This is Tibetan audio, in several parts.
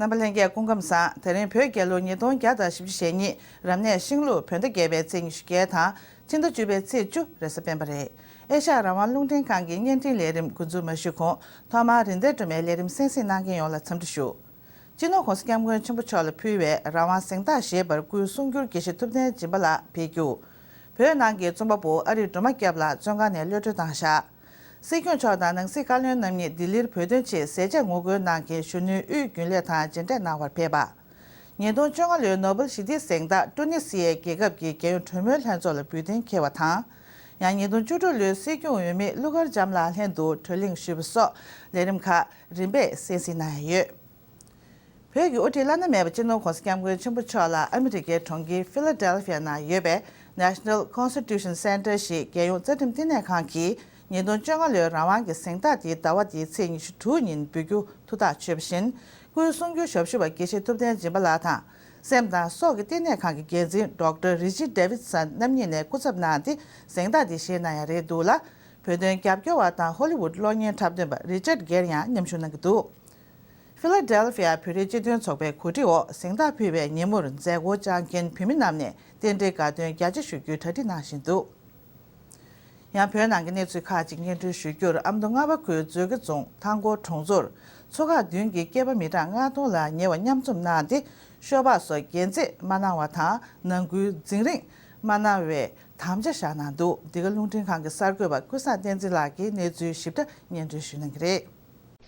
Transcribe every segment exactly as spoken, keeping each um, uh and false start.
རྣམ་པ་ལྷན་རྒྱས་སྐུ་ཁམས་བཟང་། དེ་རིང་བོད་རྒྱལ་ལོ་ཉིས་སྟོང་བརྒྱ་དང་བཞི་བཅུ་ཞེ་གཉིས་རབ་གནས་ཤིང་ལུག་བོད་ཟླ་བརྒྱད་པའི་ཚེས་ཉི་ཤུ་བརྒྱད་དང་ཕྱི་ཟླ་བཅུ་པའི་ཚེས་བཅུ་རེས་གཟའ་སྤེན་པ་རེད། ཨེ་ཤ་ཡ་རང་དབང་རླུང་འཕྲིན་ཁང་གི་བརྙན་འཕྲིན་ལས་རིམ་འགོ་འཛུགས་མ་ཞུས་གོང་ཐོག་མར་རིན་ལྡན་སྒྲོལ་མའི་ལས་རིམ་གསན་གཟིགས་གནང་མཁན་ཡོངས་ལ་འཚམས་འདྲི་ཞུ། སྤྱི་ནོར་༸གོང་ས་༸སྐྱབས་མགོན་ཆེན་པོ་མཆོག་ལ་ཕུལ་བའི་རང་དབང་གཟེངས་རྟགས་བཞེས་པར་སྐུའི་གསུང་སྒྱུར་དགེ་བཤེས་ཐུབ་བསྟན་སྦྱིན་པ་ལགས་ཕེབས་རྒྱུ། བོད་ནང་གི་རྩོམ་པ་པོ་ཨ་རིག་སྒྲོལ་མ་སྐྱབས་ལགས་བཙོན་ཁང་ནས་གློད་གྲོལ་བཏང་བཞག། སྲིད་སྐྱོང་མཆོག་དང་ནང་སྲིད་བཀའ་བློན་རྣམ་གཉིས་ལྡི་ལིར་བོད་དོན་ཆེད་ཟས་བཅད་ངོ་རྒོལ་གནང་མཁན་གཞོན་ནུའི་དབུས་རྒྱུན་ལས་དང་མཇལ་འཕྲད་གནང་བར་ཕེབས་པ། ཉིས་སྟོང་བཅོ་ལྔ་ལོའི་ནོ་བེལ་ཞི་བདེའི་གཟེངས་རྟགས་ཀྲུ་ནི་སི་ཡའི་རྒྱལ་ཁབ་ཀྱི་རྒྱལ་ཡོངས་གྲོས་མོལ་ལྷན་ཚོགས་ལ་འབུལ་གཏན་འཁེལ་བ་དང་། ཡང་ཉིས་སྟོང་བཅུ་དྲུག་ལོའི་སྲིད་སྐྱོང་འོས་མི་ཀླུ་མཁར་བྱམས་ལགས་ལྷན་དུ་བགྲོ་གླེང་ཞུས་པ་སོགས་ལས་རིམ་ཁག་རིམ་པས་གསན་གཟིགས་གནང་ཡ་ཡོད། བོད་ཀྱི་དབུ་ཁྲིད་བླ་ན་མེད་པ་སྤྱི་ནོར་༸གོང་ས་༸སྐྱབས་མགོན་ཆེན་པོ་མཆོག་ལ་ཨ་མི་རི་ཀའི་གྲོང་ཁྱེར་ཕི་ལ་ཌེལ་ཕི་ཡ་ནང་ཡོད་པའི་National Constitution Center ཞེས་རྒྱལ་ཡོངས་རྩ་ཁྲིམས་བསྟི་གནས་ཁང་གིས་ཉིས་སྟོང་བཅོ་ལྔ་ལོའི་རང་དབང་གི་གཟེངས་རྟགས་དེ་ཟླ་བ་འདིའི་ཚེས་ཉི་ཤུ་དྲུག་ཉིན་འབུལ་རྒྱུ་ཐུགས་ཐག་ཆོད་པ་བཞིན། སྐུའི་གསུང་སྒྱུར་ཞབས་ཞུ་བ་དགེ་བཤེས་ཐུབ་བསྟན་སྦྱིན་པ་ལགས་དང་། སེམས་དང་སྲོག་གི་བསྟི་གནས་ཁང་གི་འགན་འཛིན་Doctor Richard Davidson རྣམ་གཉིས་ནས་སྐུ་ཚབ་གནང་སྟེ་གཟེངས་རྟགས་འདི་བཞེས་གནང་ཡ་རེད་འདུག་ལ། བོད་དོན་རྒྱབ་སྐྱོར་བ་དང་ཧོ་ལི་ཝུད་གློག་བརྙན་འཁྲབ་སྟོན་པ་རི་ཅར་གེར་ཡང་མཉམ་ཞུགས་གནང་གི་འདུག། ཕི་ལ་ཌེལ་ཕི་ཡ་བོད་རིགས་སྤྱི་མཐུན་ཚོགས་པའི་གོ་སྒྲིག་འོག་གཟེངས་རྟགས་ཕུལ་བའི་ཉིན་མོར་མཛད་སྒོ་བཅར་མཁན་བོད་མི་རྣམས་ནས་རྟེན་འབྲེལ་དགའ་སྟོན་རྒྱ་ཆེ་ཞུ་རྒྱུའི་གྲ་སྒྲིག་གནང་བཞིན་འདུག། ཡང་བོད་ནང་གི་གནས་ཚུལ་ཁག་ཅིག་སྙན་སྒྲོན་ཞུ་རྒྱུར། ཨ་མདོ་རྔ་བ་ཁུལ་མཛོད་དགེ་རྫོང་ཐང་སྐོར་གྲོང་ཚོར་ཚོ་ཁག་བདུན་གྱི་སྐྱེས་པ་མི་གྲངས་ལྔ་སྟོང་ལ་ཉེ་བ་མཉམ་འཛོམས་གནང་སྟེ། ཤོ་སྦག་སོགས་འགན་རྩོད་མ་གནང་བ་དང་། ནང་ཁུལ་འཛིང་རེས་མ་གནང་བའི་དམ་བཅའ་བཞག་གནང་འདུག། འདི་ག་རླུང་འཕྲིན་ཁང་གི་གསར་འགོད་པ་ཀུན་བཟང་བསྟན་འཛིན་ལགས་ཀྱིས་གནས་ཚུལ་ཞིབ་ཕྲ་སྙན་སྒྲོན་ཞུ་གནང་གི་རེད།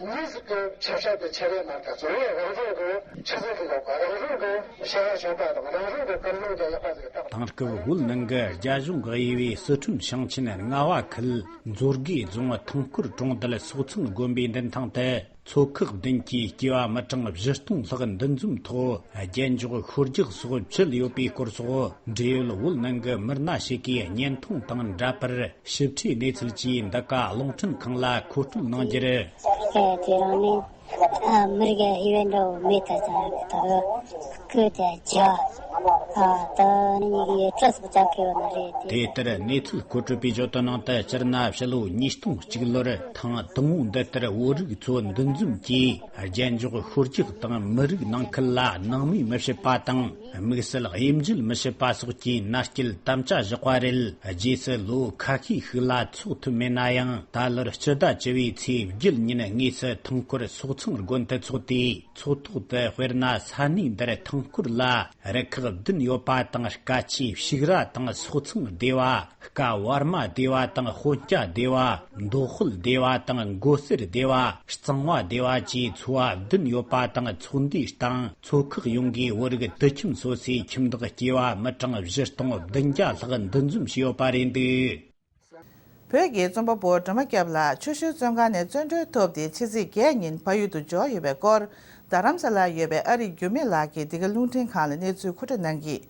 མི་རིགས་ཀྱི་ཆབ་སྲིད་དང་ཆབ་རེས་མ་ལྟ་བཟོ་བའི་རང་རང་གི་ཆུ་ཚད་ཀྱི་ལོག་པ། རང་རང་གི་ཤེས་ཡོན་ཞན་པ་དང་རང་རང་གི་ཀུན་སློང་དང་ཡག་པ་ཟེར་བཏགས། དེང་སྐབས་བོད་ནང་གི་རྒྱ་གཞུང་གིས་དབྱེ་བའི་སི་ཁྲོན་ཞིང་ཆེན་རྔ་བ་ཁུལ་མཛོད་དགེ་རྫོང་ཐང་སྐོར་གྲོང་རྡལ་སོག་ཚང་དགོན་པའི་མདུན་ཐང་དུ། ཚོ་ཁག་བདུན་གྱི་སྐྱེས་པ་མི་གྲངས་བཞི་སྟོང་ལྷག་འདུ་འཛོམས་ཐོག་རྒྱན་འཇོག་ཤོག་རྒྱག་སོགས་བཅད་ཡོད་པའི་སྐོར་སོགས། འབྲེལ་ཡོད་བོད་ནང་གི་མི་སྣ་ཞིག་གིས་བརྙན་ཐུང་དང་འདྲ་པར་ཞིབ་ཕྲའི་གནས་ཚུལ་གྱིས་འདི་ག་རླུང་འཕྲིན་ཁང་ལ་མཁོ་སྤྲོད་གནང་རྒྱུ་རེད། ཨེ་དེ་རང་ནི་ཨ་མི་རིགས་ཧི་བན་འདྲ་བོ་མེད་ད་ཅང་ད་ཁོས་དེ་བྱ་ཨ་ད་ནི་ཡི་ཏྲ་སུ་ཅག་གི་བ་ན་རེད་དེ། དེ་ལྟར་གནས་ཚུལ་མཁོ་སྤྲོད་པས་བརྗོད་དོན་ནང་དུ། སྤྱིར་ན་ཕྱི་ལོ་ཉིས་སྟོང་གཅིག་ལོར་ཐེངས་དང་པོ་འདི་ལྟར་བོད་རིགས་ཚོ་འདུ་འཛོམས་ཀྱིས་རྒྱན་འཇོག་ཤོག་རྒྱག་དང་མི་རིགས་ནང་ཁུལ་ལ་སྣང་མེད་མི་བྱེད་པ་དང་། དམིགས་བསལ་དབྱེ་འབྱེད་མི་བྱེད་པ་སོགས་ཀྱི་མནའ་སྐྱེལ་དམ་བཅའ་བཞག་པ་རེད། རྗེས་སུ་ལོ་ཁ་ཤས་ཤིག་ལ་འཚོགས་ཐུབ་མེད་ན་ཡང་། ད་ལོར་སྤྱི་ཟླ་བཅུ་བའི་ཚེས་བརྒྱད་ཉིན་དངོས་སུ་ཐང་སྐོར་སོག་ཚང་དགོན་དུ་འཚོགས་ཏེ། ཚོགས་ཐོག་ཏུ་དཔེར་ན་ས་གནས་འདིར་ཐང་སྐོར་ལ་རུ་ཁག་བདུན་ཡོད་པ་དང་། སྐ་ཆས་ཕྱུག་ར་དང་། སོག་ཚང་སྡེ་བ། སྐ་བར་མ་སྡེ་བ་དང་། དཔོན་སྐྱ་སྡེ་བ། མདོ་དཔལ་སྡེ་བ་དང་། མགོ་གསེར་སྡེ་བ། གཙང་བ་སྡེ་བ་བཅས་ཚོ་བ་བདུན་ཡོད་པ་དང་། ཚོགས་འདུའི་སྟེང་ཚོ་ཁག་ཡོངས་ཀྱི་བོད་རིགས་དུད་ཁྱིམ་སོ་སོའི་ཁྱིམ་བདག་སྐྱེས་པ་མི་གྲངས་བཞི་སྟོང་བདུན་བརྒྱ་ལྷག་འདུ་འཛོམས་བྱས་ཡོད་པ་རེད་འདུག། བོད་ཀྱི་རྩོམ་པ་པོ་སྒྲོལ་མ་སྐྱབས་ལགས་ཆུ་ཤུར་བཙོན་ཁང་ནས་བཙོན་གྲོལ་ཐོབ་སྟེ་ཕྱི་ཚེས་བརྒྱད་ཉིན་ཕ་ཡུལ་དུ་འབྱོར་ཡོད་པའི་སྐོར། རྡ་རམ་ས་ལར་ཡོད་པའི་ཨ་རིག་འགྱུར་མེད་ལགས་ཀྱིས་འདི་ག་རླུང་འཕྲིན་ཁང་ལ་གནས་ཚུལ་མཁོ་སྤྲོད་གནང་གིས།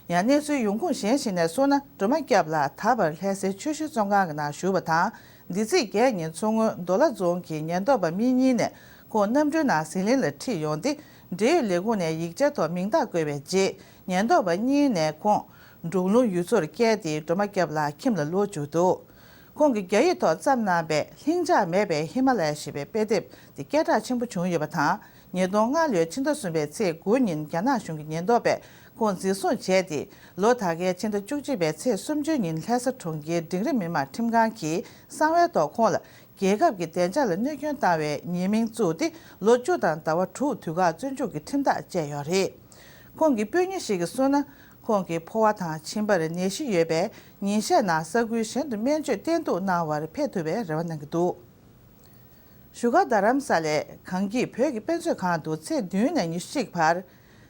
ཡང་གནས་ཚུལ་ཡོང་ཁུངས་གཞན་ཞིག་ནས་གསུངས་ན། སྒྲོལ་མ་སྐྱབས་ལགས་ད་བར་ལྷ་སའི་ཆུ་ཤུར་བཙོན་ཁང་གི་ནང་བཞུགས་པ་དང་། འདི་ཚེས་བརྒྱད་ཉིན་མཚོ་སྔོན་མདོ་ལ་རྫོང་གི་ཉེན་རྟོག་པ་མི་གཉིས་ནས་ཁོང་གནམ་གྲུའི་ནང་ཟི་ལིང་ལ་ཁྲིད་ཡོང་སྟེ། འབྲེལ་ཡོད་ལས་ཁུངས་ནས་ཡིག་ཆ་ཐོག་མིང་རྟགས་བཀོད་པའི་རྗེས། ཉེན་རྟོག་པ་གཉིས་ནས་ཁོང་འབྲོག་ལུང་ཡུལ་ཚོར་བསྐྱལ་ཏེ། སྒྲོལ་མ་སྐྱབས་ལགས་ཁྱིམ་ལ་ལོག་བཅུག་འདུག། ཁོང་གིས་རྒྱ་ཡིག་ཐོག་བརྩམས་གནང་པའ« ལྷིང་འཇགས་མེད་པའི་ཧི་མ་ལ་ཡ་ཞེས་པའི་དཔེ་དེབ་དེ་སྐད་གྲགས་ཆེན་པོ་བྱུང་ཡོད་པ་དང་། ཉིས་སྟོང་ལྔ་ལོའི་ཕྱི་ཟླ་གསུམ་པའི་ཚེས་དགུ་ཉིན་རྒྱ་ནག་གཞུང་གི་ཉེན་རྟོག་པས་ཁོང་འཛིན་བཟུང་བྱས་ཏེ། ལོ་ད་གའི་ཕྱི་ཟླ་བཅུ་གཅིག་པའི་ཚེས་སུམ་ཅུ་ཉིན་ལྷ་ས་གྲོང་ཁྱེར་འབྲིང་རིམ་མི་དམངས་ཁྲིམས་ཁང་གིས་གསང་བའི་ཐོག་ཁོང་ལ་རྒྱལ་ཁབ་ཀྱི་བདེ་འཇགས་ལ་གནོད་སྐྱོན་བཏང་བའི་ཉེས་མིང་བཙུགས་ཏེ། ལོ་བཅུ་དང་ཟླ་བ་དྲུག་དུས་བཀག་བཙོན་འཇུག་གི་ཁྲིམས་ཐག་བཅད་ཡོད་རེད། ཁོང་གི་སྤུན་ཉེ་ཞིག་གིས་གསུངས་ན། ཁོང་གི་ཕོ་བ་དང་མཆིན་པར་ནད་གཞི་ཡོད་པས། ཉིན་ཤས་ནང་ས་ཁུལ་གཞན་དུ་སྨན་བཅོས་བསྟེན་གཏུག་གནང་བར་ཕེབས་ཐུབ་པའི་རེ་བ་གནང་གི་འདུག། བཞུགས་སྒར་རྡ་རམ་ས་ལའི་གངས་སྐྱིད་བོད་ཀྱི་དཔེ་མཛོད་ཁང་དུ་ཚེས་བདུན་ནས་ཉི་ཤུ་གཅིག་བར།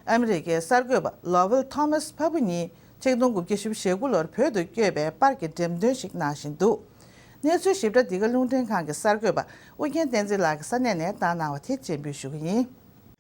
ཨ་མི་རི་ཀའི་གསར་འགོད་པ་ལོ་ཝེལ་ཐོ་མཱས་ཕ་བུ་ཉིད་ཆིག་སྟོང་དགུ་བརྒྱ་བཞི་བཅུ་ཞེ་དགུ་ལོར་བོད་དུ་བསྐྱོད་པའི་པར་གྱི་འགྲེམས་སྟོན་ཞིག་གནང་བཞིན་འདུག། གནས་ཚུལ་ཞིབ་ཕྲ་འདི་ག་རླུང་འཕྲིན་ཁང་གི་གསར་འགོད་པ་ཨུ་རྒྱན་བསྟན་འཛིན་ལགས་ཀྱིས་ས་གནས་ནས་བཏང་གནང་བ་དེ་སྤྱན་འབུལ་ཞུ་གི་ཡིན།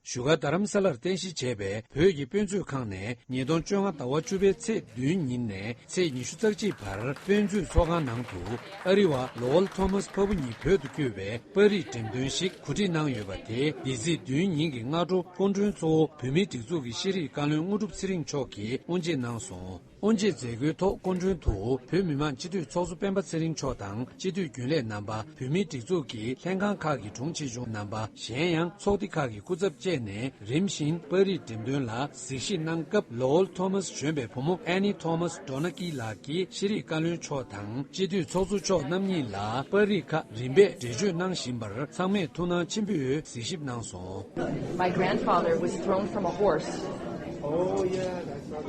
བཞུགས་སྒར་རྡ་རམ་ས་ལར་རྟེན་གཞི་བྱས་པའི་བོད་ཀྱི་དཔེ་མཛོད་ཁང་ནས་ཉིས་སྟོང་བཅོ་ལྔ་ཟླ་བ་བཅུ་པའི་ཚེས་བདུན་ཉིན་ནས་ཚེས་ཉི་ཤུ་རྩ་གཅིག་བར་དཔེ་མཛོད་ཚོགས་ཁང་ནང་དུ། ཨ་རི་བ་ལོ་ཝེལ་ཐོ་མཱས་ཕ་བུ་ཉིད་བོད་དུ་བསྐྱོད་པའི་པར་རིས་འགྲེམས་སྟོན་ཞིག་གོ་སྒྲིག་གནང་ཡོད་པ་དེ། འདི་ཚེས་བདུན་ཉིན་གྱི་སྔ་དྲོ་སྐུ་མགྲོན་གཙོ་བོ་བོད་མིའི་སྒྲིག་འཛུགས་ཀྱི་ཤེས་རིག་བཀའ་བློན་དངོས་གྲུབ་ཚེ་རིང་མཆོག་གིས་དབུ་འབྱེད་གནང་སོང་། དབུ་འབྱེད་མཛད་སྒོའི་ཐོག་སྐུ་མགྲོན་དུ་བོད་མི་མང་སྤྱི་འཐུས་ཚོགས་གཙོ་སྤེན་པ་ཚེ་རིང་མཆོག་དང་སྤྱི་འཐུས་རྒྱུན་ལས་རྣམ་པ། བོད་མིའི་སྒྲིག་འཛུགས་ཀྱི་ལྷན་ཁང་ཁག་གི་དྲུང་ཆེ་ཆུང་རྣམ་པ། གཞན་ཡང་ཚོགས་སྡེ་ཁག་གི་སྐུ་ཚབ་བཅས་ནས་རིམ་བཞིན་པར་རིས་འགྲེམས་སྟོན་ལ་གཟིགས་ཞིབ་གནང་སྐབས། ལོ་ཨོལ་ཐོ་མཱས་གཞོན་པའི་བུ་མོ་ཨེ་ནི་ཐོ་མཱས་ཌོ་ན་ཀི་ལགས་ཀྱིས་ཤེས་རིག་བཀའ་བློན་མཆོག་དང་སྤྱི་འཐུས་ཚོགས་གཙོ་མཆོག་རྣམ་གཉིས་ལ་པར་རིས་ཁག་རིམ་པས་འགྲེལ་བརྗོད་གནང་བཞིན་པར་ཚང་མས་ཐུགས་སྣང་ཆེན་པོས་གཟིགས་ཞིབ་གནང་སོང་། My grandfather was thrown from a horse,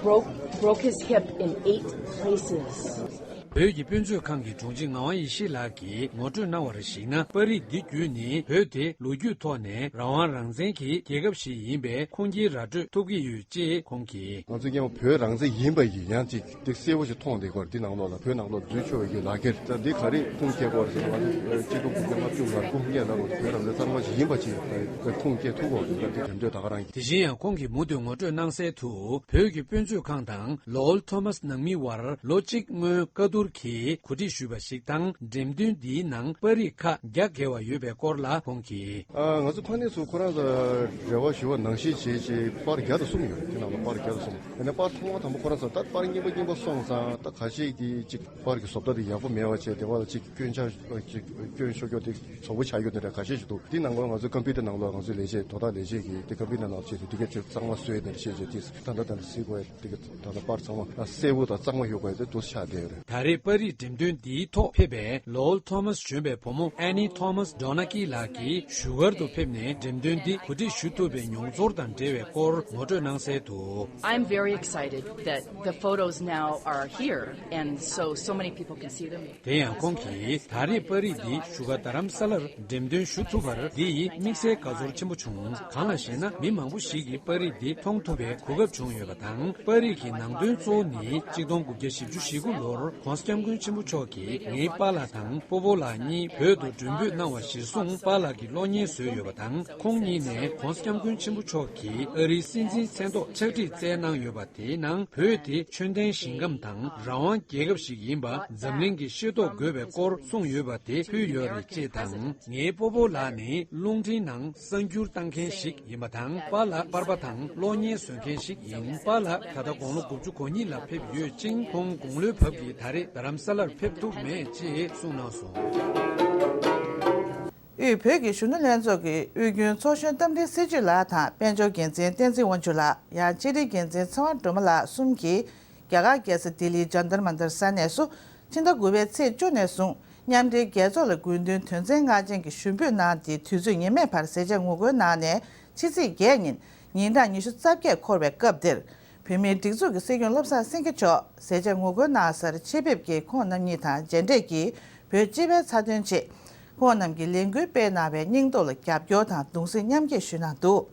broke, broke his hip in eight places. བོད་ཀྱི་དཔེ་མཛོད་ཁང་གི་དྲུང་ཆེ་ངག་དབང་ཡེ་ཤེས་ལགས་ཀྱིས་ངོ་སྤྲོད་གནང་བར་གཞིགས་ན། པར་རིས་འདི་བརྒྱུད་ནས་བོད་དེ་ལོ་རྒྱུས་ཐོག་ནས་རང་དབང་རང་བཙན་གྱི་རྒྱལ་ཁབ་ཞིག་ཡིན་པའི་ཁུངས་སྐྱེལ་ར་སྤྲོད་ཐུབ་ཀྱི་ཡོད་ཅེས་ཁོང་གིས། ང་ཚོ་སྔོན་མ་བོད་རང་བཙན་ཡིན་པ་ཡི་ཡང་ཅིག་འདི་གསལ་པོ་ཞིག་མཐོང་བསྡད་ཀྱི་ཡོད་རེད། འདི་ནང་ལོགས་ལ་བོད་ནང་ལོགས་འཛུལ་ཆོག་པའི་གི་ལག་ཁྱེར་ད་འདི་ག་རེ་ཁུངས་སྐྱེལ་དགོས་རེད་ཟེར་ན། ང་ཚོ་ཆིག་སྟོང་དགུ་བརྒྱ་ལྔ་བཅུ་ང་དགུ་སྔོན་ལ་ལོ་བོད་རང་བཙན་གཙང་མ་ཞིག་ཡིན་པ་ཅིག་ཁུངས་སྐྱེལ་ཐུབ་ཀྱི་ཡོད་རེད། ད་འདི་དོན་དུ་ད་ག་རང་ཡིན། དེ་བཞིན་ཡང་ཁོང་གིས་མུ་མཐུད་ངོ་སྤྲོད་གནང་གསལ་དུ། བོད་ཀྱི་དཔེ་མཛོད་ཁང་དང་ལོ་ཨོལ་ཐོ་མཱས་ནང་མི་བར་ལོ་གཅིག་སྔོན་བཀའ་བསྡུར་གྱིས་གོ་སྒྲིག་ཞུས་པ་ཞིག་དང་། འགྲེམས་སྟོན་འདིའི་ནང་པར་རིས་ཁག་རྒྱ་བསྒྱེལ་བ་ཡོད་པའི་སྐོར་ལ་ཁོང་གིས། ཨ། ང་ཚོ་ཕ་ནས་ཚུར་ཁོ་རང་ཚོ་འབྲེལ་བ་ཞུ་བ་ནང་བཞིན་བྱས་བྱས་པར་བརྒྱ་དང་གསུམ་ཡོད་རེད། དེ་ནང་ལ་པར་བརྒྱ་དང་གསུམ། ཡིན་ན་པར་ཐེངས་མ་དང་པོ་ཁོ་རང་ཚོ་ད་པར་རྙིང་པ་རྙིང་པ་སོང་ཙང་ད་ཁ་ཤས་ཀྱིས་ཅིག་པར་གྱི་བཟོ་ལྟ་དེ་ཡག་པོ་མེད་པ་བྱས། དེ་བ་ལ་ཅིག་སྐྱོན་ཆ་ཅིག་སྐྱོན་ཤོར་ཀྱོག་དེ་བཟོ་པོ་ཆགས་ཡོད་དེ་འདྲ་ཁ་ཤས་ཤིག་འདུག། དེ་ནང་ལོགས་ང་ཚོའི་ཀམ་པུ་ཊར་ནང་ལོགས་ང་ཚོའི་ལས་བྱེད་དོ་བདག་ལས་བྱེད་ཀྱིས་དེ་ཀམ་པུ་ཊར་ནང་ལོགས་བྱས་ཏེ་དེ་ག་ཅིག་གཙང་མ་བཟོས་ནས་བྱས་བྱས་དེ་ད་ལྟ་ད་ལྟ་གཟིགས་དགོས་ཡ། དེ་ག་ད་ལྟ་པར་ཚང་མ་གསལ་པོ་དང་གཙང་མ་ཡོད་དགོས་ཡ་དེ་འདུག་ཆགས་བསྡད་ཡོད་རེད། ད་རེས་པར་རིས་འགྲེམས་སྟོན་འདིའི་ཐོག་ཕེབས་པའི་ལོ་ཨོལ་ཐོ་མཱས་གཞོན་པའི་བུ་མོ་ཨེ་ནི་ཐོ་མཱས་ཌོ་ན་ཀི་ལགས་ཀྱིས་བཞུགས་སྒར་དུ་ཕེབས་ནས་འགྲེམས་སྟོན་འདི་གོ་སྒྲིག་ཞུ་ཐུབ་པའི་མྱོང་ཚོར་དང་འབྲེལ་བའི་སྐོར་ངོ་སྤྲོད་གནང་གསལ་དུ། I'm very excited that the photos now are here, and so, so many people can see them. དེ་ཡང་ཁོང་གིས་ད་རེས་པར་རིས་འདི་བཞུགས་སྒར་རྡ་རམ་ས་ལར་འགྲེམས་སྟོན་ཞུ་ཐུབ་པར་འདི་ཡིས་དམིགས་བསལ་དགའ་ཚོར་ཆེན་པོ་བྱུང་། གང་ལགས་ཤེ་ན། མི་མང་པོ་ཞིག་གིས་པར་རིས་འདི་མཐོང་ཐུབ་པའི་གོ་སྐབས་བྱུང་ཡོད་པ་དང་། པར་རིས་ཀྱི་ནང་དོན་གཙོ་བོ་ནི་གཅིག་སྟོང་དགུ་བརྒྱ་བཞི་བཅུ་ཞེ་དགུ་ལོར་༸གོང་ས་༸སྐྱབས་མགོན་ཆེན་པོ་མཆོག་གིས་ངའི་པཱ་ལགས་དང་སྤོ་བོ་ལགས་གཉིས་བོད་དུ་མགྲོན་འབོད་གནང་བ་གཞིར་བཟུང་པཱ་ལགས་ཀྱི་གློག་བརྙན་བཟོས་ཡོད་པ་དང་། ཁོང་གཉིས་ནས་༸གོང་ས་༸སྐྱབས་མགོན་ཆེན་པོ་མཆོག་གིས་ཨ་རིའི་སྲིད་འཛིན་མཚན་ཐོག་ཕྱག་བྲིས་བསྩལ་གནང་ཡོད་པ། དེའི་ནང་བོད་དེ་ཆོས་ལྡན་ཞིང་ཁམས་དང་རང་དབང་རྒྱལ་ཁབ་ཞིག་ཡིན་པ་འཛམ་གླིང་གིས་ཤེས་རྟོགས་དགོས་པའི་སྐོར་གསུངས་ཡོད་པ་དེ་ཕུལ་ཡོད་རེད་ཅེས་དང་། ངའི་སྤོ་བོ་ལགས་ནི་རླུང་འཕྲིན་ནང་གསར་འགྱུར་བཏང་མཁན་ཞིག་ཡིན་པ་དང་། པཱ་ལགས་པར་པ་དང་གློག་བརྙན་བཟོ་མཁན་ཞིག་ཡིན། པཱ་ལགས་ད་ལྟ་དགུང་ལོ་དགུ་བཅུ་གོ་གཉིས་ལ་ཕེབས་ཡོད་ཅིང་། ཁོང་དགུང་ལོའི་བབས་ཀྱིས་ད་རེས་རྡ་རམ་ས་ལར་ཕེབས་ཐུབ་མེད་ཅེས་གསུངས་གནང་སོང་། དབུས་བོད་ཀྱི་གཞོན་ནུ་ལྷན་ཚོགས་ཀྱི་དབུས་རྒྱུན་ཚོགས་གཞོན་རྟ་མགྲིན་གསེར་ཆོས་ལགས་དང་། དཔལ་འབྱོར་འགན་འཛིན་བསྟན་འཛིན་དབང་ཕྱུག་ལགས། ཡང་ཕྱི་དྲིལ་འགན་འཛིན་ཚེ་དབང་སྒྲོལ་མ་ལགས་གསུམ་གྱིས་རྒྱ་གར་རྒྱལ་ས་ལྡི་ལིའི་ཇཱན་ཏར་མན་ཏར་ས་གནས་སུ་ཕྱི་ཟླ་དགུ་པའི་ཚེས་བཅུ་ནས་བཟུང་མཉམ་འབྲེལ་རྒྱལ་ཚོགས་ལ་དགོས་འདུན་དོན་ཚན་ལྔ་ཅན་གྱི་ཞུ་འབོད་གནང་སྟེ། དུས་ཚོད་ངེས་མེད་བར་ཟས་བཅད་ངོ་རྒོལ་གནང་ནས་ཕྱི་ཚེས་བརྒྱད་ཉིན་ཉིན་གྲངས་ཉི་ཤུ་རྩ་བརྒྱད་འཁོར་བའི་སྐབས་འདིར། བོད་མིའི་སྒྲིག་འཛུགས་ཀྱི་སྲིད་སྐྱོང་བློ་བཟང་སེང་གེ་མཆོག་ཟས་བཅད་ངོ་རྒོལ་གནང་སར་ཆེད་ཕེབས་ཀྱིས་ཁོང་རྣམ་གཉིས་དང་མཇལ་འཕྲད་ཀྱིས་བོད་སྤྱི་པའི་རྩ་དོན་ཆེད་ཁོང་རྣམས་ཀྱིས་ལས་འགུལ་སྤེལ་གནང་བའི་སྙིང་སྟོབས་ལ་རྒྱབ་སྐྱོར་དང་གདུང་སེམས་མཉམ་སྐྱེད་ཞུས་གནང་འདུག།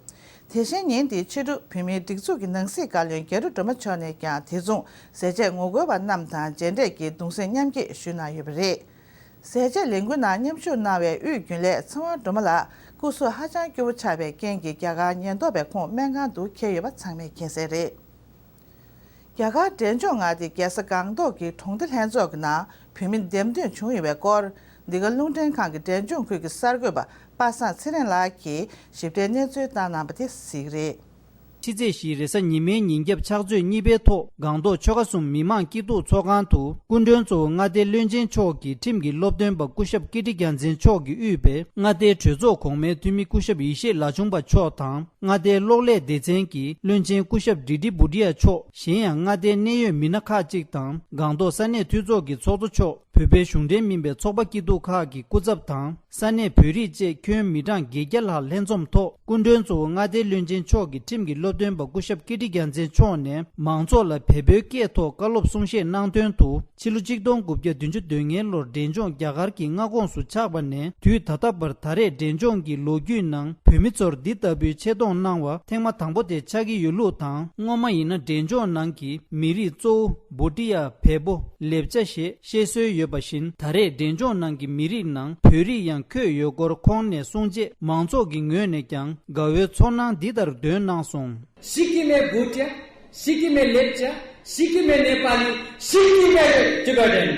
དེ་བཞིན་ཉིན་དེའི་ཕྱི་དྲོ་བོད་མིའི་སྒྲིག་འཛུགས་ཀྱི་ནང་སྲིད་བཀའ་བློན་རྒྱ་རི་སྒྲོལ་མ་མཆོག་ནས་ཀྱང་དེ་མཚུངས་ཟས་བཅད་ངོ་རྒོལ་བ་རྣམས་དང་མཇལ་འཕྲད་ཀྱིས་གདུང་སེམས་མཉམ་སྐྱེད་ཞུས་གནང་ཡོད་པ་རེད། ཟས་བཅད་ལས་འགུལ་ནང་མཉམ་ཞུགས་གནང་བའི་དབུས་རྒྱུན་ལས་ཚེ་དབང་སྒྲོལ་མ་ལགས་སྐུ་གཟུགས་ཧ་ཅང་སྐྱོ་བོ་ཆགས་པའི་རྐྱེན་གྱིས་རྒྱ་གར་ཉེན་རྟོག་པའི་ཁོངས་སྨན་ཁང་དུ་འཁྱེར་ཡོད་པ་ཚང་མས་མཁྱེན་གསལ་རེད། རྒྱ་གར་འབྲས་ལྗོངས་མངའ་སྡེའི་རྒྱལ་ས་སྒང་ཏོག་གི་གྲོང་སྡེ་ལྷན་ཚོགས་ཀྱི་ནང་བོད་མི་འདེམས་ཐོན་བྱུང་ཡོད་པའི་སྐོར། འདི་ག་རླུང་འཕྲིན་ཁང་གི་འབྲས་ལྗོངས་ཁུལ་གྱི་གསར་འགོད་པ་པ་སངས་ཚེ་རིང་ལགས་ཀྱིས་ཞིབ་ཕྲའི་གནས་ཚུལ་བཏང་གནང་བ་དེ་གཟིགས་རེད། ཕྱི་ཚེས་བཞི་རེས་གཟའ་ཉི་མའི་ཉིན་རྒྱབ་ཕྱག་ཚོད་གཉིས་པའི་ཐོག་སྒང་ཏོག་ཆོལ་ཁ་གསུམ་མི་མང་སྐྱིད་སྡུག་ཚོགས་ཁང་དུ་སྐུ་མགྲོན་གཙོ་བོ་མངའ་སྡེའི་བློན་ཆེན་མཆོག་གིས་ཁྲིམས་ཀྱི་སློབ་སྟོན་པ་སྐུ་ཞབས་ཀིརྟི་རྒྱལ་མཚན་མཆོག་གིས་དབུས་པའི་མངའ་སྡེའི་གྲོས་ཚོགས་གོང་མའི་འཐུས་མི་སྐུ་ཞབས་ཡེ་ཤེས་ལ་ཆུང་པ་མཆོག་དང་། མངའ་སྡེའི་གློག་ཀླད་སྡེ་ཚན་གྱི་བློན་ཆེན་སྐུ་ཞབས་ཌི་ཌི་བྷུ་ཏི་ཡ་མཆོག་གཞན་ཡང་མངའ་སྡེའི་གནད་ཡོད་མི་སྣ་ཁག་ཅིག་དང་། སྒང་ཏོག་ས་གནས་འཐུས་ཚོགས་ཀྱི་ཚོགས་གཙོ་མཆོག་བོད་པའི་གཞུང་འབྲེལ་མིན་པའི་ཚོགས་པ་སྐྱིད་སྡུག་ཁག་གི་སྐུ་ཚབ་དང་། ས་གནས་བོད་རིགས་བཅས་ཁྱོན་མི་གྲངས་བརྒྱད་བརྒྱ་ལྷག་ལྷན་འཛོམས་ཐོག་སྐུ་མགྲོན་གཙོ་བོ་མངའ་སྡེའི་བློན་ཆེན་མཆོག་གིས་ཁྲིམས་ཀྱི་སློབ་སྟོན་པ་སྐུ་ཞབས་ཀིརྟི་རྒྱལ་མཚན་མཆོག་ནས་མང་ཚོགས་ལ་བལ་པོའི་སྐད་ཐོག་བཀའ་སློབ་གསུང་བཤད་གནང་དོན་དུ། ཕྱི་ལོ་ཆིག་སྟོང་དགུ་བརྒྱ་བདུན་ཅུ་དོན་ལྔའི་ལོར་འབྲས་ལྗོངས་རྒྱ་གར་གྱི་མངའ་ཁོངས་སུ་ཆགས་པ་ནས། དུས་ད་ལྟ་བར་ད་རེས་འབྲས་ལྗོངས་ཀྱི་ལོ་རྒྱུས་ནང་བོད་མི་ཚོར་འདི་ལྟ་བུའི་ཆེ་མཐོང་གནང་བ་ཐེངས་མ་དང་པོ་དེ་ཆགས་ཀྱི་ཡོད་ལུགས་དང་། སྔོན་མ་ཡིན་ན་འབྲས་ལྗོངས་ནང་གི་མི་རིགས་གཙོ་བོ་བྷུ་ཏི་ཡ། བལ་པོ། ལེབ་ཅ་ཞེས་བཤད་སྲོལ་ཡོད་པ་བཞིན། ད་རེས་འབྲས་ལྗོངས་ནང་གི་མི་རིགས་ནང་བོད་རིགས་ཡང་འཁོད་ཡོད་སྐོར་ཁོང་ནས་གསུངས་རྗེས། མང་ཚོགས་ཀྱི་ངོས་ནས་ཀྱང་དགའ་བོའི་ཚོར་སྣང་འདི་ལྟར་འདོན་གནང་སོང་། सिक्किममा भुटिया, सिक्किममा लेप्चा, सिक्किममा नेपाली, सिक्किममा टिबेटन।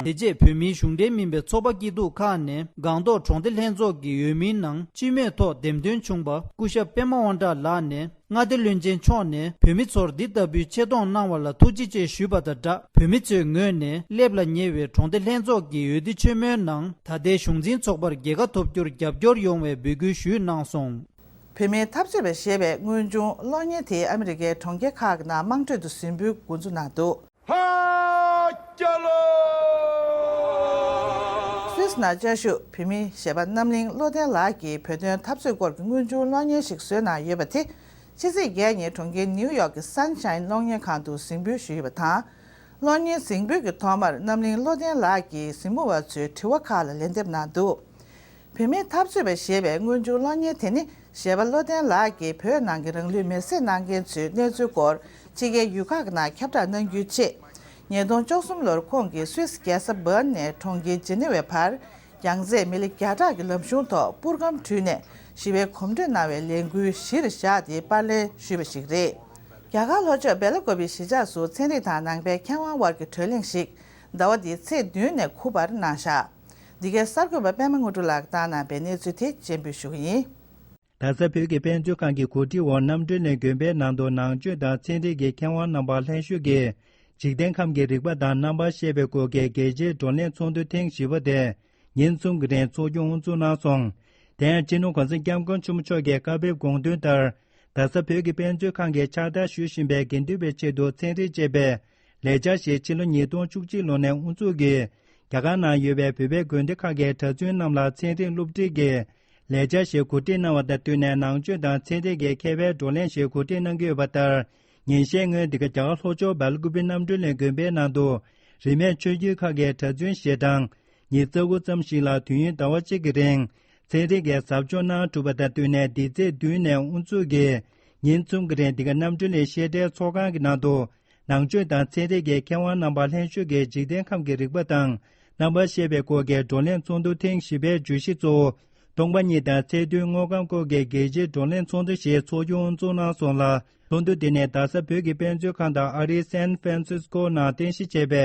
དེ་རྗེས་བོད་མིའི་གཞུང་འབྲེལ་མིན་པའི་ཚོགས་པ་སྐྱིད་སྡུག་ཁག་ནས་སྒང་ཏོག་གྲོང་སྡེ་ལྷན་ཚོགས་ཀྱི་འོས་མིའི་ནང་སྤྱི་མོས་ཐོག་འདེམས་ཐོན་བྱུང་པ་སྐུ་ཞབས་པད་མ་དབང་གྲགས་ལགས་ནས། མངའ་སྡེ་བློན་ཆེན་མཆོག་ནས་བོད་མི་ཚོར་འདི་ལྟ་བུའི་ཆེ་མཐོང་གནང་བ་ལ་ཐུགས་རྗེ་ཆེ་ཞུས་པ་དང་སྦྲགས། བོད་མི་ཚོའི་ངོས་ནས་སླེབས་ལ་ཉེ་བའི་གྲོང་སྡེ་ལྷན་ཚོགས་ཀྱི་འོས་བསྡུ་ཆེན་མོའི་ནང་ད་ལྟའི་གཞུང་འཛིན་ཚོགས་པར་རྒྱལ་ཁ་ཐོབ་རྒྱུར་རྒྱབ་སྐྱོར་ཡོང་བའི་འབོད་སྐུལ་ཞུས་གནང་སོང་། བོད་མིའི་འཐབ་རྩོད་པ་ཞེས་པའི་དངོས་བྱུང་གློག་བརྙན་དེ་ཨ་མི་རི་ཀའི་གྲོང་ཁྱེར་ཁག་གི་ནང་དམངས་ཁྲོད་དུ་གཟིགས་འབུལ་འགོ་འཛུགས་གནང་འདུག། ཧ་ཀྱ་ལོ། སུད་སི་ནང་བཅའ་བཞུགས་བོད་མི་གཞས་པ་རྣམ་གླིང་བློ་ལྡན་ལགས་ཀྱིས་བོད་དོན་འཐབ་རྩོད་སྐོར་གྱི་དངོས་བྱུང་གློག་བརྙན་ཞིག་བཟོས་གནང་ཡོད་པ་དེ། ཕྱི་ཚེས་བརྒྱད་ཉིན་གྲོང་ཁྱེར་ནིའུ་ཡོག་གི་Sunshine་གློག་བརྙན་ཁང་དུ་གཟིགས་འབུལ་ཞུས་ཡོད་པ་དང་། གློག་བརྙན་གཟིགས་འབུལ་གྱི་ཐོག་མར་རྣམ་གླིང་བློ་ལྡན་ལགས་ཀྱིས་གཟིགས་མོ་བ་ཚོའི་དྲི་བ་ཁག་ལ་ལན་འདེབས་གནང་འདུག། བོད་མིའི་འཐབ་རྩོད་པ་ཞེས་པའི་དངོས་བྱུང་གློག་བརྙན་དེ་ནི་གཞས་པ་བློ་ལྡན་ལགས་ཀྱིས་བོད་ནང་གི་རང་ལུས་མེར་སྲེག་གནང་མཁན་ཚོའི་གནས་ཚུལ་སྐོར་ཕྱི་རྒྱལ་ཡུལ་ཁག་གི་ནང་ཁྱབ་བསྒྲགས་གནང་རྒྱུའི་ཆེད། ཉིས་སྟོང་བཅུ་གསུམ་ལོར་ཁོང་གིས་སུད་སི་རྒྱལ་ས་བྷརན་ནས་གྲོང་ཁྱེར་ཇི་ནི་ཝའི་བར་རྒྱང་ཚད་མི་ལི་བརྒྱ་ཕྲག་གི་ལམ་གཞུང་ཐོག་པུར་སྒམ་དྲུད་ནས་ཞི་བའི་གོམ་བགྲོད་གནང་བའི་ལས་འགུལ་གཞིར་བཞག་སྟེ་པར་ལེན་ཞུས་པ་ཞིག་རེད། རྒྱ་གར་ལྷོ་ཕྱོགས་སྦེལ་ཀོབ་པི་གཞིས་ཆགས་སུ་ཚན་རིག་དང་ནང་པའི་མཁས་དབང་དབར་གྱི་བགྲོ་གླེང་ཞིག་ཟླ་བ་འདིའི་ཚེས་བདུན་ནས་དགུ་བར་གནང་བཞག། འདི་གའི་གསར་འགོད་པ་པད་མ་དངོས་གྲུབ་ལགས་བཏང་གནང་པའི་གནས་ཚུལ་དེ་སྤྱན་འབུལ་ཞུ་གི་ཡིན། རྡ་ས་བོད་ཀྱི་དཔེ་མཛོད་ཁང་གི་གོ་སྒྲིག་འོག་རྣམ་གྲོལ་གླིང་དགོན་པའི་ནང་དུ་ནང་ཆོས་དང་ཚན་རིག་གི་མཁས་དབང་རྣམ་པ་ལྷན་ཞུགས་ཀྱིས་འཇིག་རྟེན་ཁམས་ཀྱི་རིག་པ་དང་རྣམ་པར་ཤེས་པའི་སྐོར་གྱི་རྒྱལ་སྤྱིའི་བགྲོ་གླེང་ཚོགས་འདུ་ཐེངས་བཞི་པ་དེ་ཉིན་གསུམ་གྱི་རིང་ཚོགས་ཆུང་དབུ་འཛུགས་གནང་སོང་། དེ་ཡང་སྤྱི་ནོར་གོང་ས་སྐྱབས་མགོན་ཆེན་པོ་མཆོག་གི་བཀའ་ཕེབས་དགོངས་དོན་ལྟར། རྡ་ས་བོད་ཀྱི་དཔེ་མཛོད་ཁང་གིས་ཕྱག་བསྟར་ཞུ་བཞིན་པའི་དགེ་འདུན་པའི་ཆེད་དུ་ཚན་རིག་ཅེས་པའི་ལས་འཆར་ཞིག་ཕྱི་ལོ་ཉིས་སྟོང་བཅུ་གཅིག་ལོ་ནས་དབུ་འཛུགས་ཀྱིས་རྒྱ་གར་ནང་ཡོད་པའི་བོད་པའི་དགོན་སྡེ་ཁག་གི་གྲྭ་བཙུན་རྣམས་ལ་ཚན་རིག་སློབ་ཁྲིད་ཀྱི་ལས་འཆར་ཞིག་གོ་སྒྲིག་གནང་བ་དང་བསྟུན་ནས་ནང་ཆོས་དང་ཚན་རིག་གི་མཁས་པའི་བགྲོ་གླེང་ཞིག་གོ་སྒྲིག་གནང་གི་ཡོད་པ་ལྟར། ཉིན་ཤས་སྔོན་འདི་ག་རྒྱ་གར་ལྷོ་ཕྱོགས་སྦེལ་ཀོབ་པི་རྣམ་གྲོལ་གླིང་དགོན་པའི་ནང་དུ་རིས་མེད་ཆོས་བརྒྱུད་ཁག་གི་གྲྭ་བཙུན་ཞལ་གྲངས་ཉི་ཤུ་རྩ་དགུ་ཙམ་ཞིག་ལ་དུས་ཡུན་ཟླ་བ་གཅིག་གི་རིང་ཚན་རིག་གི་ཟབ་སྦྱོང་གནང་གྲུབ་པ་དང་བསྟུན་ནས་འདི་ཚེས་བདུན་ནས་དབུ་འཛུགས་ཀྱིས་ཉིན་གསུམ་གྱི་རིང་འདི་ག་རྣམ་གྲོལ་གླིང་བཤད་གྲྭའི་ཚོགས་ཁང་གི་ནང་དུ་ནང་ཆོས་དང་ཚན་རིག་གི་མཁས་དབང་རྣམ་པ་ལྷན་ཞུགས་ཀྱིས་འཇིག་རྟེན་ཁམས་ཀྱི་རིག་པ་དང་རྣམ་པར་ཤེས་པའི་སྐོར་གྱི་བགྲོ་གླེང་ཚོགས་འདུ་ཐེངས་བཞི་པའི་བརྗོད་གཞི་གཙོ་བོ་སྟོང་པ་ཉིད་དང་ཚད་རྡུལ་དངོས་ཁམས་སྐོར་གྱི་རྒྱལ་སྤྱིའི་བགྲོ་གླེང་ཚོགས་འདུ་ཞིག་ཚོགས་ཆུང་དབུ་འཛུགས་གནང་སོང་ལ། ཚོགས་འདུ་དེ་ནི་རྡ་ས་བོད་ཀྱི་དཔེ་མཛོད་ཁང་དང་ཨ་རིའི་སན་ཧྥ་རན་སིས་ཀོ་ནང་རྟེན་གཞི་བྱས་པའི་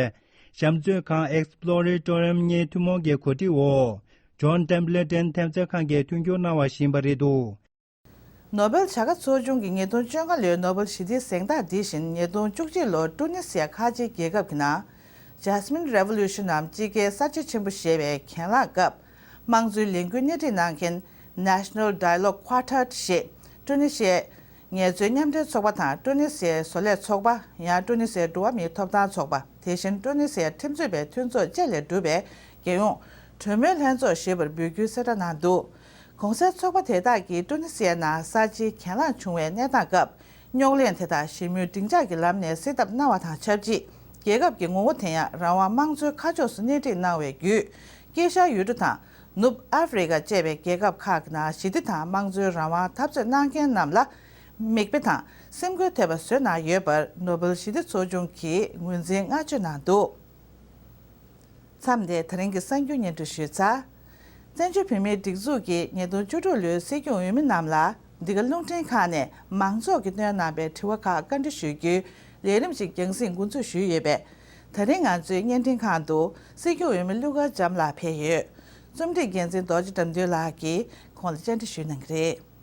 བཤམས་མཛོད་ཁང་Exploratorium་གཉིས་ཐུན་མོང་གི་གོ་སྒྲིག་འོག་ཇོན་ཊེམ་པ་ལ་ཊོན་ཐེབས་རྩ་ཁང་གིས་མཐུན་འགྱུར་གནང་བ་བཞིན་པ་རེད་འདུག། ནོ་སྦེལ་བྱ་དགའ་ཚོགས་ཆུང་གིས་ཉིས་སྟོང་བཅོ་ལྔ་ལོའི་ནོ་སྦེལ་ཞི་བདེའི་གཟེངས་རྟགས་འདི་བཞིན་ཉིས་སྟོང་བཅུ་གཅིག་ལོར་ཀྲུ་ནི་སི་ཡ་ཁ་ཆེའི་རྒྱལ་ཁབ་ཀྱི་ནང་Jasmine Revolution་ནམ་དཔྱིད་ཀའི་གསར་བརྗེ་ཆེན་པོ་ཞེས་པའི་གྱེན་ལངས་སྐབས་དམངས་གཙོའི་ལས་འགུལ་སྣེ་ཁྲིད་གནང་མཁན་National Dialogue Quartet་ཞེས་ཀྲུ་ནི་སི་ཡའི་ངལ་རྩོལ་མཉམ་འབྲེལ་ཚོགས་པ་དང་ཀྲུ་ནི་སི་ཡའི་བཟོ་ལས་ཚོགས་པ། ཡང་ཀྲུ་ནི་སི་ཡའི་འགྲོ་བ་མིའི་ཐོབ་ཐང་ཚོགས་པ། དེ་བཞིན་ཀྲུ་ནི་སི་ཡའི་ཁྲིམས་རྩོད་པའི་མཐུན་ཚོགས་བཅས་ལས་གྲུབ་པའི་རྒྱལ་ཡོངས་གྲོས་མོལ་ལྷན་ཚོགས་ཞེས་པར་འབོད་སྐུལ་གསལ་བསྒྲགས་གནང་འདུག། གོང་གསལ་ཚོགས་པ་དེ་དག་གིས་ཀྲུ་ནི་སི་ཡའི་ནང་གསར་བརྗེའི་གྱེན་ལངས་བྱུང་བའི་གནས་སྟངས་སྐབས་རྙོག་གླེང་དེ་དག་ཞི་མོལ་སྡིངས་ཆ་གི་ལམ་ནས་སེལ་ཐབས་གནང་བ་དང་ཆབས་ཅིག། རྒྱལ་ཁབ་ཀྱི་ངོ་བོ་དེ་ཡང་རང་དབང་དམངས་གཙོའི་ཁ་ཕྱོགས་སུ་སྣེ་ཁྲིད་གནང་བའི་བརྒྱུད། དཀྱིལ་ཤར་ཡུལ་གྲུ་དང་ནུབ་ཨ་ཧྥེ་རི་ཀ་བཅས་པའི་རྒྱལ་ཁབ་ཁག་གི་ནང་ཞི་བདེ་དང་དམངས་གཙོའི་རང་དབང་འཐབ་རྩོད་གནང་མཁན་རྣམས་ལ་མིག་དཔེ་དང་སེམས་འགུལ་ཐེབས་པ་བཟོས་གནང་ཡོད་པར་ནོ་སྦེལ་ཞི་བདེ་ཚོགས་ཆུང་གིས་ངོས་འཛིན་བསྔགས་བརྗོད་གནང་འདུག། མཚམས་འདིར་ད་རིང་གི་གསར་འགྱུར་སྙན་སྒྲོན་ཞུས་ཚར། བཙན་བྱོལ་བོད་མིའི་སྒྲིག་འཛུགས་ཀྱིས་ཉིས་སྟོང་བཅུ་དྲུག་ལོའི་སྲིད་སྐྱོང་འོས་མི་རྣམས་ལ་འདི་ག་རླུང་འཕྲིན་ཁང་ནས་མང་ཚོགས་ཀྱིས་བཏོན་གནང་པའི་དྲི་བ་ཁག་བཀའ་འདྲི་ཞུ་རྒྱུའི་ལས་རིམ་ཞིག་རྒྱང་སྲིང་འགོ་འཛུགས་ཞུས་ཡོད་པས། ད་རིང་ང་ཚོའི་བརྙན་འཕྲིན་ཁང་དུ་སྲིད་སྐྱོང་འོས་མི་ཀླུ་མཁར་བྱམས་ལགས་ཕེབས་ཡོད། རྩོམ་སྒྲིག་འགན་འཛིན་རྡོ་རྗེ་དགྲ་འདུལ་ལགས་ཀྱིས་ཁོང་ལ་བཅར་འདྲི་ཞུས་གནང་གི་རེད།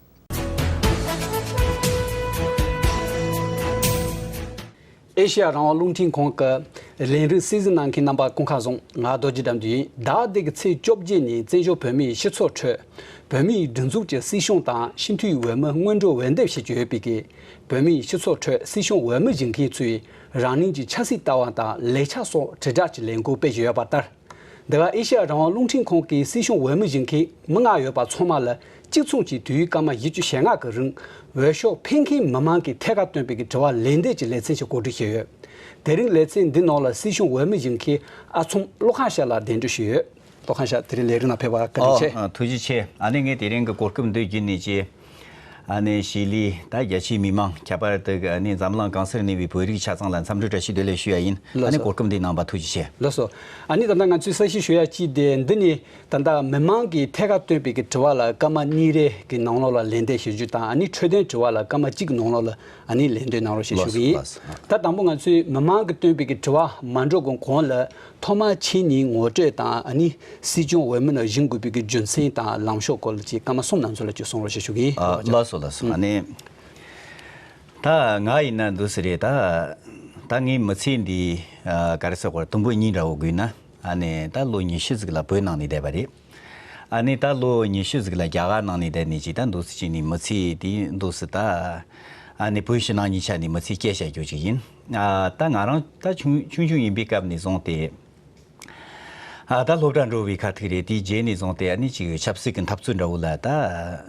ཨེ་ཤེ་ཡ་རང་དབང་རླུང་འཕྲིན་ཁང་གི་ལས་རིམ་གསན་གཟིགས་གནང་མཁན་རྣམ་པ་སྐུ་ཁམས་བཟང་། ང་རྡོ་རྗེ་དགྲ་འདུལ་ཡིན། ཟླ་འདི་གི་ཚེས་བཅོ་བརྒྱད་ཉིན་བཙན་བྱོལ་བོད་མིའི་སྤྱི་ཚོགས་ཁྲོད་བོད་མིའི་སྒྲིག་འཛུགས་ཀྱི་སྲིད་སྐྱོང་དང་སྤྱི་འཐུས་འོས་མི་སྔོན་འགྲོ་འོས་འདེམས་བྱེད་ཀྱི་ཡོད་པའི་གི་བོད་མིའི་སྤྱི་ཚོགས་ཁྲོད་སྲིད་སྐྱོང་འོས་མི་བཞེངས་མཁན་ཚོས་རང་ཉིད་ཀྱི་ཆབ་སྲིད་ལྟ་བ་དང་ལས་འཆར་སོགས་དྲིལ་བསྒྲགས་ཀྱི་ལས་འགུལ་སྤེལ་བཞིན་ཡོད་པ་ལྟར། འདི་ག་ཨེ་ཤེ་ཡ་རང་དབང་རླུང་འཕྲིན་ཁང་གིས་སྲིད་སྐྱོང་འོས་མི་བཞེངས་མཁན་མི་ལྔ་ཡོད་པ་ཚང་མ་ལ་གཅིག་མཚུངས་ཀྱིས་དུས་ཡུན་སྐར་མ་བཞི་བཅུ་ཞེ་ལྔ་གི་རིང་འོས་ཤོག་འཕེན་མཁན་མི་མང་གི་ཐད་ཀར་བཏོན་པའི་གི་དྲི་བ་ལན་འདེབས་ཀྱི་ལེ་ཚན་ཞིག་གོ་སྒྲིག་བྱས་ཡོད། དེ་རིང་ལེ་ཚན་འདི་ནང་ལ་སྲིད་སྐྱོང་འོས་མི་བཞེངས་མཁན་ཨ་ཚོམ་བློ་ཁ་ཤ་ལགས་གདན་འདྲེན་ཞུས་ཡོད། བློ་ཁ་ཤ་དེ་རིང་ལས་རིམ་ནང་ཕེབས་པར་བཀའ་དྲིན་ཆེ། ཨོ། ཐུགས་རྗེ་ཆེ། ཨ་ནི་ངས་དེ་རིང་གི་གོ་སྐབས་འདི་བརྒྱུད་ནས་ཅི། ཨ་ནི་ཤེས་ལི་ད་རྒྱ་ཆེའི་མི་མང་ཁྱད་པར་དུ་ཨ་ནི་འཛམ་གླིང་གང་སར་གནས་པའི་བོད་རིགས་ཆ་ཚང་ལ་འཚམས་འདྲི་བཀྲ་ཤིས་བདེ་ལེགས་ཞུ་ཡ་ཡིན། ལགས་ཨ་ནི་སོ། གོ་སྐབས་འདི་གནང་བ་ཐུགས་རྗེ་ཆེ། ལགས་སོ། ཨ་ནི་ད་ལྟ་ང་ཚོས་གསལ་བཤད་ཞུ་ཡ་གཅིག་དེ་འདི་ནི་ད་ལྟ་མི་མང་གིས་ཐད་ཀར་བཏོན་པའི་གི་དྲི་བ་ལ་སྐར་མ་གཉིས་རེ་གི་ནང་ལོགས་ལ་ལན་འདེབས་བྱེད་རྒྱུ་དང་ཨ་ནི་འཕྲོད་བསྟེན་དྲི་བ་ལ་སྐར་མ་གཅིག་གི་ནང་ལོགས་ལ་ཨ་ནི་ལན་འདེབས་གནང་རོགས་ཞེས་ཞུ་གི་ཡིན། ལགས་སོ། ལགས་སོ། ད་དང་པོ་ང་ཚོས་མི་མང་གིས་བཏོན་པའི་གི་དྲི་བ་མ་འགྲོ་གོང་གོང་ལ། ཐོག་མར་ཁྱེད་ཉིད་ངོ་སྤྲོད་དང་ཨ་ནི་སྲིད་སྐྱོང་འོས་མི་ནང་བཞེངས་དགོས་པའི་གི་རྒྱུ་མཚན་དང་ལངས་ཕྱོགས་སྐོར་ལ་ཅིག་སྐར་མ་གསུམ་ནང་ཚུད་ལ་ཅིག་གསུང་རོགས་ཞེས་ཞུ་གི་ཡིན། ཨ། ལགས་སོ་ལགས་སོ། ཨ་ནི་ ད་ང་ཡིན་ན་འདུག་སེ་རེད། ད་ད་ངའི་མི་ཚེ་འདི་ཨ་ག་རེ་ཟེར་དགོས་རེད། དུམ་བུ་གཉིས་འདྲ་བོ་བགོས་ན། ཨ་ནི་ད་ལོ་ཉི་ཤུ་ཟིག་ལ་བོད་ནང་ནས་བསྡད་པ་རེད། ཨ་ནི་ད་ལོ་ཉི་ཤུ་ཟིག་ལ་རྒྱ་གར་ནང་ནས་བསྡད་ནས་ཅིག་ད་འདུག་སེ་བྱས་ནས་མི་ཚེ་དེ་འདུག་སེ་ད་ཨ་ནི་བོད་ཕྱི་ནང་གཉིས་ཆ་ནས་མི་ཚེ་སྐྱེལ་བྱ་རྒྱུ་ཅིག་ཡིན། ཨ་ད་ང་རང་ད་ཆུང་ཆུང་ཆུང་ཡིན་པའི་སྐབས་ནས་བཟུང་སྟེ། ཨ་ད་སློབ་གྲྭ་འགྲོ་བའི་ཁ་ཐུག་རེད། དེའི་རྗེས་ནས་བཟུང་སྟེ་ཨ་ནི་ཅིག་ཆབ་སྲིད་ཀྱི་འཐབ་རྩོད་འདྲ་བོ་ལ་ད་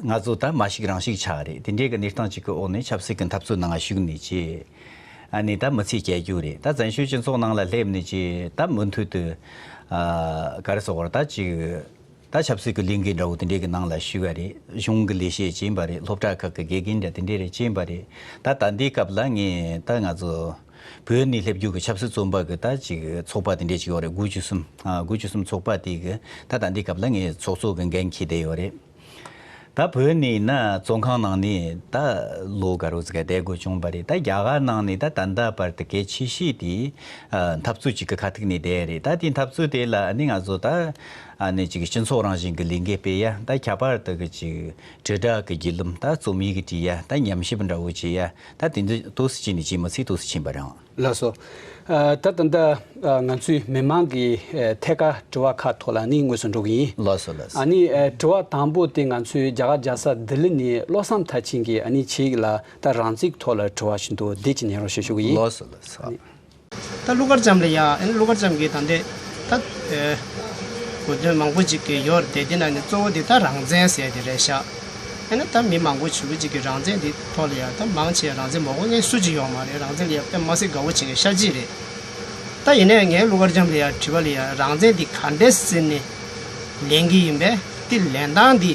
ང་ཚོ་ད་མ་ཞུགས་རང་ཞུགས་ཆགས་རེད། དེ་འདྲའི་གི་གནས་སྟངས་ཅིག་གི་འོག་ནས་ཆབ་སྲིད་ཀྱི་འཐབ་རྩོད་ནང་ཞུགས་ནས་ཅིག་ཨ་ནི་ད་མི་ཚེ་སྐྱེལ་རྒྱུ་རེད། ད་བཙན་བྱོལ་སྤྱི་ཚོགས་ནང་ལ་སླེབས་ནས་ཅིག་ད་མུ་མཐུད་དུ་ཨ་ག་རེ་ཟེར་དགོས་རེད། ད་ཅིག་ད་ཆབ་སྲིད་ཀྱི་ལས་འགུལ་འདྲ་བོ་དེ་འདྲའི་གི་ནང་ལ་ཞུགས་པ་རེད། གཞུང་གི་ལས་བྱེད་བྱས་པ་རེད། སློབ་གྲྭ་ཁག་གི་དགེ་རྒན་འདྲ་དེ་འདྲའི་རེ་བྱས་པ་རེད། ད་ད་ལྟའི་སྐབས་ལ་ངས་ད་ང་ཚོ་བོད་ནས་སླེབས་རྒྱུ་གི་ཆབ་སྲིད་བཙོན་པ་གི་ད་ཅིག་ཚོགས་པ་དེ་འདྲས་ཅིག་ཡོད་རེད། དགུ་བཅུ་གསུམ། ཨ་དགུ་བཅུ་གསུམ་ཚོགས་པ་དེ་གི་ད་ད་ལྟའི་སྐབས་ལ་ངས་ཚོགས་གཙོ་གི་འགན་འཁྱེར་བསྡད་ཡོད་རེད། ད་བོད་ནས་ཡིན་ན་བཙོན་ཁང་ནང་ནས་ད་ལོ་དགའ་རོགས་ཟིག་ག་བསྡད་དགོས་བྱུང་བ་རེད། ད་རྒྱ་གར་ནང་ནས་ད་ད་ལྟ་བར་དུ་གལ་ཆེ་ཤོས་དེ་ཨ་འཐབ་རྩོད་ཅིག་གི་ཁ་ཐུག་ནས་བསྡད་རེད། ད་དེའི་འཐབ་རྩོད་དེ་ལ་ཨ་ནི་ང་ཚོ་ད་ཨ་ནི་ཅིག་སྤྱི་ཚོགས་རང་བཞིན་གི་ལས་འགུལ་སྤེལ་ཡ། ད་ཁྱད་པར་དུ་གི་ཅིག་དྲིལ་བསྒྲགས་ཀྱི་བརྒྱུད་ལམ། ད་རྩོམ་ཡིག་བྲིས་ཡ། ད་ཉམས་ཞིབ་འདྲ་བོ་བྱེད་ཡ། ད་དེ་འདྲ་ཏོག་ཙམ་བྱས་ནས་ཅིག་མི་ཚེ་ཏོག་ཙམ་ཕྱིན་པ་རེད། ལགས་སོ། ཨ་ད་ད་ལྟ་ཨ་ང་ཚོའི་མི་མང་གི་ཨ་ཐད་ཀར་དྲི་བ་ཁག་ཐོག་ལ་ནི་དངོས་སུ་འགྲོ་གི་ཡིན། ལགས་སོ་ལགས་སོ། ཨ་ནི་ཨ་དྲི་བ་དང་པོ་དེ་ང་ཚོའི་རྒྱ་གར་རྒྱལ་ས་ལྡི་ལི་ནས་བློ་བཟང་མཐར་ཕྱིན་གྱིས་ཨ་ནི་ཁྱེད་ལ་ད་རང་བཙན་ཐོག་ལ་དྲི་བ་ཞུ་འདུག་འདི་ཅིག་ཉན་རོགས་ཞུ་ཞུ་གི་ཡིན། ལགས་སོ་ལགས་སོ། ཨ་ནི། ད་ཀླུ་མཁར་བྱམས་ལ་ཡ། ཨ་ནི་ཀླུ་མཁར་བྱམས་ཀྱིས་ད་ལྟའི་ད་ཨེ་གོ་དོན་མང་པོ་ཅིག་གི་ཡོད་རེད་དེ། དེ་ནང་ནས་གཙོ་བོ་དེ་ད་རང་བཙན་ཟེར་དེ་རེད་ཤག་ཨ་ནི་ད་མི་མང་པོ་ཞེ་པོ་ཅིག་གིས་རང་བཙན་དེ་ཐོག་ལ་ཡ་ད་མང་ཆེ་རང་བཙན་མ་དགོས་མཁན་སུ་ཅིག་ཡོད་མ་རེད། རང་བཙན་ལ་ཡ་དཔེ་མི་སྲིད་དགའ་བོ་བྱེད་མཁན་ཤ་གཅིག་རེད། ད་ཡིན་ནའི་ངས་ཀླུ་མཁར་བྱམས་ལ་ཡ་དྲི་བ་ལ་ཡ། རང་བཙན་འདི་ག་འདྲས་ཟེར་ནས་ལེན་གྱི་ཡིན་པས། དེ་ལེན་སྟངས་འདི་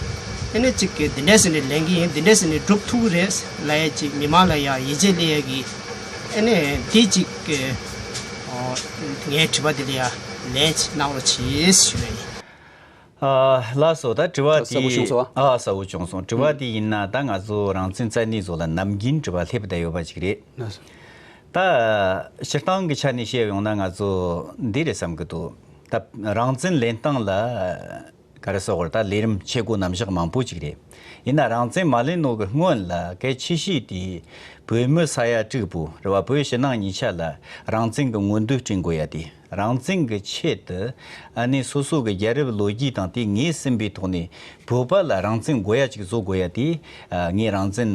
ཨ་ནི་གཅིག་གིས་འདི་འདྲས་ཟེར་ནས་ལེན་གྱི་ཡིན། འདི་འདྲས་ཟེར་ནས་སྒྲུབ་ཐུབ་ཀྱི་རེད་ལབ་ཡ་གཅིག་མི་མང་ལ་ཡ་ཡིད་ཆེས་སླེབས་ཡ་གི་ཨ་ནི་འདི་གཅིག་གི་ཨོ་ངའི་དྲི་བ་འདི་ལ་ཡ་ལན་ཅིག་གནང་རོགས་གྱིས་ཞུ་ཡ་ཡིན། ཨ་ལགས་སོ། ད་དྲི་བ་དེ་གསལ་པོ་བྱུང་སོང་ཨ། ཨ་གསལ་པོ་བྱུང་སོང་། དྲི་བ་དེ་ཡིན་ན་ད་ང་ཚོ་རང་བཙན་རྩ་གནས་ཚོ་ལ་ནམ་རྒྱུན་དྲི་བ་སླེབས་བསྡད་ཡོད་པ་ཅིག་རེད། ལགས་སོ། ད་སྤྱིར་བཏང་གི་ཆ་ནས་བཤད་ཡོང་ན་ང་ཚོ་འདི་རེད་བསམ་གི་འདུག་ད་རང་བཙན་ལེན་སྟངས་ལ་ག་རེ་ཟེར་དགོས་རེད། ད་ལས་རིམ་ཆས་གོ་རྣམ་གཞག་མང་པོ་ཅིག་རེད། ཡིན་ན་རང་བཙན་མ་ལེན་ནོ་གི་སྔོན་ལ་གལ་ཆེ་ཤོས་དེ་བོད་མི་ས་ཡ་དྲུག་པོ་རེད་བ། བོད་ཕྱི་ནང་གཉིས་ཆ་ལ་རང་བཙན་གི་མངོན་འདོད་བསྐྲུན་དགོས་ཡ་དེ། རང་བཙན་གྱི་ཆེད་དུ་ཨ་ནི་སོ་སོ་གི་རྒྱལ་རབས་ལོ་རྒྱུས་དང་དེ་ངེས་ཟིན་པའི་ཐོག་ནས་བོད་པ་ལ་རང་བཙན་དགོས་ཡ་ཅིག་བཟོ་དགོས་ཡ་དེ། ཨ་ངས་རང་བཙན་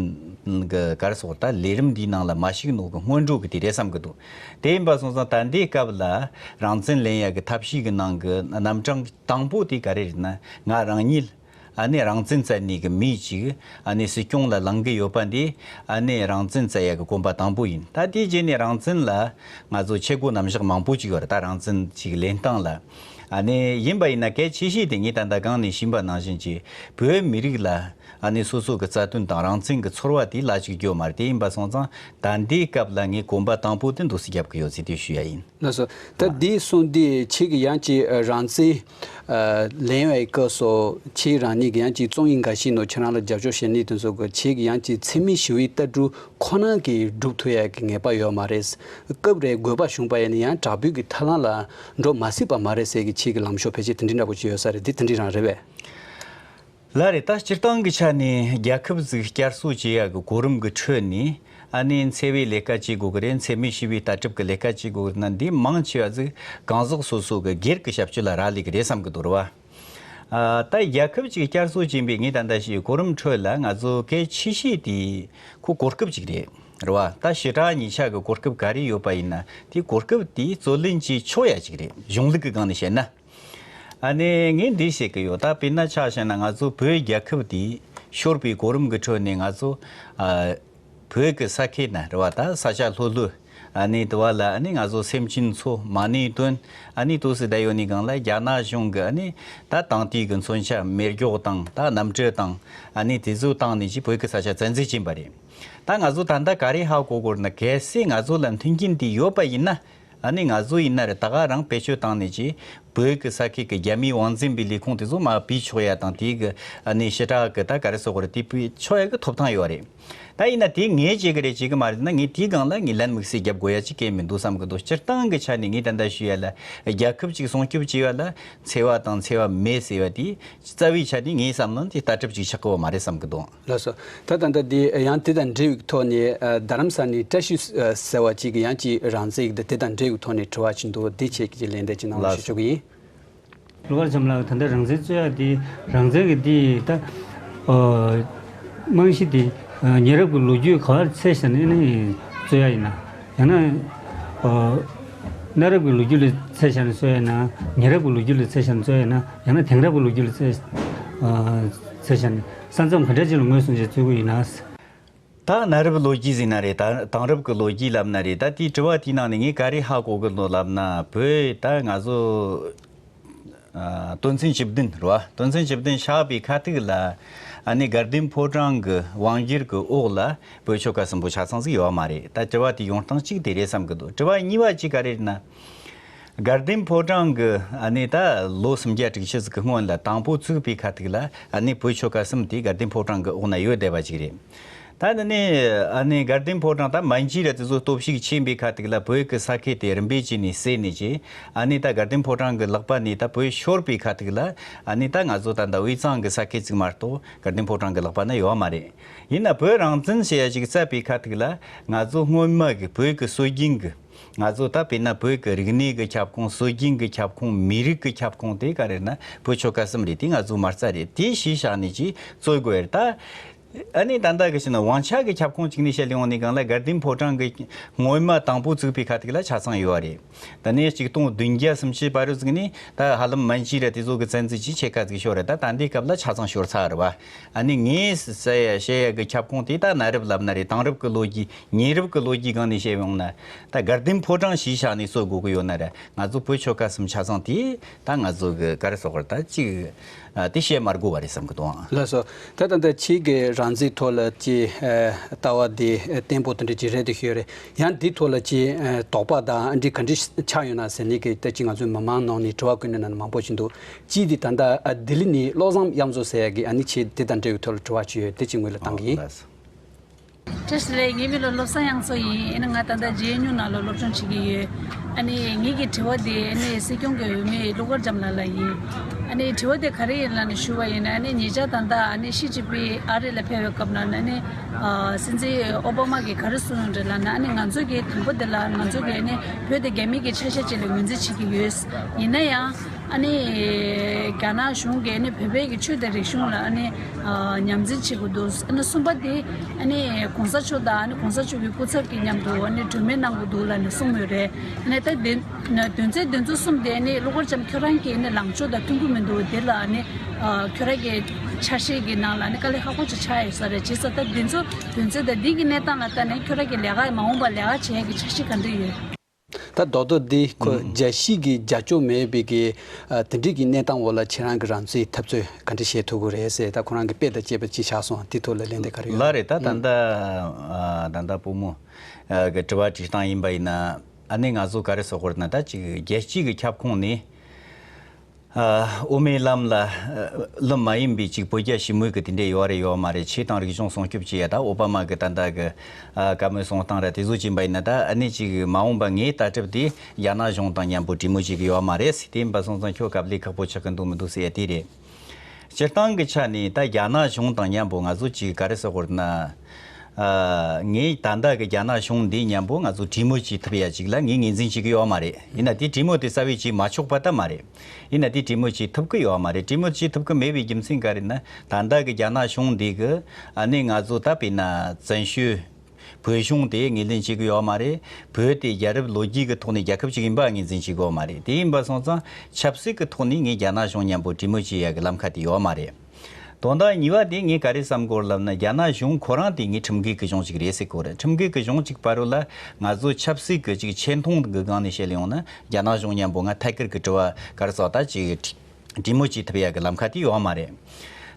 གྱི་ག་རེ་ཟེར་དགོས་རེད། ད་ལས་རིམ་འདིའི་ནང་ལ་མ་ཞུགས་ནོ་གི་སྔོན་འགྲོ་གི་དེ་རེད་བསམ་གི་འདུག་དེ་ཡིན་པ་སོང་ཙང་ད་ལྟའི་སྐབས་ལ་རང་བཙན་ལེན་ཡ་གི་ཐབས་ཤེས་གི་ནང་གི་རྣམ་གྲངས་དང་པོ་དེ་ག་རེ་རེད་ན། ང་རང་ཉིད་ཨ་ནི་རང་བཙན་རྩོད་ནས་གི་མི་ཅིག་ཨ་ནི་སྲིད་སྐྱོང་ལ་ལངས་གི་ཡོད་པ་འདི། ཨ་ནི་རང་བཙན་རྩོད་ཡ་གི་གོམ་པ་དང་པོ་ཡིན། ད་དེའི་རྗེས་ནས་རང་བཙན་ལ་ང་ཚོ་ཆས་གོ་རྣམ་གཞག་མང་པོ་ཅིག་ཡོད་རེད། ད་རང་བཙན་ཅིག་ལེན་སྟངས་ལ། ཨ་ནི་ཡིན་པ་ཡིན་ན་གལ་ཆེ་ཤོས་དེ་ངས་ད་ལྟ་གོང་ནས་ཞུས་པ་ནང་བཞིན་གྱི་བོད་མི་རིགས་ལ་ཨ་ནི་སོ་སོ་གི་རྩ་དོན་དང་རང་བཙན་གྱི་ཚོར་བ་དེ་ལ་ཅིག་འགྱོ་མ་རེད། དེ་ཡིན་པ་སོང་ཙང་ད་ལྟའི་སྐབས་ལ་ངས་གོམ་པ་དང་པོ་དེ་འདུག་སེ་རྒྱབ་གི་ཡོད་ཟེར་དེ་ཞུ་ཡ་ཡིན། ལགས་སོ། ད་འདི་གསུངས་དུས་ཁྱེད་ཀྱིས་ཡང་ཅིག་རང་བཙན་ལེན་པའི་སྐབས་སུ་ཁྱེད་རང་ཉིད་ཀྱིས་ཡང་ཅིག་རྩོམ་ཡིག་འགའ་ཞིག་ནང་ཁྱེད་རང་ལ་རྒྱབ་སྐྱོར་བྱེད་མཁན་དེ་ཚོ་གི་ཁྱེད་ཀྱིས་ཡང་ཅིག་འཚེ་མེད་ཞི་བའི་ལྟ་གྲུབ་ཁོ་ན་གིས་སྒྲུབ་ཐུབ་ཡ་གི་ངེས་པ་ཡོད་མ་རེད། སྐབས་རེ་དགོས་པ་བྱུང་པ་ཡིན་ན་ཡང་དྲག་པོའི་གི་ཐབས་ལམ་ལ་འགྲོ་མ་སྲིད་པ་མ་རེད་ཟེར་གི་ཁྱེད་ཀྱི་ལམ་ཕྱོགས་ཕལ་ཆེར་དེ་འདྲའི་འདྲ་པོ་ཅིག་ཡོད་ས་རེད། འདི་དེ་འདྲའི་རང་རེད་པས། ལགས་རེད། ད་སྤྱིར་བཏང་གི་ཆ་ནས་རྒྱལ་ཁབ་ཟིག་བསྐྱར་གསོ་བྱེད་ཡ་གི་གོ་རིམ་གི་ཁྲོད་ནས་ཨ་ནི་འཚེ་བའི་ལས་ཀ་བྱེད་དགོས་གི་རེད། འཚེ་མེད་ཞི་བའི་ལྟ་གྲུབ་གི་ལས་ཀ་བྱེད་དགོས་གི་རེད་ན། འདི་མང་ཆེ་བ་ཟིག་གང་ཟག་སོ་སོ་གི་སྒེར་གི་ཞབས་ཕྱི་ལ་རག་ལས་གི་རེད་བསམ་གི་འདུག་རེད་བ། ཨ་ད་རྒྱལ་ཁབ་ཅིག་བསྐྱར་གསོ་བྱེད་པའི་ངས་ད་ལྟ་ཞུས་གོ་རིམ་ཁྲོད་ལ་ང་ཚོ་གལ་ཆེ་ཤོས་དེ་ཁོ་གོ་སྐབས་ཅིག་རེད། རེད་བ། ད་ཞི་དྲག་གཉིས་ཆ་གི་གོ་སྐབས་ག་རེ་ཡོད་པ་ཡིན་ན། དེ་གོ་སྐབས་དེ་རྩོད་ལེན་བྱེད་ཆོག་ཡ་ཅིག་རེད། གཞུང་ལུགས་ཀྱི་སྒང་ནས་བཤད་ན། ཨ་ནི་ངས་འདི་བཤད་གི་ཡོད། ད་དཔེར་ན་ཆ་བཞག་ན་ང་ཚོ་བོད་རྒྱལ་ཁབ་དེ་ཤོར་བའི་གོ་རིམ་གྱི་ཁྲོད་ནས་ང་ཚོ་ཨ་བོད་ཀྱི་ས་ཁུལ་ན་རེད་བ། ད་ས་ཆ་ལྷོད་ལྷོད། ཨ་ནི་དེ་བ་ལ་ཨ་ནི་ང་ཚོ་སེམས་ཅན་ཚོ་མ་ཎི་འདོན། ཨ་ནི་ཏོག་ཙམ་བསྡད་ཡོད་ནི་སྒང་ལ་རྒྱ་ནག་གཞུང་གི་ཨ་ནི་ད་དེང་དུས་ཀྱི་མཚོན་ཆ་མེ་སྒྱོགས་དང་ད་གནམ་གྲུ་དང་ཨ་ནི་དེ་ཚོ་བཏང་ནས་ཅིག་བོད་ཀྱི་ས་ཆ་བཙན་འཛུལ་བྱིན་པ་རེད། ད་ང་ཚོ་ད་ལྟ་ག་རེ་ཧ་གོ་དགོས་ན། གལ་སྲིད་ང་ཚོ་ལ་མཐུན་རྐྱེན་དེ་ཡོད་པ་ཡིན་ན། ཨ་ནི་ང་ཚོ་ཡིན་ན་རེད། ད་ག་རང་བེད་སྤྱོད་བཏང་ནས་ཅིག་བོད་ཀྱི་ས་ཁུལ་གྱི་རྒྱ་མིའི་དབང་འཛིན་པའི་ལས་ཁུངས་དེ་ཚོ་མར་བུད་ཆོག་ཡ་དང་། དེ་གི་ཨ་ནི་ཞི་དྲག་གི་ད་ག་རེ་ཟེར་དགོས་རེད། དེ་བུད་ཆོག་ཡ་གི་ཐོབ་ཐང་ཡོད་རེད། ད་ཡིན་ན་དེ་ངས་བྱེད་གི་རེད་བྱེད་གི་མ་རེད་ན། ངས་དེའི་སྒང་ལ་ངས་ལན་དམིགས་བསལ་རྒྱབ་དགོས་ཡ་ཅིག་གང་ཡང་མི་འདུག་བསམ་གི་འདུག་སྤྱིར་བཏང་གི་ཆ་ནས་ངས་ད་ལྟ་ཞུ་ཡ་ལ། རྒྱལ་ཁབ་ཅིག་སྲུང་སྐྱོབ་བྱེད་ཡ་ལ་འཚེ་བ་དང་འཚེ་བ་མེད་ཟེར་བ་དེ་རྩ་བའི་ཆ་ནས་ངའི་བསམ་ནང་དེ་ལྟ་གྲུབ་ཅིག་ཆགས་གི་ཡོད་མ་རེད་བསམ་གི་འདུག་ལགས་སོ། ད་ད་ལྟ་འདི་ཡང་དེ་དང་འབྲེལ་བའི་ཐོག་ནས་ཨ་རྡ་རམ་ས་ནས་བཀྲ་ཤིས་ཟེར་བ་ཅིག་གིས་ཡང་ཅིག་རང་བཙན་གྱི་དེ་དང་འབྲེལ་བའི་ཐོག་ནས་དྲི་བ་ཅིག་འདུག་འདི་ཆེད་ཀྱི་ལན་འདེབས་ཅིག་གནང་རོགས་ཞུ་ཞུ་གི་ཡིན། ཀླུ་མཁར་བྱམས་ལགས། ད་ལྟ་རང་བཙན་རྩོད་ཡ་དེ་རང་བཙན་གྱི་དེ་ད་ཨ་རྨང་གཞི་དེ་ཨ་ཉེ་རབས་ཀྱི་ལོ་རྒྱུས་ག་བར་ཚད་བཞག་ནས་ནི་རྩོད་ཡ་ཡིན་ན། ཡང་ན་ཨ་གནའ་རབས་ཀྱི་ལོ་རྒྱུས་ལ་ཚད་བཞག་ནས་རྩོད་ཡ་ཡིན་ན། ཉེ་རབས་ཀྱི་ལོ་རྒྱུས་ལ་ཚད་བཞག་ནས་རྩོད་ཡ་ཡིན་ན། ཡང་ན་དེང་རབས་ཀྱི་ལོ་རྒྱུས་ལ་ཚད་ཨ་ཚད་བཞག་ནས་ས་མཚམས་ག་འདྲ་ཅིག་ལ་ངོས་བཟུང་བྱས་རྩོད་ཀྱི་ཡིན་ན། ད་གནའ་རབས་ལོ་རྒྱུས་ཟེར་ན་རེད། ད་དེང་རབས་ཀྱི་ལོ་རྒྱུས་ལབ་ན་རེད། ད་དེའི་དྲི་བ་དེའི་ནང་ནས་ངས་ག་རེ་ཧ་གོ་གི་འདུག་ལབ་ན། བོད་ད་ང་ཚོ་ཨ་དོན་ཚན་བཅུ་བདུན་རེད་བ། དོན་ཚན་བཅུ་བདུན་བཞག་པའི་ཁ་ཐུག་ལ་ཨ་ནི་དགའ་ལྡན་ཕོ་བྲང་གི་དབང་སྒྱུར་གྱི་འོག་ལ་བོད་ཆོལ་ཁ་གསུམ་པོ་ཆ་ཚང་ཟིག་ཡོད་མ་རེད། ད་དྲི་བ་དེའི་ཡོང་སྟངས་གཅིག་དེ་རེད་བསམ་གི་འདུག་དྲི་བ་གཉིས་པ་གཅིག་ག་རེ་རེད་ན། དགའ་ལྡན་ཕོ་བྲང་གི་ཨ་ནི་ད་ལོ་སུམ་བརྒྱ་དྲུག་ཅུ་ཟིག་གི་སྔོན་ལ་དང་པོ་བཙུགས་པའི་ཁ་ཐུག་ལ་ཨ་ནི་བོད་ཆོལ་ཁ་གསུམ་དེ་དགའ་ལྡན་ཕོ་བྲང་གི་འོག་ན་ཡོད་བསྡད་པ་ཅིག་རེད། ད་ནི་ནི་ཨ་ནི་དགའ་ལྡན་ཕོ་བྲང་ད་མན་ཇུ་ར་དེ་ཚོ་སྟོབས་ཤུགས་ཆེན་པོའི་ཁ་ཐུག་ལ་བོད་ཀྱི་ས་ཁུལ་དེ་རིམ་པས་བྱས་ནས་བསྲེས་ནས་ཀྱི་ཨ་ནི་ད་དགའ་ལྡན་ཕོ་བྲང་གི་ལག་པ་ནས་ད་བོད་ཤོར་བའི་ཁ་ཐུག་ལ་ཨ་ནི་ད་ང་ཚོ་ད་ད་དབུས་གཙང་གི་ས་ཁུལ་ཅིག་མ་གཏོགས་དགའ་ལྡན་ཕོ་བྲང་གི་ལག་པ་ན་ཡོད་མ་རེད། ཡིན་ན་བོད་རང་བཙན་ཟེར་ཡ་ཅིག་བསྩལ་བའི་ཁ་ཐུག་ལ་ང་ཚོ་སྔོན་མ་གི་བོད་ཀྱི་སྲོལ་རྒྱུན་གྱི། ང་ཚོ་ད་དཔེར་ན་བོད་ཀྱི་རིག་གནས་ཀྱི་ཁྱབ་ཁོངས། སྲོལ་རྒྱུན་གྱི་ཁྱབ་ཁོངས། མི་རིགས་ཀྱི་ཁྱབ་ཁོངས་དེ་ག་རེ་ན་བོད་ཆོལ་ཁ་གསུམ་རེད། དེ་ང་ཚོ་མ་རྩ་རེད། དེ་གཞི་བཞག་ནས་ཅིག་རྩོད་དགོས་རེད་ད། ཨ་ནི་ད་ལྟ་གི་ཕྱིན་ན་དབང་ཆ་གི་ཁྱབ་ཁོངས་གཅིག་ནས་བཤད་ཡོང་ནས་གང་ལ་དགའ་ལྡན་ཕོ་བྲང་གི་སྔོན་མ་དང་པོ་བཙུགས་པའི་ཁ་ཐུག་ལ་ཆ་ཚང་ཡོད་རེད། ད་ནས་ཆིག་སྟོང་བདུན་བརྒྱ་སུམ་ཅུ་བར་དུ་ཟིག་ནས་ད་ཧ་ལམ་མན་ཇུ་ར་དེ་ཚོ་གི་བཙན་འཛུལ་གྱིས་ཕྱེད་ཀ་ཟིག་ཤོར་རེད། ད་ད་འདི་སྐབས་ལ་ཆ་ཚང་ཤོར་ཚར་རེད་བ། ཨ་ནི་ངས་ཟེར་ཡ་བཤད་ཡ་གི་ཁྱབ་ཁོངས་དེ་ད་གནའ་རབས་ལབ་ན་རེད། དེང་རབས་ཀྱི་ལོ་རྒྱུས། ཉེ་རབས་ཀྱི་ལོ་རྒྱུས་སྒང་ནས་བཤད་ཡོང་ན། ད་དགའ་ལྡན་ཕོ་བྲང་གཞི་བཞག་ནས་རྩོད་དགོས་ཀྱི་ཡོད་ན་རེད། ང་ཚོ་བོད་ཆོལ་ཁ་གསུམ་ཆ་ཚང་དེ་ད་ང་ཚོ་གི་ག་རེ་ཟེར་དགོས་རེད། ད་ཅིག་ཨ་དེ་བཤད་མ་དགོས་པ་རེད་བསམ་གི་འདུག་ཨང་། ལགས་སོ། ད་ད་ལྟ་ཁྱེད་ཀྱི་རང་བཙན་ཐོག་ལ་ཅིག་ཨ་ལྟ་བ་དེ་བརྟན་པོ་དེ་འདྲ་ཅིག་རེད་དེ་ཤོད་རེད། ཡང་འདི་ཐོག་ལ་ཅིག་ཨ་དོགས་པ་དང་འདི་ག་འདྲ་ཆགས་ཡོད་ན་ཟེར་ནས་ཀྱི་ད་ཅིག་ང་ཚོའི་མི་མང་ནང་ནས་དྲི་བ་བཀོད་ནས་ན་མང་པོ་ཞིག་འདུག་ཅིག་འདི་ད་ལྟ་ཨ་ལྡི་ལི་ནས་བློ་བཟང་དབྱངས་མཚོ་ཟེར་ཡ་གི་ཨ་ནི་ཆེད་དེ་དང་འབྲེལ་བའི་ཐོག་ལ་དྲི་བ་ཅིག་ཡོད། དེ་ཅིག་ངོས་ལ་བཏང་གི་ཡིན། ལགས་སོ། བཀྲ་ཤིས་བདེ་ལེགས། ངའི་མིང་ལ་བློ་བཟང་དབྱངས་མཚོ་ཡིན། ཨ་ནི་ང་ད་ལྟ་ཇེ་ཨེན་ཡུ་ནང་ལ་སློབ་སྦྱོང་བྱེད་ཀྱི་ཡོད། ཨ་ནི་ངེད་ཀྱི་དྲི་བ་དེ་ཨ་ནི་སྲིད་སྐྱོང་གི་འོས་མི་ཀླུ་མཁར་བྱམས་ལགས་ལ་ཡིན། ཨ་ནི་དྲི་བ་དེ་ག་རེ་ཡིན་ལབ་ནས་ཞུ་བ་ཡིན་ན། ཨ་ནི་ཉེ་ཆར་ད་ལྟ་ཨ་ནི་ཤི་ཅིན་ཕིང་ཨ་རི་ལ་ཕེབས་པའི་སྐབས་ན་ཨ་ནི་ཨ་སྲིད་འཛིན་ཨོ་བྷ་མ་གིས་ག་རེ་གསུངས་ཡོད་རེད་ལབ་ན། ཨ་ནི་ང་ཚོ་གི་དང་པོ་དེ་ལ་ང་ཚོ་གི་ཨ་ནི་བོད་དེ་རྒྱ་མི་གི་ཆ་ཤས་ཅིག་ལ་ངོས་འཛིན་བྱེད་ཀྱི་ཡོད། ཡིན་ན་ཡང་ཨ་ནི་རྒྱ་ནག་གཞུང་གིས་ཨ་ནི་བོད་པའི་གི་ཆོས་དང་རིག་གཞུང་ལ་ཨ་ནི་ཨ་ཉམས་འཛིན་བྱེད་དགོས་འདུག་ཨ་ནི་གསུམ་པ་དེ་ཨ་ནི་གོང་ས་མཆོག་དང་ཨ་ནི་གོང་ས་མཆོག་གི་སྐུ་ཚབ་ཀྱི་མཉམ་དུ་ཨ་ནི་གྲོས་མོལ་གནང་དགོས་འདུག་ལབ་ནས་གསུངས་ཡོད་རེད། ཨ་ནི་ད་དེ་དོན་ཚན་དེ་ཚོ་གསུམ་དེ་ཨ་ནི་ཀླུ་མཁར་བྱམས་ཁྱོད་རང་གི་ཨ་ནི་ལངས་ཕྱོགས་དང་མཐུན་གྱི་མི་འདུག་དེ་ལ་ཨ་ནི་ཨ་ཁྱོད་རང་གི་འཆར་གཞི་གི་ནང་ལ་ཨ་ནི་དཀའ་ལས་ཁག་པོ་ཅིག་ཆགས་ཡོད་ས་རེད། བྱས་ཙང་ད་དེ་ཚོ་དོན་ཚན་དང་འདི་གི་གནས་སྟངས་ལ་ལྟ་ནས་ཁྱོད་རང་གི་ལས་ཀ་མ་འོངས་པར་ལས་ཀ་བྱེད་ཡག་གི་འཆར་གཞི་ག་འདྲ་ཡོད། ད་རྡོག་རྡོག་འདི་ཁོ་ཨུ། རྒྱལ་སྤྱི་གི་རྒྱབ་སྐྱོར་མེད་པའི་གི་ཨ་དེ་འདྲའི་གི་གནས་སྟངས་འོག་ལ་ཁྱེད་རང་གི་རང་བཙན་འཐབ་རྩོད་ག་འདྲ་བྱེད་ཐུབ་ཀྱི་རེད་ཟེར། ད་ཁོ་རང་གི་དཔེ་དང་བཅས་པ་ཅིག་བཞག་སོང་། དེ་ཐོག་ལ་ལན་དེ་ག་རེ་ཡོད། ལགས་རེད། ད་ད་ཨུ། ལྟ་ཨ་ད་ལྟ་བུ་མོ་ཨ་གི་དྲི་བ་དྲིས་སྟངས་ཡིན་པ་ཡིན་ན། ཨ་ནི་ང་ཚོ་ག་རེ་ཟེར་དགོས་རེད་ན། ད་ཅིག་རྒྱལ་སྤྱི་གི་ཁྱབ་ཁོངས་ནས། ཨ་དབུ་མའི་ལམ་ལ་ཨ་ལམ་མ་ཡིན་པའི་ཅིག་བོད་རྒྱ་ཞི་མོལ་གྱི་དེ་འདྲས་ཡོད་རེད་ཡོད་མ་རེད། ཆོས་དང་རིག་གཞུང་སྲུང་སྐྱོབ་བྱེད་ཡ། ད་ཨོ་བྷ་མ་གི་ད་ལྟ་གི་ཨ་བཀའ་མོལ་གསུང་སྟངས་ར་དེ་ཚོ་ཅིག་ཡིན་པ་ཡིན་ན། ད་ཨ་ནི་ཅིག་མ་འོངས་པ་ངའི་ལྟ་གྲུབ་དེ་རྒྱ་ནག་གཞུང་དང་མཉམ་པོ་གྲོས་མོལ་བྱེད་ཀྱི་ཡོད་མ་རེད། དེ་ཡིན་པ་སོང་ཙང་ཁྱོད་དཀའ་ལས་ཁག་པོ་ཆགས་ཀྱི་འདུག་མི་འདུག་ཟེར་ཡ་དེ་རེད། སྤྱིར་བཏང་གི་ཆ་ནས་ད་རྒྱ་ནག་གཞུང་དང་མཉམ་པོ་ང་ཚོ་ཅིག་ག་རེ་ཟེར་དགོས་རེད་ན། ཨ་ངས་ད་ལྟ་གི་རྒྱ་ནག་གཞུང་འདི་མཉམ་པོ་ང་ཚོ་གྲོས་མོལ་བྱེད་ཐུབ་ཡ་ཅིག་ལ་ངས་ངོས་འཛིན་བྱེད་ཀྱི་ཡོད་མ་རེད། ཡིན་ན་དེ་གྲོས་མོལ་དེ་རྩ་བའི་བྱེད་མ་ཆོག་པ་ད་མ་རེད། ཡིན་ན་དེ་གྲོས་མོལ་བྱེད་ཐུབ་ཀྱི་ཡོད་མ་རེད། གྲོས་མོལ་བྱེད་ཐུབ་ཀྱི་མེད་པའི་རྒྱུ་མཚན་ག་རེ་ན། ད་ལྟ་གི་རྒྱ་ནག་གཞུང་འདི་གི་ཨ་ནི་ང་ཚོ་ད་དཔེར་ན་བཙན་བྱོལ་བོད་གཞུང་དེ་ངོས་ལེན་བྱེད་ཀྱི་ཡོད་མ་རེད། བོད་དེ་རྒྱལ་རབས་ལོ་རྒྱུས་ཀྱི་ཐོག་ནས་རྒྱལ་ཁབ་ཅིག་ཡིན་པ་ངོས་འཛིན་བྱེད་ཀྱི་ཡོད་མ་རེད། དེ་ཡིན་པ་སོང་ཙང་ཆབ་སྲིད་ཀྱི་ཐོག་ནས་ངས་རྒྱ་ནག་གཞུང་མཉམ་པོ་གྲོས་མོལ་བྱེད་ཡ་གི་ལམ་ཁ་དེ་ཡོད་མ་རེད། དོན་དག་གཉིས་པ་དེ་ངས་ག་རེ་བསམ་གོ་ལབ་ན། རྒྱ་ནག་གཞུང་ཁོ་རང་དེ་ངས་ཁྲིམས་འགལ་གྱི་གཞུང་ཅིག་རེད་ཟེར་གོ་རེད། ཁྲིམས་འགལ་གྱི་གཞུང་ཅིག་བར་རུ་ལ་ང་ཚོ་ཆབ་སྲིད་ཀྱི་ཅིག་ཆེ་མཐོང་གི་སྒང་ནས་བཤད་ཡོང་ན། རྒྱ་ནག་གཞུང་མཉམ་པོ་ང་ཐད་ཀར་གྱི་དྲི་བ་ག་རེ་ཟེར་ད་ཅིག་གྲོས་མོལ་བྱེད་ཐུབ་ཡ་གི་ལམ་ཁ་དེ་ཡོད་མ་རེད།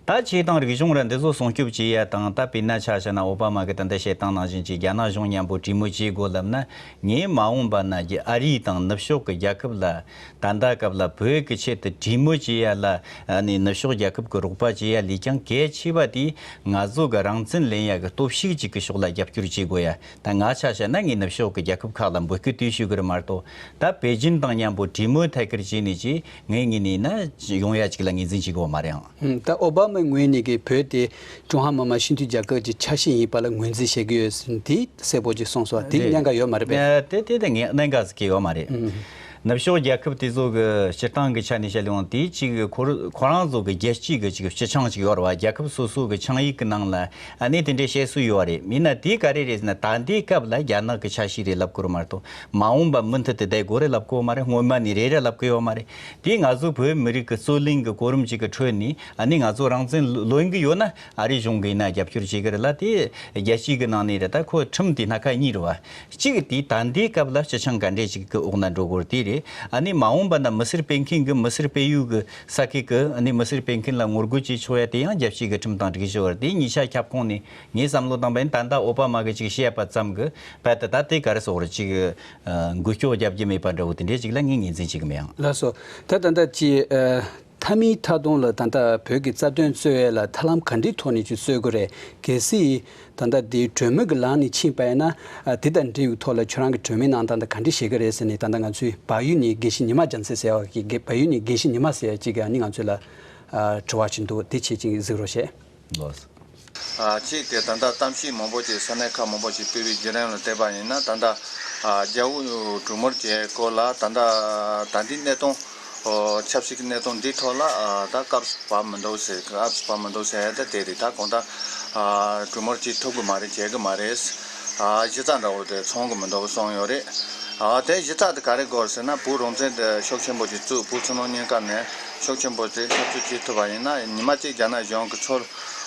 ད་ཆོས་དང་རིག་གཞུང་ར་འདི་ཚོ་སྲུང་སྐྱོབ་བྱེད་ཡ་དང་། ད་དཔེར་ན་ཆ་བཞག་ན་ཨོ་བྷ་མ་གི་ད་ལྟ་བཤད་སྟངས་ནང་བཞིན་གྱི་རྒྱ་ནག་གཞུང་མཉམ་པོ་གྲོས་མོལ་བྱེད་དགོས་ལབ་ན། ངས་མ་འོངས་པ་ན་རྒྱ་ཨ་རི་དང་ནུབ་ཕྱོགས་ཀྱི་རྒྱལ་ཁབ་ལ་ད་ལྟ་སྐབས་ལ་བོད་ཀྱི་ཆེད་དུ་གྲོས་མོལ་བྱེད་ཡ་ལ། ཨ་ནི་ནུབ་ཕྱོགས་རྒྱལ་ཁབ་ཀྱི་རོགས་པ་བྱེད་ཡ་ལས་ཀྱང་གལ་ཆེ་བ་དེ། ང་ཚོ་གི་རང་བཙན་ལེན་ཡ་གི་སྟོབས་ཤུགས་ཅིག་གི་ཕྱོགས་ལ་རྒྱབ་སྐྱོར་བྱེད་དགོས་ཡ། ད་ང་ཆ་བཞག་ན་ངས་ནུབ་ཕྱོགས་ཀྱི་རྒྱལ་ཁབ་ཁག་ལ་འབོད་སྐུལ་དེ་ཞུ་གི་རེད་མ་གཏོགས། ད་པེ་ཅིན་དང་མཉམ་པོ་གྲོས་མོལ་ཐད་ཀར་བྱས་ནས་ཅིག་ངའི་ངོས་ནས་ན་ཡོང་ཡ་ཅིག་ལ་ངོས་འཛིན་བྱེད་དགོས་མ་རེད་ཨང་། ཧུམ། ད་ཨོ་བྷ་མའི་ངོས་ནས་ཀྱི་བོད་དེ་ཀྲུང་ཧྭ་མི་དམངས་སྤྱི་མཐུན་རྒྱལ་ཁབ་ཀྱི་ཆ་ཤས་ཡིན་པ་ལ་ངོས་འཛིན་བྱེད་ཀྱི་ཡོད་ཟེར། དེ་གསལ་པོ་ཅིག་གསུངས་སོང་། དེ་རེད། གནད་འགག་ཡོད་མ་རེད་པས། ཨ། དེ་དེ་དེ་ངས་གནད་འགག་ཟིག་གི་ཡོད་མ་རེད། ཧུམ། ནུབ་ཕྱོགས་རྒྱལ་ཁབ་དེ་ཚོ་གི་སྤྱིར་བཏང་གི་ཆ་ནས་བཤད་ཡོང་དུས། གཅིག་གི་ཁོ་ར་ཁོ་རང་ཚོ་གི་རྒྱལ་སྤྱི་གི་ཅིག་སྤྱི་ཆིངས་ཅིག་ཡོད་རེད་བ། རྒྱལ་ཁབ་སོ་སོ་གི་ཆིངས་ཡིག་གི་ནང་ལ་ཨ་ནི་དེ་འདྲའི་བཤད་སྲོལ་ཡོད་རེད། མིན་ན་དེ་ག་རེ་རེད་ཟེར་ན། ད་ལྟའི་སྐབས་ལ་རྒྱ་ནག་གི་ཆ་ཤས་རེད་ལབ་དགོས་རེད་མ་གཏོགས། མ་འོངས་པ་མུ་མཐུད་དུ་བསྡད་དགོས་རེད་ལབ་དགོས་མ་རེད། སྔོན་མ་ནས་རེད་རེད་ལབ་གི་ཡོད་མ་རེད། དེ་ང་ཚོ་བོད་མི་རིགས་ཀྱི་རྩོད་གླེང་གི་གོ་རིམ་ཅིག་གི་ཁྲོད་ནས། ཨ་ནི་ང་ཚོ་རང་བཙན་ལོན་གི་ཡོད་ན། ཨ་རི་གཞུང་གིས་ཡིན་ན་རྒྱབ་སྐྱོར་བྱེད་ཀྱི་རེད་ལ། དེ་རྒྱལ་སྤྱི་གི་ནང་ནས་རེད། ད་ཁོ་ཁྲིམས་དེ་སྣ་ཁ་གཉིས་རེད་བ། གཅིག་དེ་ད་ལྟའི་སྐབས་ལ་སྤྱི་ཆིངས་ག་འདྲས་ཅིག་གི་འོག་ན་འགྲོ་དགོས་རེད། དེ་རེད། ཨ་ནི་མ་འོངས་པ་ན་མི་སེར་སྤེལ་མཁན་གྱི་མི་སེར་སྤེལ་ཡུལ་གྱི་ས་ཁུལ་གྱི་ཨ་ནི་མི་སེར་སྤེལ་མཁན་ལ་ངོ་རྒོལ་བྱེད་ཆོག་ཡ་དེ་ཡང་རྒྱལ་སྤྱི་གི་ཁྲིམས་དང་སྒྲིག་གཞི་བར། དེ་གཉིས་ཆ་ཁྱབ་ཁོངས་ནས་ངས་བསམ་བློ་བཏང་པ་ཡིན། ད་ལྟ་ཨོ་བྷ་མ་གིས་ཅིག་བཤད་པ་ཙམ་གྱིས་རྦད་དེ་ད་དེ་ག་རེ་ཟེར་དགོས་རེད། ཅིག་ཨ། འགུལ་སྐྱོད་རྒྱག་རྒྱུ་མེད་པ་འདྲ་བོ་དེ་འདྲས་ཅིག་ལ་ངས་ངོས་འཛིན་བྱེད་གི་མེད་ཨང་། ལགས་སོ། ད་ད་ལྟ་ཅིག་ཨ། མཐའ་མའི་མཐའ་སྡོམ་ལ་ད་ལྟ་བོད་ཀྱི་རྩ་དོན་རྩོད་ཡས་ལ་ཐབས་ལམ་ག་འདྲའི་ཐོག་ནས་ཅིག་རྩོད་དགོས་རེད། གལ་སྲིད་ད་ལྟ་འདི་གྲོས་མོལ་གྱི་ལམ་ནས་ཕྱིན་པ་ཡིན་ན། ཨ། དེ་དང་འབྲེལ་བའི་ཐོག་ལ་ཁྱོད་རང་གི་གྲོས་མོལ་གནང་སྟངས་དེ་ག་འདྲ་བྱེད་ཀྱི་རེད་ཟེར་ནས། ད་ལྟ་ང་ཚོའི་བལ་ཡུལ་ནས་དགེ་བཤེས་ཉི་མ་རྒྱལ་མཚན་ཟེར་བ་གི། བལ་ཡུལ་ནས་དགེ་བཤེས་ཉི་མ་ཟེར་ཡ་ཅིག་གིས་ཨ་ནི་ང་ཚོ་ལ་ཨ། དྲི་བ་ཅིག་འདུག་དེ་ཅིག་གཟིགས་རོགས་བྱེད། ལགས་སོ། ཨ། གཅིག་དེ་ད་ལྟ་གཏམ་བཤད་མང་པོ་ཅིག་ས་གནས་ཁག་མང་པོ་ཅིག་སྤེལ་བའི་བརྒྱུད་རིམ་ལ་བལྟས་པ་ཡིན་ན། ད་ལྟ་ཨ། རྒྱ་དབུས་གྲོས་མོལ་གྱི་སྐོར་ལ་ད་ལྟ་ད་ལྟའི་གནས་སྟངས། ཨོ། ཆབ་སྲིད་ཀྱི་གནས་སྟངས་འདིའི་ཐོག་ལ་ཨ། ད་སྐབས་སུ་བབས་མི་འདུག་ཟེར། སྐབས་སུ་བབས་མི་འདུག་ཟེར་ཡ་ད་དེ་རེད། ད་གང་ལྟར་ཨ། གྲོས་མོལ་བྱེད་ཐུབ་ཀྱི་མ་རེད། བྱེད་ཀྱི་མ་རེད། ཨ། གཞི་རྩ་འདྲ་བོ་དེ་ཚང་གི་མི་འདུག་གསུངས་ཡོད་རེད། ཨ། དེ་གཞི་རྩ་དེ་ག་རེ་དགོས་ཟེར་ན། བོད་རང་བཙན་དེ་ཤུགས་ཆེན་པོ་ཅིག་བཙུགས། བོད་བཙན་པོའི་ཉེན་ཁ་ནས་ཤུགས་ཆེན་པོ་ཅིག་འཐབ་རྩོད་བྱེད་ཐུབ་པ་ཡིན་ན། ཉི་མ་གཅིག་རྒྱ་ནག་གཞུང་གིས་ཚུར་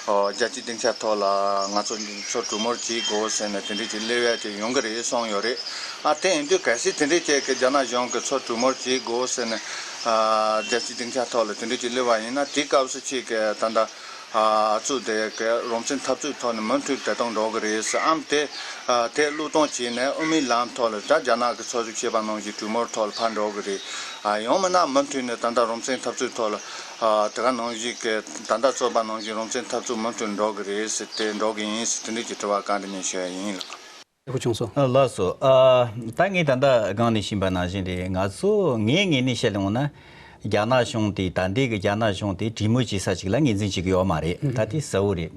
ཨོ། རྒྱལ་སྤྱིའི་སྡིངས་ཆ་ཐོག་ལ་ང་ཚོ་ཚུར་གྲོས་མོལ་བྱེད་དགོས་ཟེར་ནས་དེ་འདྲའི་ཅིག་སླེབས་ཡ་ཅིག་ཡོང་གི་རེད་གསུངས་ཡོད་རེད། ཨ། དེ་ཡིན་དུས་གལ་སྲིད་དེ་འདྲའི་ཅིག་གི་རྒྱ་ནག་གཞུང་གིས་ཚུར་གྲོས་མོལ་བྱེད་དགོས་ཟེར་ནས། ཨ། རྒྱལ་སྤྱིའི་སྡིངས་ཆ་ཐོག་ལ་དེ་འདྲའི་ཅིག་སླེབས་པ་ཡིན་ན། དེའི་སྐབས་སུ་ཅིག་གི་ད་ལྟ་ཨ། ཚུར་དེ་གི་རང་བཙན་འཐབ་རྩོད་ཐོག་ནས་མུ་མཐུད་དེ་གཏོང་འགྲོ་གི་རེད་ཟེར་ཨམ། དེ་ཨ། དེ་བློས་གཏོང་བྱས་ནས་དབུ་མའི་ལམ་ཐོག་ལ་ད་རྒྱ་ནག་གིས་ཚོད་བསྲེ་བྱས་པ་ནང་བཞིན་གྲོས་མོལ་ཐོག་ལ་ཕར་འགྲོ་གི་རེད། ཨ། ཡང་མིན་ན་མུ་མཐུད་ནས་ད་ལྟ་རང་བཙན་འཐབ་རྩོད་ཐོག་ལ། ཨ། དེ་ག་ནང་བཞིན་གྱི་ད་ལྟ་རྩོད་པ་ནང་བཞིན་རང་བཙན་འཐབ་རྩོད་མུ་མཐུད་འགྲོ་གི་རེད་ཟེར། དེ་འགྲོ་གི་ཡིན་ཟེར། དེ་འདྲའི་ཀྱི་དྲི་བ་བཀའ་འདྲི་ནས་ཞུ་ཡ་ཡིན་ལགས། ཧུ་ཆུང་སོ། ཨ། ལགས་སོ། ཨ། ད་ངས་ད་ལྟ་སྒང་ནས་ཕྱིན་པ་ནང་བཞིན་རེད། ང་ཚོ་ངའི་ངོས་ནས་བཤད་ཡོང་ན། རྒྱ་ནག་གཞུང་དེ། ད་ལྟའི་གི་རྒྱ་ནག་གཞུང་དེ་གྲོས་མོལ་བྱེད་ས་ཅིག་ལ་ངོས་འཛིན་བྱེད་ཀྱི་ཡོད་མ་རེད། ད་དེ་གསལ་བོ་རེད།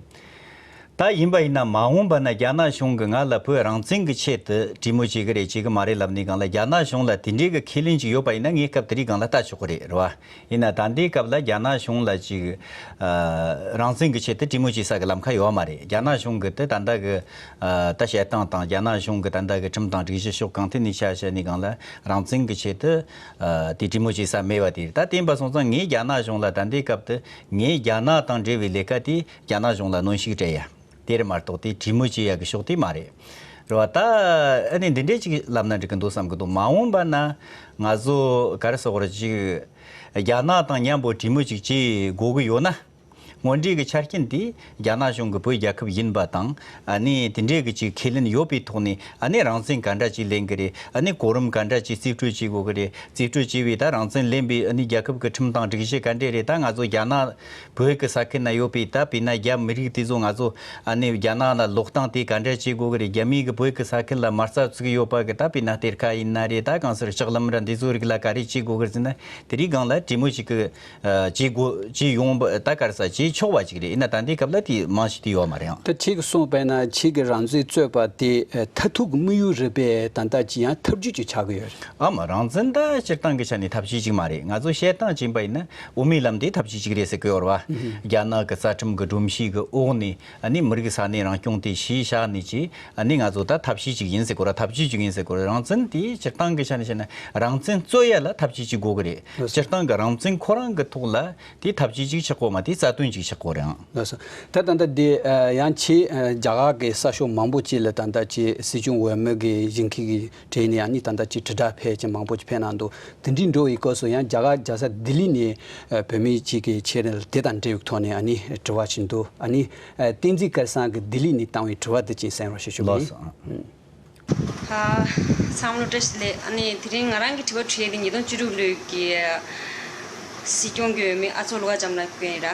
ད་ཡིན་པ་ཡིན་ན་མ་འོངས་པ་ན་རྒྱ་ནག་གཞུང་གིས་ང་ལ་བོད་རང་བཙན་གྱི་ཆེད་དུ་གྲོས་མོལ་བྱེད་ཀྱི་རེད་བྱེད་ཀྱི་མ་རེད་ལབ་ནས་སྒང་ལ། རྒྱ་ནག་གཞུང་ལ་དེ་འདྲའི་གི་ཁས་ལེན་ཅིག་ཡོད་པ་ཡིན་ན་ངས་སྐབས་དེ་རིང་སྒང་ལ་ལྟ་ཆོག་གི་རེད། རེད་བ། ཡིན་ན་ད་ལྟའི་སྐབས་ལ་རྒྱ་ནག་གཞུང་ལ་ཅིག་ཨ། རང་བཙན་གྱི་ཆེད་དུ་གྲོས་མོལ་བྱེད་ས་གི་ལམ་ཁ་ཡོད་མ་རེད། རྒྱ་ནག་གཞུང་གི་དེ་ད་ལྟ་གི་ཨ། ད་བཤད་སྟངས་དང་། རྒྱ་ནག་གཞུང་གི་ད་ལྟ་གི་ཁྲིམས་དང་སྒྲིག་གཞི་ཕྱོགས་གང་ཐད་ནས་ཆ་བཞག་ནས་སྒང་ལ་རང་བཙན་གྱི་ཆེད་དུ་ཨ། དེ་གྲོས་མོལ་བྱེད་ས་མེད་པ་དེ་རེད། ད་དེ་ཡིན་པ་སོང་ཙང་ངས་རྒྱ་ནག་གཞུང་ལ་ད་ལྟའི་སྐབས་དུ་ངས་རྒྱ་ནག་དང་འབྲེལ་བའི་ལས་ཀ་དེ་རྒྱ་ནག་གཞུང་ལ་གནོན་ཤུགས་སྤྲད་ཡ་དེ་རེད་མ་གཏོགས། དེ་གྲོས་མོལ་བྱེད་ཡ་གི་ཕྱོགས་དེ་མ་རེད། རེད་བ། ད་ཨ་ནི་འདི་འདྲས་ཅིག་ལབ་ན་འགྲིག་གི་འདུག་བསམ་གི་འདུག་མ་འོངས་པ་ན་ང་ཚོ་ག་རེ་ཟེར་དགོས་རེད། ཅིག་རྒྱ་ནག་དང་མཉམ་པོ་གྲོས་མོལ་ཅིག་བྱེད་དགོས་གི་ཡོད་ན། དངོས་འབྲེལ་གྱི་ཆ་རྐྱེན་དེ་རྒྱ་ནག་གཞུང་གི་བོད་རྒྱལ་ཁབ་ཡིན་པ་དང་། ཨ་ནི་དེ་འདྲའི་གི་ཅིག་ཁས་ལེན་ཡོད་པའི་ཐོག་ནས། ཨ་ནི་རང་བཙན་ག་འདྲ་ཅིག་ལེན་གི་རེད། ཨ་ནི་གོ་རིམ་ག་འདྲ་ཅིག་རྩིས་སྤྲོད་བྱེད་དགོས་གི་རེད། རྩིས་སྤྲོད་བྱས་པའི་ད་རང་བཙན་ལེན་པའི་ཨ་ནི་རྒྱལ་ཁབ་ཀྱི་ཁྲིམས་དང་སྒྲིག་གཞི་ག་འདྲས་རེད། ད་ང་ཚོ་རྒྱ་ནག་བོད་ཀྱི་ས་ཁུལ་ན་ཡོད་པའི་ད་དཔེར་ན་རྒྱ་མི་རིགས་དེ་ཚོ་ང་ཚོ་ཨ་ནི་རྒྱ་ནག་ལ་ལོག་སྟངས་དེ་ག་འདྲ་བྱེད་དགོས་གི་རེད། རྒྱ་མིས་གི་བོད་ཀྱི་ས་ཁུལ་ལ་མ་རྩ་བཙུགས་ཡོད་པ་གི་ད་དཔེར་ན་གཏེར་ཁ་ཡིན་ན་རེད། ད་གང་ཟེར་ལྕགས་ལམ་ར་འདི་ཚོའི་རིགས་ལ་ག་རེ་བྱེད་དགོས་གི་རེད་ཟེར་ན། དེ་རིགས་སྒང་ལ་གྲོས་མོལ་ཞིག་གི་ཨ། བྱེད་དགོས། བྱེད་ཡོང་བ་ད་ག་རེ་ཟེར། བྱེད་ཆོག་པ་ཅིག་རེད། ཡིན་ན་ད་ལྟའི་སྐབས་ལ་དེ་རྨང་གཞི་དེ་ཡོད་མ་རེད་ཨང་། ད་ཁྱེད་ཀྱིས་གསུངས་པ་ཡིན་ན་ཁྱེད་ཀྱི་རང་བཙན་རྩོད་པ་དེ་ཨ། མཐར་ཐུག་གི་དམིགས་ཡུལ་རེད་པས། ད་ལྟ་ཅི་ཡང་ཐབས་ཇུས་ཅིག་ཆགས་ཀྱི་ཡོད་རེད། ཨ་མ། རང་བཙན་ད་སྤྱིར་བཏང་གི་ཆ་ནས་ཐབས་ཇུས་ཅིག་མ་རེད། ང་ཚོ་བཤད་སྟངས་བྱས་པ་ཡིན་ན་དབུ་མའི་ལམ་དེ་ཐབས་ཇུས་ཅིག་རེད་ཟེར་གི་ཡོད་རེད་བ། རྒྱ་ནག་གི་རྩ་ཁྲིམས་ཀྱི་སྒྲོམ་གཞི་གི་འོག་ནས། ཨ་ནི་མི་རིགས་ས་གནས་རང་སྐྱོང་དེ་གཞི་བཞག་ནས་ཀྱི། ཨ་ནི་ང་ཚོ་ད་ཐབས་ཤེས་ཅིག་ཡིན་ཟེར་གོ་ར། ཐབས་ཇུས་ཅིག་ཡིན་ཟེར་གོ་ར། རང་བཙན་དེ་སྤྱིར་བཏང་གི་ཆ་ནས་བཤད་ན་རང་བཙན་རྩོད་ཡ་ལ་ཐབས་ཇུས་ཅིག་དགོས་གི་རེད། ལགས་སོ། སྤྱིར་བཏང་གི་རང་བཙན་ཁོ་རང་གི་ཐོག་ལ་དེ་ཐབས་ཇུས་ཅིག་ཆགས་གོ་མ། དེ་རྩ་དོན་ཅིག་ ཤག་གོ་རེད་ཨང་། ལགས་སོ། ད་ད་ལྟ་འདི་ཨ་ཡང་ཆེས་ཨ་རྒྱ་གར་གྱི་ས་ཕྱོགས་མང་པོ་ཅིག་ལ་ད་ལྟ་ཅིག་སྲིད་སྐྱོང་འོས་མི་གི་བཞེངས་མཁན་གྱི་གྲས་ནས་ཨ་ནི་ད་ལྟ་ཅིག་དྲིལ་བསྒྲགས་ཕལ་ཆེར་མང་པོ་ཅིག་ཕེབས་གནང་འདུག་དེ་འདྲའི་འགྲོ་བའི་སྐབས་སུ་ཡང་རྒྱ་གར་རྒྱལ་ས་ལྡི་ལི་ནས་ཨ་བོད་མི་ཅིག་གིས་ཁྱེད་རང་ལ་དེ་དང་འབྲེལ་བའི་ཐོག་ནས་ཨ་ནི་དྲི་བ་ཅིག་འདུག་ཨ་ནི་ཨ་བསྟན་འཛིན་སྐལ་བཟང་གིས་ལྡི་ལི་ནས་བཏང་བའི་དྲི་བ་འདི་ཅིག་གསན་རོགས་ཞུ་ཞུ་གི་ལགས་ཡིན། སོ། ཨ། ཚང་མ་ལ་བཀྲ་ཤིས་བདེ་ལེགས། ཨ་ནི་དེ་རིང་ང་རང་གི་དྲི་བ་དྲི་ཡས་དེ་ཉིས་སྟོང་བཅུ་དྲུག་ལོའི་གི་སྲིད་སྐྱོང་གི་འོས་མི་ཨ་ཚོགས་ཀླུ་མཁར་བྱམས་ལ་ཕུལ་ཡིན་ར།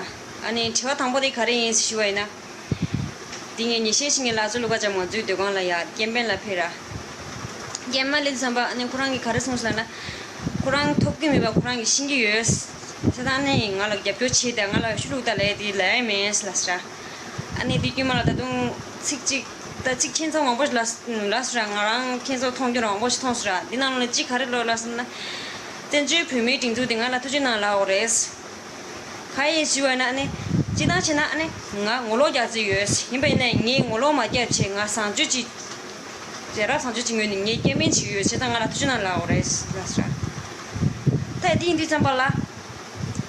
ཨ་ནི་དྲི་བ་དང་པོ་དེ་ག་རེ་ཡིན་ཞུ་བ་ཡིན་ན། དེ་ངས་ཉིན་ཤས་ཤིག་སྔོན་ལ་ཨ་ཚོགས་ཀླུ་མཁར་བྱམས་ང་ཚོའི་སྡོད་ཁང་ལ་ཡ་སྐྱེལ་འཕེན་ལ་ཕེབས་ར། སྐྱེལ་མ་སླེབས་ཙམ་པ་ཨ་ནི་ཁོ་རང་གིས་ག་རེ་གསུངས་སོང་ལབ་ན། ཁོ་རང་ཐོབ་ཀྱི་མེད་པ་ཁོ་རང་གིས་ཤེས་ཀྱི་ཡོད། བྱས་ཙང་ཨ་ནི་ང་ལ་རྒྱབ་སྐྱོར་བྱེད་དང་ང་ལ་ཤུགས་རྒྱོབ་དང་ལབ་ཡས་དེ་ལབ་ཡས་མེད་ལབ་ཟེར། ཨ་ནི་དེ་དཀྱུས་མ་ལ་ད་དུང་ཚིག་གཅིག་ད་ཚིག་ཁྱེད་ཚོ་མང་པོ་ཞིག་ལབ་ལབ་སོང་ར། ང་རང་ཁྱེད་ཚོ་མཐོང་རྒྱུ་མང་པོ་ཞིག་མཐོང་སོང་ར། འདི་ནང་ལ་གཅིག་ག་རེ་ལབ་ལབ་སོང་ན། བཙན་བྱོལ་བོད་མིའི་སྒྲིག་འཛུགས་འདི་ང་ལ་ཐུགས་རྗེ་གནང་ལབ་འོ་རེད། ག་ཡེ་ཞུ་བ་ན་ཨ་ནི། སྤྱིར་བཏང་བྱས་ན་ཨ་ནི། ང་ངོ་ལོག་རྒྱག་རྩིས་ཡོད། ཡིན་པ་ཡིན་ནའི་ངས་ངོ་ལོག་མ་རྒྱབ་བྱས་ང་བཟང་སྤྱོད་ཅིག་རྒྱལ་རབས་བཟང་སྤྱོད་ཅིག་ངོས་ནས་ངས་སྐྱེལ་འཕེན་བྱེད་ཀྱི་ཡོད། བྱས་ཙང་ང་ལ་ཐུགས་རྗེ་གནང་ལབ་འོ་རེད་ལབ་སོང་ར། ད་དེ་ཡིན་དུས་ཙམ་པ་ལ།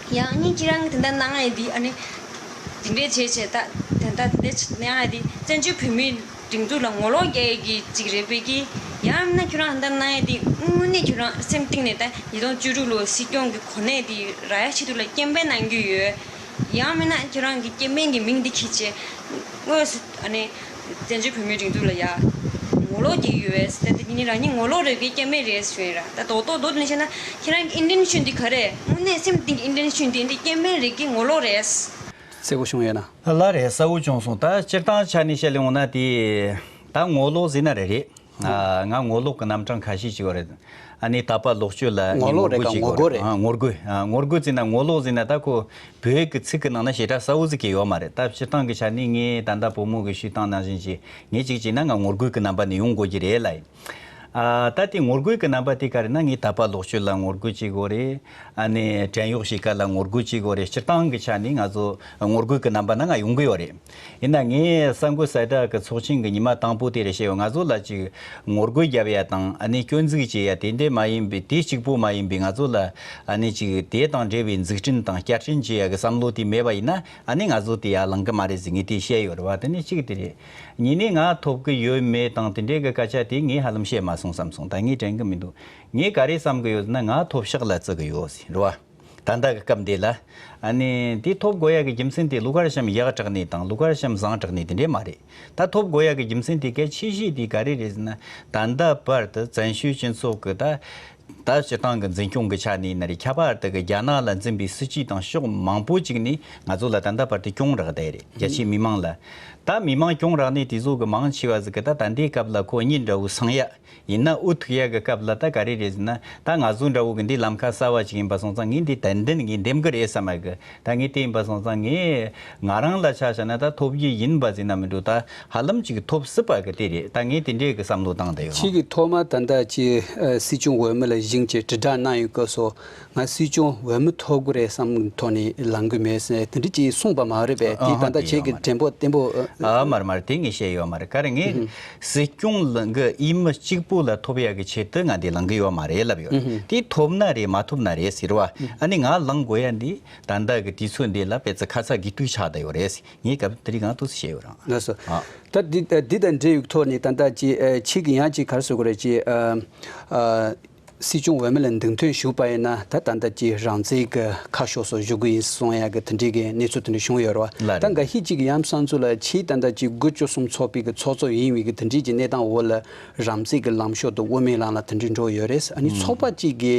ཡང་སྙིང་ཁྱེད་རང་གིས་དེ་འདྲ་གནང་ཡས་འདི་ཨ་ནི། འདི་འདྲའི་བྱས་བྱས་ད་དེ་འདྲ་དེ་འདྲ་གནང་ཡས་འདི་བཙན་བྱོལ་བོད་མིའི་སྒྲིག་འཛུགས་ལ་ངོ་ལོག་རྒྱག་ཡས་ཀྱི་ཅིག་རེད་པས་ཀྱི། ཡང་མིན་ན་ཁྱོད་རང་དེ་འདྲ་གནང་ཡས་འདི་དངོས་གནས་ཁྱོད་རང་སེམས་གཏིང་ནས་ད་ཉིས་སྟོང་བཅུ་དྲུག་ལོའི་སྲིད་སྐྱོང་གི་གོ་གནས་འདི་རག་ཡས་ཆེད་དུ་ལ་སྐྱེལ་འཕེན་གནང་རྒྱུ་ཡོད། ཡང་མིན་ན་ཁྱོད་རང་གི་སྐྱེལ་འཕེན་གྱི་མིང་འདི་འཁྱེར་བྱས། དངོས་སུ་ཨ་ནི། བཙན་བྱོལ་བོད་མིའི་སྒྲིག་འཛུགས་ལ་ཡ། ངོ་ལོག་བྱེད་ཀྱི་ཡོད་པས། ད་དེ་ཉིད་ནི་རང་ཉིད་ངོ་ལོག་རེད་པས་སྐྱེལ་འཕེན་རེད་ཞུ་ཡིན་ར། ད་རྡོག་རྡོག་རྡོག་ནས་བཤད་ན་ཁྱེད་རང་གི་ཨིན་ཊེན་ཤན་འདི་ག་རེ། དངོས་གནས་སེམས་གཏིང་གི་ཨིན་ཊེན་ཤན་འདི་འདི་སྐྱེལ་འཕེན་རེད་ཀྱི་ངོ་ལོག་རེད། གསལ་པོ་བྱུང་ཡོད་ན། ལགས་རེད། གསལ་པོ་བྱུང་སོང་། ད་སྤྱིར་བཏང་ཆ་ནས་བཤད་ཡོང་ན་དེ། ད་ངོ་ལོག་ཟེར་ན་རེད་རེད། ཨ། ང་ངོ་ལོག་གི་རྣམ་གྲངས་ཁ་ཤས་ཅིག་ཡོད་རེད། ཨ་ནི་དད་པ་ལོག་སྤྱོད་ལ་ངོ་ངས་ལོག་ངོ་རྒོལ་རེད་ག་བྱེད་ངོ་དགོས་རྒོལ་རེད། རེད། ཨ། ངོ་རྒོལ། ཨ། ངོ་རྒོལ་ཟེར་ན་ངོ་ལོག་ཟེར་ན་ད་ཁོ་བོད་ཀྱི་ཚིག་གི་ནང་ན་ཞེ་དྲག་གསལ་བོ་ཟིག་གི་ཡོད་མ་རེད། ད་སྤྱིར་བཏང་གི་ཆ་ནས་ངས་ད་ལྟ་བུ་མོ་གི་ཞུས་སྟངས་ནང་བཞིན་གྱི་ངས་གཅིག་བྱས་ན་ང་ངོ་རྒོལ་གི་རྣམ་པ་ནས་ཡོང་དགོས་ཀྱི་རེད་ལ་ཡིན། ཨ། ད་དེ་ངོ་རྒོལ་གི་རྣམ་པ་དེ་ག་རེ་ན། ངས་དད་པ་ལོག་སྤྱོད་ལ་ངོ་རྒོལ་བྱེད་དགོས་རེད། ཨ་ནི་བྲན་གཡོག་བྱེད་ཀ་ལ་ངོ་རྒོལ་བྱེད་དགོས་རེད། སྤྱིར་བཏང་གི་ཆ་ནས་ང་ཚོ་ངོ་རྒོལ་གི་རྣམ་པ་ནང་ང་ཡོང་གི་ཡོད་རེད། ཡིན་ན་ངས་གསར་འགོད་གསལ་བསྒྲགས་ཀྱི་ཚོགས་ཆེན་གྱི་ཉི་མ་དང་པོ་དེ་རེད་བཤད་ཡོད། ང་ཚོ་ལ་ཅིག་ངོ་རྒོལ་རྒྱབ་ཡ་དང་ཨ་ནི་སྐྱོན་འཛུགས་བྱེད་ཡ་དེ་འདྲས་མ་ཡིན་པའི། དེ་གཅིག་པོ་མ་ཡིན་པའི་ང་ཚོ་ལ་ཨ་ནི་ཅིག་དེ་དང་འབྲེལ་བའི་འཛུགས་སྐྲུན་དང་བསྐྱར་སྐྲུན་བྱེད་ཡ་གི་བསམ་བློ་དེ་མེད་པ་ཡིན་ན་ཨ་ནི་ང་ཚོ་དེ་ཡ་ལང་གི་མ་རེད་ཟེར་ངས་དེ་བཤད་ཡོད་རེད་བ། དེ་ནི་གཅིག་དེ་རེད། གཉིས་ནས་ང་ཐོབ་གི་ཡོད་མེད་དང་དེ་འདྲས་གི་སྐད་ཆ་དེ་ངས་ཧ་ལམ་བཤད་མ་སོང་བསམ་སོང་། ད་ངས་དྲན་གི་མི་འདུག་ངས་ག་རེ་བསམ་གི་ཡོད་ཟེར་ན་ང་ཐོབ་ཤག་ལ་བརྩི་གི་ཡོད་ཟེར་རེད་བ། ད་ལྟ་གི་སྐབས་འདི་ལ། ཨ་ནི་དེ་ཐོབ་དགོས་ཡ་གི་རྒྱུ་མཚན་དེ་ཀླུ་མཁར་བྱམས་ཡག་དྲག་ནས་དང་ཀླུ་མཁར་བྱམས་བཟང་དྲག་ནས་དེ་འདྲས་མ་རེད། ད་ཐོབ་དགོས་ཡ་གི་རྒྱུ་མཚན་དེ་གལ་ཆེ་ཤོས་དེ་ག་རེ་རེད་ཟེར་ན། ད་ལྟ་བར་དུ་བཙན་བྱོལ་སྤྱི་ཚོགས་ཀྱི་ད། ད་སྤྱིར་བཏང་གི་འཛིན་སྐྱོང་གི་ཆ་ནས་ཡིན་ན་རེད། ཁྱད་པར་དུ་གི་རྒྱ་ནག་ལ་འཛིན་པའི་སྲིད་ཇུས་དང་ཕྱོགས་མང་པོ་ཅིག་ནས་ང་ཚོ་ལ་ད་ལྟ་བར་དུ་གྱོང་རག་བསྡད་རེད། རྒྱ་ཆེའི་མི་མང་ལ། ད་མི་མང་གྱོང་རག་ནས་དེ་ཚོ་གི་མང་ཆེ་བ་ཟིག་གི་ད་ད་ལྟའི་སྐབས་ལ་ཁོ་གཉིད་འདྲ་བོ་སངས་ཡ། ཡིན་ན་འུ་ཐུག་ཡ་གི་སྐབས་ལ་ད་ག་རེ་རེད་ཟེར་ན། ད་ང་ཚོ་འདྲ་བོ་གི་འདི་ལམ་ཁ་གསར་བ་ཅིག་ཡིན་པ་སོང་ཙང་ངས་འདི་ཏན་ཏན་ངས་འདེམ་གི་རེད་བསམ་ཡ་གི། ད་ངས་དེ་ཡིན་པ་སོང་ཙང་ངས་ང་རང་ལ་ཆ་བཞག་ན་ད་ཐོབ་རྒྱུ་ཡིན་པ་ཟེར་ན་མི་འགྲོ། ད་ཧ་ལམ་ཅིག་ཐོབ་སྲིད་པ་གི་དེ་རེད། ད་ངས་དེ་འདྲའི་གི་བསམ་བློ་བཏང་བསྡད་ཡོད། ཁྱེད་ཀྱིས་ཐོག་མ་ད་ལྟ་ཅིག་ཨ་སྲིད་སྐྱོང་འོས་མི་ལ་བཞེངས་བྱས་དྲིལ་བསྒྲགས་གནང་ཡོད་སྐབས་སུ། ང་སྲིད་སྐྱོང་འོས་མི་ཐོབ་དགོས་རེད་བསམ་ཐོག་ནས་ལངས་གི་མེད་ཟེར་དེ་འདྲ་ཅིག་གསུངས་པ་མ་རེད་པས། དེ་ཨ་ད་ལྟ་དེ་ཁྱེད་ཡོད་མ་ཀྱི་དྲན་པོ་བརྟན་པོ་ཨ། ཨ་མར་མར་དེ་ངས་བཤད་ཡོད་མ་རེད། ག་རེ་ངས་སྲིད་སྐྱོང་ལ་གི་འོས་མི་གཅིག་པོ་ལ་ཐོབ་ཡ་གི་ཆེད་དུ་ང་འདི་ལངས་གི་ཡོད་མ་རེད་ལབ་ཡོད། དེ་ཐོབ་ན་རེད་མ་ཐོབ་ན་རེད་ཟེར་བ། ཨ་ནི་ང་ལངས་དགོས་ཡ་འདི་ད་ལྟ་གི་དུས་ཚོད་འདི་ལ་དཔེ་ཚ་ཁ་ཚ་དགོས་གཏུགས་ཆགས་བསྡད་ཡོད་རེད། ངས་སྐབས་དེ་རིང་ང་ཏོག་ཙམ་བཤད་ཡོད་རང་། ལགས་སོ། ཨ། ད་འདི་འདི་དང་འབྲེལ་ཡོད་ཐོག་ནས་ད་ལྟ་ཅིག་ཨ་ཁྱེད་ཀྱིས་ཡང་ཅིག་ག་རེ་ཟེར་དགོས་རེད། ཅིག་ཨ་ཨ་སྲིད་སྐྱོང་འོས་མི་ལ་མདུན་ཐོན་ཞུགས་པ་ཡིན་ན་ད་ད་ལྟ་ཅིག་རང་བཙན་གྱི་ཁ་ཕྱོགས་སུ་བཞུགས་ཀྱི་ཡིན་གསུང་ཡ་གི་དེ་འདྲའི་གི་གནས་ཚུལ་དེ་འདྲ་བྱུང་ཡོད་རེད་བ། ལགས་རེད། ད་འགའ་ཤས་ཅིག་གི་ཡང་བསམ་ཚུལ་ལ་ཁྱེད་ད་ལྟ་ཅིག་དགུ་བཅུ་གསུམ་ཚོགས་པའི་གི་ཚོགས་གཙོ་ཡིན་པའི་གི་དེ་འདྲའི་གི་གནས་སྟངས་འོག་ལ་རང་བཙན་གྱི་ལམ་ཕྱོགས་དེ་དབུ་མའི་ལམ་ལ་དེ་འདྲའི་འགྲོ་ཡོད་རེད། ཨ་ནི་ཚོགས་པ་ཅིག་གི་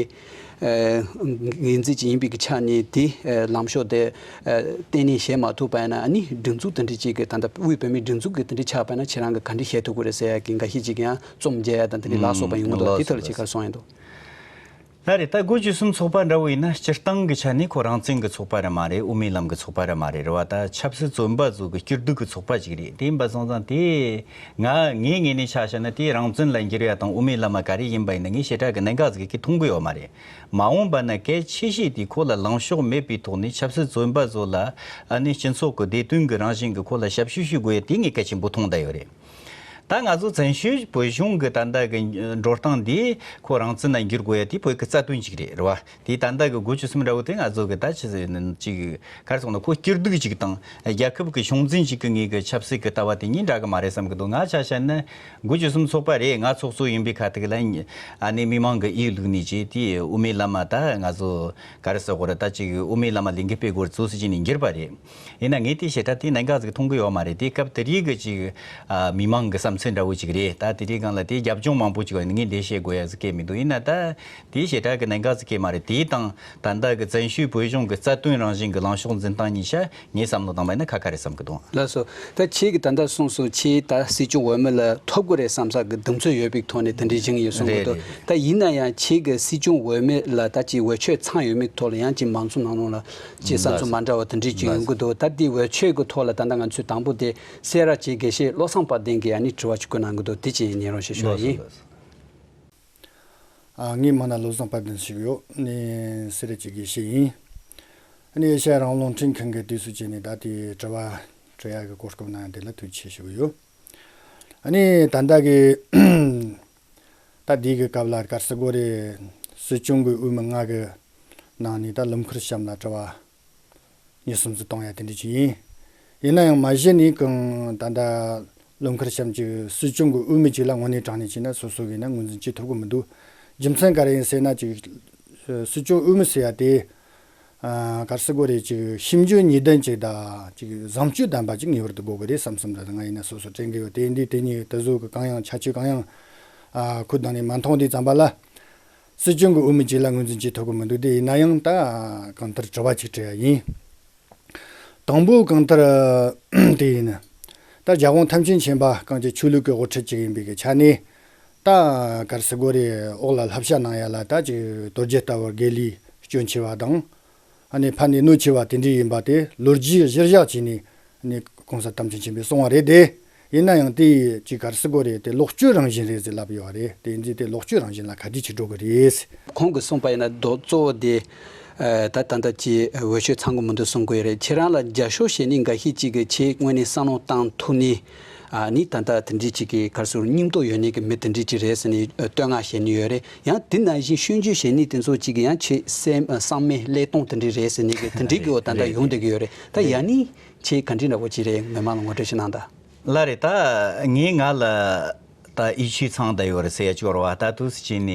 ཨ་ངོས་འཛིན་ཅིག་ཡིན་པའི་གི་ཆ་ནས་དེ་ཨ་ལམ་ཕྱོགས་དེ་ཨ་གཏན་ནས་བཞེས་མ་ཐུབ་པ་ཡིན་ན། ཨ་ནི་སྒྲིག་འཛུགས་དེ་འདྲ་ཅིག་གི་ད་ལྟ་དབུས་བོད་མིའི་སྒྲིག་འཛུགས་ཀྱི་དེ་འདྲ་ཆགས་པ་ཡིན་ན་ཁྱེད་རང་གིས་ག་འདྲ་བཤད་ཐུབ་ཀྱི་རེད་ཟེར་ཡ་གི་འགའ་ཤས་ཅིག་ཡང་རྩོམ་རྒྱག་ཡ་དང་དེ་འདྲའི་ལགས་སོགས་པ་ཡོང་གི་འདུག་ལགས་དེ་ཐོག་ལ་ཁྱེད་ཀ་གསུང་ཡ་འདུག་ལགས་རེད། ད་དགུ་བཅུ་གསུམ་ཚོགས་པ་འདྲ་བོ་ཡིན་ན་སྤྱིར་བཏང་གི་ཆ་ནས་ཁོ་རང་བཙན་གྱི་ཚོགས་པ་ར་མ་རེད། དབུ་མའི་ལམ་གྱི་ཚོགས་པ་ར་མ་རེད་རེད་བ། ད་ཆབ་སྲིད་བཙོན་པ་ཚོ་གི་སྐྱིད་སྡུག་གི་ཚོགས་པ་ཅིག་རེད། དེ་ཡིན་པ་སོང་ཙང་དེ་ང་ངའི་ངོས་ནས་ཆ་བཞག་ན་དེ་རང་བཙན་ལ་འགྱུར་ཡ་དང་དབུ་མའི་ལམ་མ་ག་རེ་ཡིན་པ་ཡིན་ན་ངས་ཞེ་དྲག་གི་གནད་འགག་ཟིག་གི་མཐོང་གི་ཡོད་མ་རེད། མ་འོངས་པ་ན་གལ་ཆེ་ཤོས་དེ་ཁོ་ལ་ལངས་ཕྱོགས་མེད་པའི་ཐོག་ནས་ཆབ་སྲིད་བཙོན་པ་ཚོ་ལ་ཨ་ནི་སྤྱི་ཚོགས་ཀྱི་བདེ་དོན་གྱི་རང་བཞིན་གྱི་ཁོ་ལ་ཞབས་ཞུ་ཞུ་དགོས་ཡ་དེ་ངས་གལ་ཆེན་པོ་མཐོང་བསྡད་ཡོད་རེད། ད་ང་ཚོ་བཙན་བྱོལ་བོད་གཞུང་གི་ད་ལྟ་གི་འགྲོ་སྟངས་འདི་ཁོ་རང་བཙན་ལ་འགྱུར་དགོས་ཡ་དེ་བོད་ཀྱི་རྩ་དོན་ཅིག་རེད། རེད་བ། དེ་ད་ལྟ་གི་དགུ་བཅུ་གསུམ་འདྲ་བོ་དེ་ང་ཚོ་གི་ད་ཅི་ཟེར་ནི་ཅིག་ག་རེ་ཟེར་ན། ཁོ་སྐྱིད་སྡུག་ཅིག་དང་རྒྱལ་ཁབ་ཀྱི་བྱུང་འཛིན་ཅིག་གི་ངོས་ཀྱི་ཆབ་སྲིད་ཀྱི་ལྟ་བ་དེ་གཉིས་འདྲ་གི་མ་རེད་བསམ་གི་འདུག། ང་ཆ་བཞག་ན་དགུ་བཅུ་གསུམ་ཚོགས་པ་རེད། ང་ཚོགས་གཙོ་ཡིན་པའི་ཁ་ཐུག་ལ་ཨ་ནི་མི་མང་གི་ཨུ་ཡོན་བླུགས་ནས་ཅིག་དེ་དབུ་མའི་ལམ་ད་ང་ཚོ་ག་རེ་ཟེར་དགོས་རེད། ད་ཅིག་དབུ་མའི་ལམ་ལས་འགུལ་སྤེལ་དགོས་རེད་ཚུལ་ཟེར་གྱི་ནས་འགྱུར་བ་རེད། ཡིན་ན་ངས་དེ་བྱེད་སྒྲ་དེ་གནད་འགག་ཟིག་མཐོང་གི་ཡོད་མ་རེད། དེ་སྐབས་དེ་རིགས་ཀྱི་ཅིག་ཨ་མི་མང་གི་བསམ་ཚུལ་འདྲ་བོ་ཅིག་རེད། ད་དེ་རིགས་སྒང་ལ་དེ་རྒྱབ་ལྗོངས་མང་པོ་ཅིག་ཡོད་ནི་ངས་འགྲེལ་བཤད་དགོས་ཡ་ཟིག་གལ་མི་འདུག། ཡིན་ན་ད་དེ་བྱེད་སྒྲ་གི་གནད་འགག་ཟིག་གལ་མ་རེད། དེ་དང་ད་ལྟ་གི་བཙན་བྱོལ་བོད་གཞུང་གི་རྩ་དོན་རང་བཞིན་གི་ལངས་ཕྱོགས་འཛིན་སྟངས་གཉིས་ཆ་ངས་བསམ་བློ་བཏང་བ་ཡིན་ན་ཁ་ཁ་རེད་བསམ་གི་འདུག། ལགས་སོ། ད་ཁྱེད་ཀྱིས་ད་ལྟ་གསུངས་སོང་། ཁྱེད་ད་སྲིད་སྐྱོང་འོས་མི་ལ་ཐོབ་དགོས་རེད་བསམ་ས་གི་གདེང་ཚོད་ཡོད་པའི་ཐོག་ནས་དེ་འདྲའི་བཞེངས་ཡོད་གསུང་གི་རེད་འདུག། རེད། ད་ཡིན་ན་ཡང་ཁྱེད་ཀྱི་སྲིད་སྐྱོང་འོས་མི་ལ་ད་ཅིག་འོས་ཆོས་ཚང་ཡོད་མེད་ཐོག་ལ་ཡང་ཅིག་མང་ཚོགས་ནང་ལོགས་ལ་ཅིག་བསམ་ཚུལ་མ་འདྲ་བ་དེ་འདྲའི་ཅིག་ཡོང་གི་འདུག། ད་དེ་འོས་ཆོས་ཀྱི་ཐོག་ལ་ད་ལྟ་ང་ཚོས་དང་པོ་དེ་སེ་ར་བྱེས་དགེ་བཤེས་བློ་བཟང་དཔལ་ལྡན་གྱིས་ཨ་ནི་དྲི་བ་ཅིག་བཀོད་གནང་གི་འདུག། དེ་ཅིག་ཉན་རོགས་ཞེས་ཞུ་བ་ཡིན། ཨ། ངའི་མིང་ལ་བློ་བཟང་དཔལ་ལྡན་ཞིག་ཡོད། ནས་སེ་ར་བྱེས་དགེ་བཤེས་ཡིན། ཨ་ནི་ཨེ་ཤ་ཡ་རང་དབང་རླུང་འཕྲིན་ཁང་གི་དུས་སུ་བྱས་ནས་ད་ལྟའི་དྲི་བ་དྲི་ཡག་གི་གོ་སྐབས་གནང་ཡ་དེ་ལ་ཐུགས་རྗེ་ཆེ་ཞུ་གི་ཡོད། ཨ་ནི་ད་ལྟ་གི་ད་འདི་གི་སྐབས་ལ་ག་རེ་ཟེར་དགོས་རེད། སྲིད་སྐྱོང་གི་འོས་མི་ལྔ་གི་ནང་ནས་ད་ལུང་མཁར་བྱམས་ལ་དྲི་བ་གཉིས་གསུམ་ཙམ་གཏོང་ཡ་དེ་འདྲ་ཅིག་ཡིན། ཡིན་ན་ཡང་མ་གཞི་ནས་གང་ད་ལྟ་ལུང་མཁར་བྱམས་ཀྱི་སྲིད་སྐྱོང་གི་འོས་མི་གཅིག་ལ་དངོས་གནས་དྲང་གནས་བྱས་ན་སོ་སོ་གིས་ན་ངོས་འཛིན་བྱེད་ཐུབ་ཀྱི་མི་འདུག། རྒྱུ་མཚན་ག་རེ་ཡིན་ཟེར་ན་ཅིག་སྲིད་སྐྱོང་འོས་མི་ཟེར་ཡ་དེ། ཨ། ག་རེ་ཟེར་དགོས་རེད། ཅིག་ཞིབ་འཇུག་ནུས་ལྡན་ཅིག་དང་ཅིག་བཟང་སྤྱོད་ལྡན་པ་ཅིག་ངེས་པར་དུ་དགོས་ཀྱི་རེད་བསམ་བསམ་འདྲ་ང་ཡིན་ན་སོ་སོ་དྲན་གྱི་ཡོད། དེ་འདི་དེ་གཉིས་དེ་ཚོ་གི་གང་ཡང་ཁྱད་ཆོས་གང་ཡང་ཨ་ཁོ་བདག་ནས་མ་མཐོང་དུས་ཙམ་པ་ལ། སྲིད་སྐྱོང་གི་འོས་མི་གཅིག་ལ་ངོས་འཛིན་བྱེད་ཐུབ་ཀྱི་མི་འདུག། དེ་ཡིན་ན་ཡང་ད་གང་ལྟར་དྲི་བ་གཅིག་དྲི་ཡ་ཡིན། དང་པོ་གང་ལྟར་དེ་ཡིན། ད་རྒྱལ་དབང་ཐམས་ཅད་མཁྱེན་པ་གང་ཅི་ཆོས་ལུགས་ཀྱི་དབུ་ཁྲིད་ཅིག་ཡིན་པའི་གི་ཆ་ནས། ད་ག་རེ་ཟེར་དགོས་རེད། འོག་ལ་བསླབ་བྱ་གནང་ཡ་ལ་ད་ཅིག་རྡོ་རྗེ་ལྟ་བུར་དགེ་ལས་སྐྱོན་ཆེ་བ་དང་། ཨ་ནི་ཕ་ནས་གནོད་ཆེ་བ་དེ་འདྲ་ཡིན་པ་དེ་ལོ་རྒྱུས་གཞིར་བཞག་བྱས་ནས་ཨ་ནི་གོང་ས་ཐམས་ཅད་མཁྱེན་པས་གསུངས་པ་རེད་དེ། ཡིན་ན་ཡང་དེ་ཅིག་ག་རེ་ཟེར་དགོས་རེད། དེ་ལོག་སྤྱོད་རང་བཞིན་རེད་ཟེར་ལབ་ཡོད་པ་རེད། དེ་འདི་དེ་ལོག་སྤྱོད་རང་བཞིན་ལ་ག་དུས་ཅིག་འགྲོ་གི་རེད། ཁོང་གིས་གསུངས་པ་ཡིན་ན་མདོ་གཙོ་བོ་དེ། ཨ། ད་ད་ལྟ་ཅིག་འོས་ཆོས་ཚང་གི་མི་འདུག་གསུང་གི་ཡོད་རེད། ཁྱེད་རང་ལ་རྒྱབ་སྐྱོར་བྱེད་ནི་འགའ་ཤས་ཅིག་གིས་ཁྱེད་དངོས་གནས་བསམ་བློ་བཏང་ཐུབ་ནི། ཨ་ནི་ད་ལྟ་དེ་འདྲའི་ཅིག་གི་ག་རེ་ཟེར་སྙིང་སྟོབས་ཡོད་ནི་གི་མི་དེ་འདྲའི་ཅིག་རེད་ཟེར་ནས་བསྟོད་བསྔགས་བྱེད་ནི་ཡོད་རེད། ཡང་དེ་ནང་བཞིན་སྐྱོན་བརྗོད་བྱེད་ནི་དེ་ཚོ་ཅིག་གི་ཡང་ཁྱེད་སེམས་བསམ་མེད་ཀླད་སྟོང་དེ་འདྲའི་རེད་ཟེར་ནི་གི་དེ་འདྲའི་གི་འོ་ད་ལྟ་ཡོང་བསྡད་གི་ཡོད་རེད། ད་ཡང་ནི་ཁྱེད་ག་འདྲའི་འདྲ་བོ་ཅིག་རེད། མི་མང་ལ་ངོ་སྤྲོད་ཅིག་གནང་དང་། ལགས་རེད། ད་ངས་ང་ལ་ད་འོས་ཆོས་ཚང་བསྡད་ཡོད་རེད་ཟེར་ཡ་ཅིག་ཡོད་རེད་བ། ད་དུས་སུ་བྱས་ནས་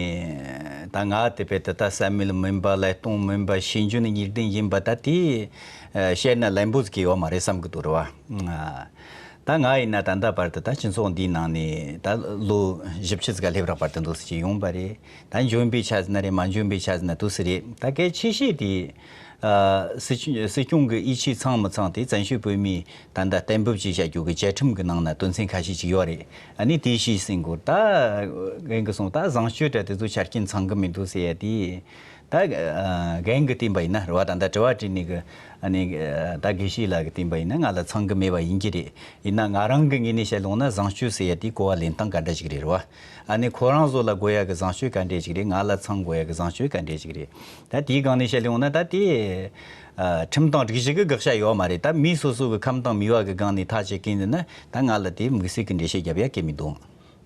ད་ང་དེ་བས་ད་ད་བསམ་མེད་མིན་པ་ཀླད་སྟོང་མིན་པ་ཤེས་འཇོན་ནི་གཉིས་ལྡན་ཡིན་པ་ད་དེ་བཤད་ན་ལན་པོ་ཟིག་གི་ཡོད་མ་རེད་བསམ་གི་འདུག་རེད་བ། ད་ང་ཡིན་ན་ད་ལྟ་བར་དུ་ད་སྤྱི་ཚོགས་འདིའི་ནང་ནས་ད་ལོ་བཞི་བཅུ་ཟིག་ག་སླེབས་རག་བར་དུ་འདུག་སེ་ཅིག་ཡོང་པ་རེད། ད་འཇོན་པའི་ཆ་ཟིག་ན་རེད། མ་འཇོན་པའི་ཆ་ཟིག་ན་འདུག་སེ་རེད། ད་གལ་ཆེ་ཤོས་དེ་ཨ་སྲིད་སྲིད་སྐྱོང་གི་འོས་ཆོས་ཚང་མི་ཚང་དེ་བཙན་བྱོལ་བོད་མིའི་ད་ལྟ་གཏན་འབེབས་ཅིག་བྱ་རྒྱུ་གི་བཅའ་ཁྲིམས་ཀྱི་ནང་ན་དོན་ཚན་ཁ་ཤས་ཅིག་ཡོད་རེད། ཨ་ནི་དེ་ཤེས་ཟིན་གོ། ད་རྒན་གྱིས་གསུངས་ད་བཟང་སྤྱོད་དྲ་དེ་ཚོ་ཆ་རྐྱེན་ཚང་གི་མི་འདུག་ཟེར་ཡ་དེ། ད་ཨ་རྒན་གྱིས་བསྟན་པ་ཡིན་ན་རེད་བ། ད་ད་དྲི་བ་དྲིས་ནི་གི་ཨ་ནི་ད་དགེ་བཤེས་ལགས་ཀྱིས་བསྟན་པ་ཡིན་ན་ང་ལ་ཚང་གི་མེད་པ་ཡིན་གྱི་རེད། ཡིན་ན་ང་རང་གི་ངོས་ནས་བཤད་ཡོང་ན་བཟང་སྤྱོད་ཟེར་ཡ་དེ་གོ་བ་ལེན་སྟངས་ག་འདྲ་ཞིག་རེད་རེད་བ། ཨ་ནི་ཁོ་རང་ཚོ་ལ་དགོས་ཡ་གི་བཟང་སྤྱོད་ག་འདྲ་ཞིག་རེད། ང་ལ་ཚང་དགོས་ཡ་གི་བཟང་སྤྱོད་ག་འདྲ་ཞིག་རེད། ད་དེའི་སྒང་ནས་བཤད་ཡོང་ན་ད་དེ་ཨ་ཁྲིམས་དང་སྒྲིག་གཞི་གི་དགག་བྱ་ཡོད་མ་རེད། ད་མི་སོ་སོ་གི་ཁམས་དང་མོས་པ་གི་སྒང་ནས་ཐག་བཅད་མཁན་ཡིན་ན་ད་ང་ལ་དེ་དམིགས་བསལ་གི་འགྲེལ་བཤད་རྒྱབ་ཡ་གལ་མི་འདུག།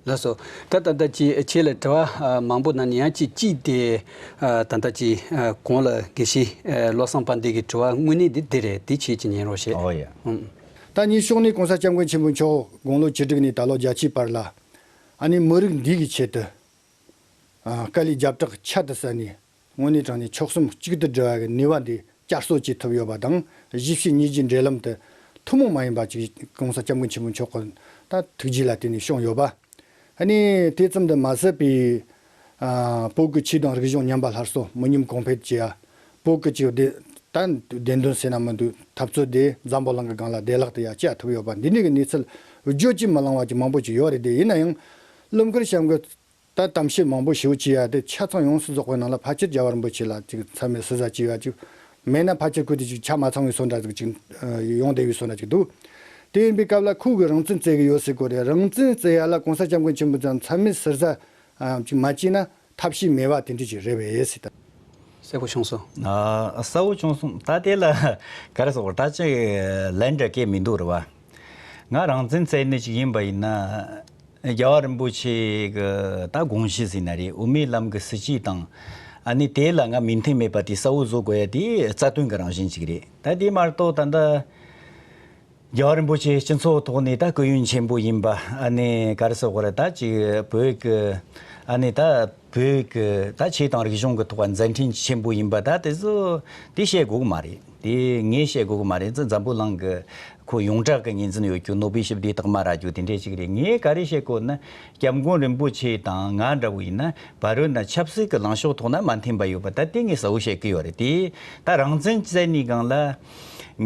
ལགས་སོ། ད་ད་ལྟ་ཅི་ཁྱེད་ལ་དྲི་བ་ཨ་མང་པོ་གནང་ནས་ཡང་ཅི་གཅིག་དེ་ཨ་ད་ལྟ་ཅི་ཨ་གོང་ལ་དགེ་བཤེས་ཨ་བློ་བཟང་དཔལ་ལྡན་གྱི་དྲི་བ་དངོས་གནས་འདི་འདི་རེད། འདི་ཁྱེད་ཀྱིས་ཉན་རོགས་བྱེད། ཨོ་ཡ། ཨུམ། ད་ངའི་ཕྱོགས་ནས་གོང་ས་སྐྱབས་མགོན་ཆེན་པོ་མཆོག་དགུང་ལོ་བཅུ་དྲུག་ནས་ད་ལོ་བརྒྱད་ཅུའི་བར་ལ་ཨ་ནི་མི་རིགས་འདི་གི་ཆེད་དུ་ཨ་དཀའ་ལས་རྒྱབ་སྐྱོར་ཁྱད་དུ་བསད་ནས། དངོས་གནས་དྲང་གནས་མཆོག་གསུམ་གཅིག་ཏུ་སྒྲིལ་བ་གི་ནུས་པ་འདི་བསྐྱར་གསོ་བྱེད་ཐུབ་ཡོད་པ་དང་། གཞིས་བྱེས་གཉིས་ཀྱི་འབྲེལ་ལམ་དེ་ཐུན་མོང་མ་ཡིན་པ་ཅིག་གོང་ས་སྐྱབས་མགོན་ཆེན་པོ་མཆོག་གི་ད་ཐུགས་རྗེ་ལ་བརྟེན་ནས་བྱུང་ཡོད་པ། ཨ་ནི་དེ་ཙམ་དུ་མ་ཟད་པའི་ཨ་བོད་ཀྱི་ཆོས་དང་རིག་གཞུང་ཉམས་པ་སླར་གསོ་མི་ཉམས་གོང་འཕེལ་བྱེད་ཡ། བོད་ཀྱི་ཅིག་བདེ་ད་བདེན་དོན་ཟེར་ན་མི་འདུག། འཐབ་རྩོད་དེ་འཛམ་བུ་གླིང་གི་སྒང་ལ་བདེ་བླག་ཏུ་ཡ་བཅའ་ཐུབ་ཡོད་པ། འདི་འདྲའི་གི་གནས་ཚུལ་བརྗོད་ཀྱིས་མི་ལང་བ་ཅིག་མང་པོ་ཅིག་ཡོད་རེད་དེ། ཡིན་ན་ཡང་ལུང་མཁར་བྱམས་ཀྱི་ད་གཏམ་བཤད་མང་པོ་ཞེ་པོ་བྱས་ཡ་དེ་ཆ་ཚང་ཡོངས་སུ་རྫོགས་པའི་ནང་ལ་ཕལ་ཆེར་རྒྱལ་བ་རིན་པོ་ཆེ་ལ་ཅིག་མཚན་སྨད་ཟུར་ཟ་བྱས་ཡ་ཅིག་མེད་ན་ཕལ་ཆེར་ཁོ་དེ་ཅིག་ཆ་མ་ཚང་བའི་བཟོ་འདྲ་ཟིག་ཅིག་ཡོང་བསྡད་པའི་བཟོ་འདྲ་ཅིག་འདུག། དེ་ཡིན་པའི་སྐབས་ལ་ཁོ་གི་རང་བཙན་བཙལ་གི་ཡོད་ཟེར་གོ་རེད། རང་བཙན་བཙལ་ཡ་ལ་གོང་ས་སྐྱབས་མགོན་ཆེན་པོ་ཚང་མཚན་སྨད་ཟུར་ཟ་ཅིག་མ་བྱས་ན་ཐབས་ཤེས་མེད་པ་དེ་འདྲ་ཅིག་རེད་པས་ཟེར། ད་གསལ་པོ་བྱུང་སོང་། ཨ་གསལ་པོ་བྱུང་སོང་། ད་དེ་ལ་ག་རེ་ཟེར་དགོས། ད་ཅིག་ལན་འདྲ་སྐད་མི་འདུག་རེད་བ། ང་རང་བཙན་བཙལ་ནི་ཅིག་ཡིན་པ་ཡིན་ན། རྒྱལ་བ་རིན་པོ་ཆེ་གི་ད་དགོངས་གཞི་ཟེར་ན་རེད། དབུ་མའི་ལམ་གི་སྲིད་བྱུས་དང་། ཨ་ནི་དེ་ལ་ང་མོས་མཐུན་མེད་པ་དེ་གསལ་བོ་བཟོ་དགོས་ཡ་དེ་རྩ་དོན་གི་རང་བཞིན་ཅིག་རེད། ད་དེ་མ་གཏོགས་ད་ལྟ་རྒྱལ་བ་རིན་པོ་ཆེ་སྤྱི་ཚོགས་ཐོག་ནས་ད་སྐུ་ཡོན་ཆེན་པོ་ཡིན་པ། ཨ་ནི་ག་རེ་ཟེར་དགོས་རེད། ད་ཅིག་བོད་གི་ཨ་ནི་ད་བོད་གི་ད་ཆོས་དང་རིག་གཞུང་གི་ཐོག་མཛད་འཕྲིན་ཆེན་པོ་ཡིན་པ་ད་དེ་ཚོ་དེ་བཤད་དགོས་གི་མ་རེད། དེ་ངས་བཤད་དགོས་གི་མ་རེད། འཛམ་བུ་གླིང་གི་ཁོ་ཡོངས་གྲགས་ཀྱི་ངོས་འཛིན་ཡོད་རྒྱུ། ནོ་བེལ་ཞི་བདེའི་རྟགས་མ་རག་རྒྱུ་དེ་འདྲས་ཅིག་རེད། ངས་ག་རེ་བཤད་དགོས་ན། སྐྱབས་མགོན་རིན་པོ་ཆེ་དང་ང་འདྲ་བོ་ཡིན་ན་ཕ་རོལ་ན་ཆབ་སྲིད་ཀྱི་ལངས་ཕྱོགས་ཐོག་ན་མ་མཐུན་པ་ཡོད་པ་ད་དེ་ངས་གསལ་བོ་བཤད་ཀྱི་ཡོད་རེད། དེ་ད་རང་བཙན་བཙལ་ནས་སྒང་ལ་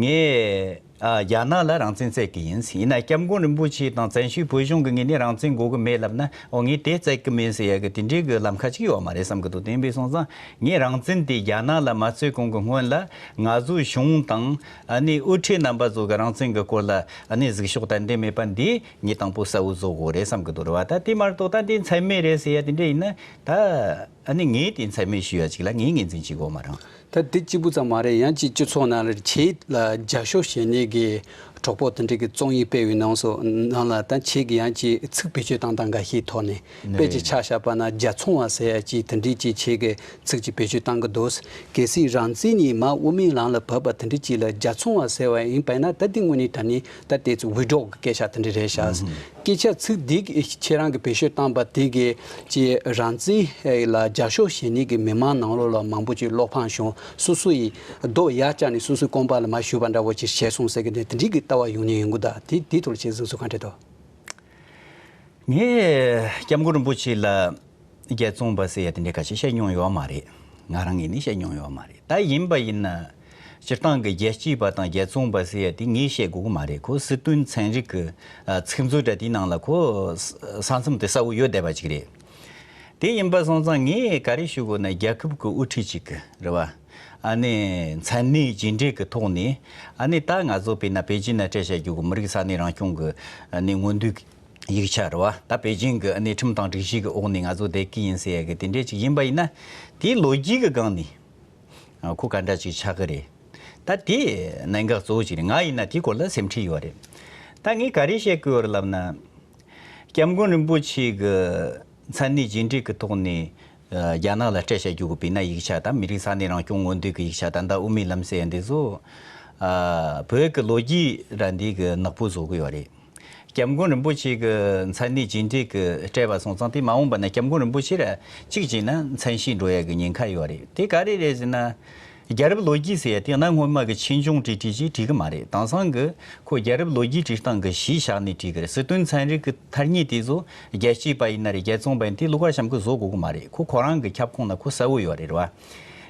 ངས་ཨ་རྒྱ་ནག་ལ་རང་བཙན་བཙལ་གི་ཡིན། ཡིན་ན་སྐྱབས་མགོན་རིན་པོ་ཆེ་དང་བཙན་བྱོལ་བོད་གཞུང་གི་ངོས་ནས་རང་བཙན་དགོས་གི་མེད་ལབ་ན། ཨོ་ངས་དེ་བཙལ་གི་མིན་ཟེར་ཡ་གི་དེ་འདྲའི་གི་ལམ་ཁ་ཅིག་ཡོད་མ་རེད་བསམ་གི་འདུག་དེ་ཡིན་པས་སོང་ཙང་ངས་རང་བཙན་དེ་རྒྱ་ནག་ལ་མ་བཙལ་གོང་གི་སྔོན་ལ་ང་ཚོའི་གཞུང་དང་ཨ་ནི་དབུ་ཁྲིད་རྣམ་པ་ཚོ་གི་རང་བཙན་གི་སྐོར་ལ་ཨ་ནི་གཟིགས་ཕྱོགས་ཏན་ཏན་མེད་པ་འདི་ངས་དང་པོ་གསལ་བོ་བཟོ་དགོས་རེད་བསམ་གི་འདུག་རེད་བ། ད་དེ་མ་གཏོགས་ད་འདི་མཚན་སྨད་རེད་ཟེར་ཡ་དེ་འདྲ་ཡིན་ན་ད་ཨ་ནི་ངས་དེ་མཚན་སྨད་ཞུ་ཡ་ཅིག་ལ་ངས་ངོས་འཛིན་བྱེད་དགོས་མ་རེད། ད་འདི་གཅིག་པུ་ཙམ་མ་རེད། ཡང་ཅིག་སྤྱི་ཚོགས་ནང་ལ་ཆོས་ལ་རྒྱབ་སྐྱོར་བྱེད་མཁན་གྱི་གྲོགས་པོ་དེ་འདྲ་གི་རྩོམ་ཡིག་སྤེལ་བའི་ནང་སོ་ནང་ལ་ད་ཆོས་ཀྱི་ཡང་ཅིག་ཚིག་བེད་སྤྱོད་བཏང་སྟངས་འགའ་ཤས་ཐོག་ནས་དཔེ་ཅིག་ཆ་བཞག་པ་ན་རྒྱ་ཚོང་བ་ཟེར་ཡ་ཅིག་དེ་འདྲའི་ཅིག་ཆོས་ཀྱི་ཚིག་ཅིག་བེད་སྤྱོད་བཏང་གི་འདུག་གལ་སྲིད་རང་བཙན་ནས་མར་དབུ་མའི་ལམ་ལ་བབས་པ་དེ་འདྲ་ཅིག་ལ་རྒྱ་ཚོང་བ་ཟེར་བ་ཡིན་པ་ཡིན་ན་ད་འདི་དངོས་གནས་དྲང་གནས་ད་དེ་ཚོ་འུད་སྒྲོག་གི་སྐད་ཆ་དེ་འདྲ་རེད་ཤག་སྐད་ཆ་ཚིག་འདི་གི་ཁྱེད་རང་གི་བེད་སྤྱོད་བཏང་པ་དེ་གི་ཅི་རང་བཙན་ལ་རྒྱབ་སྐྱོར་བྱེད་མཁན་གྱི་མི་མང་ནང་ལོགས་ལ་མང་པོ་ཅིག་བློ་ཕམ་བྱུང་། སོ་སོ་ཡི་རྡོ་ཡར་བཀྱགས་ནས་སོ་སོའི་རྐང་པ་ལ་མར་གཞུས་པ་འདྲ་བོ་ཅིག་བྱས་སོང་ཟེར་གི་དེ་དེ་འདྲའི་གི་ལྟ་བ་ཡོང་མཁན་ཡོང་གི་གདའ། དེ་དེའི་ཐོག་ལ་ཁྱེད་གཟིགས་ཚུལ་ག་འདྲ་འདུག་ངས་སྐྱབས་མགོན་རིན་པོ་ཆེ་ལ་རྒྱལ་བཙོང་པ་ཟེར་ཡ་དེ་འདྲའི་སྐད་ཆ་བཤད་མྱོང་ཡོད་མ་རེད། ང་རང་ངོས་ནས་བཤད་མྱོང་ཡོད་མ་རེད། ད་ཡིན་པ་ཡིན་ན་སྤྱིར་བཏང་གི་རྒྱལ་གཅེས་པ་དང་རྒྱལ་བཙོང་པ་ཟེར་ཡ་དེ་ངས་བཤད་དགོས་གི་མ་རེད། ཁོ་སྲིད་དོན་ཚན་རིག་གི་ཨ་ཚིག་མཛོད་འདྲ་དེའི་ནང་ལ་ཁོ་ས་མཚམས་དེ་གསལ་བོ་ཡོད་བསྡད་པ་ཅིག་རེད། དེ་ཡིན་པ་སོང་ཙང་ངས་ག་རེ་ཞུ་དགོས་ན། རྒྱལ་ཁབ་ཀྱི་དབུ་ཁྲིད་ཅིག་གི་རེད་བ། ཨ་ནི་མཚན་གནས་རྒྱས་འབྲས་ཀྱི་ཐོག་ནས་ཨ་ནི་ད་ང་ཚོ་དཔེར་ན་པེ་ཅིན་ན་སྤྲད་བཞག་རྒྱུ་གི་མི་རིགས་ས་གནས་རང་སྐྱོང་གི་ཨ་ནི་མངོན་འདོད་ཡིག་ཆ་རེད་བ། ད་པེ་ཅིན་གི་ཨ་ནི་ཁྲིམས་དང་སྒྲིག་གཞི་གི་འོག་ནས་ང་ཚོ་བསྡད་ཀྱི་ཡིན་ཟེར་ཡ་གི་དེ་འདྲས་ཅིག་ཡིན་པ་ཡིན་ན། དེའི་ལོ་རྒྱུས་གི་སྒང་ནས་ཨ་ཁོ་ག་འདྲ་ཅིག་ཆགས་གི་རེད། ད་དེ་གནད་འགག་གཙོ་བོ་ཅིག་རེད། ང་ཡིན་ན་དེའི་སྐོར་ལ་སེམས་ཁྲལ་ཡོད་རེད། ད་ངས་ག་རེ་བཤད་གི་ཡོད་རེད་ལབ་ན། སྐྱབས་མགོན་རིན་པོ་ཆེ་གི་མཚན་གནས་རྒྱས་འབྲས་ཀྱི་ཐོག་ནས་ཨ་རྒྱ་ནག་ལ་སྤྲད་བཞག་རྒྱུ་གི་དཔེར་ན་ཡིག་ཆ་དང་མི་རིགས་ས་གནས་རང་སྐྱོང་མངོན་འདོད་ཀྱི་ཡིག་ཆ་ད་ལྟ་དབུ་མའི་ལམ་ཟེར་ཡ་འདི་ཚོ་ཨ་བོད་ཀྱི་ལོ་རྒྱུས་ར་འདི་གི་ནག་པོ་བཟོ་གི་ཡོད་རེད། སྐྱབས་མགོན་རིན་པོ་ཆེ་གི་མཚན་གནས་རྒྱས་འབྲས་ཀྱི་སྤྲད་པ་སོང་ཙང་དེ་མ་འོངས་པ་ན་སྐྱབས་མགོན་རིན་པོ་ཆེ་ར་གཅིག་བྱས་ན་མཚན་ཕྱིས་འགྲོ་ཡ་གི་ཉེན་ཁ་ཡོད་རེད། དེ་ག་རེ་རེད་ཟེར་ན། རྒྱལ་རབས་ལོ་རྒྱུས་ཟེར་ཡ་དེ་གནའ་སྔོན་མ་གི་ཆོས་འབྱུང་བྲིས་བྲིས་ཅིག་བྲིས་གི་མ་རེད། དེང་སང་གི་ཁོ་རྒྱལ་རབས་ལོ་རྒྱུས་བྲིས་སྟངས་གི་གཞི་བཞག་ནས་བྲིས་གི་རེད། སྲིད་དོན་ཚན་རིག་གི་ཐ་སྙད་དེ་ཚོ་རྒྱལ་གཅེས་པ་ཡིན་ན་རེད། རྒྱལ་བཙོང་པ་ཡིན་དེ་ཀླུ་མཁར་བྱམས་གི་བཟོ་དགོས་གི་མ་རེད། ཁོ་ཁོ་རང་གི་ཁྱབ་ཁོངས་ན་ཁོ་གསལ་བོ་ཡོད་རེད་རེད་བ།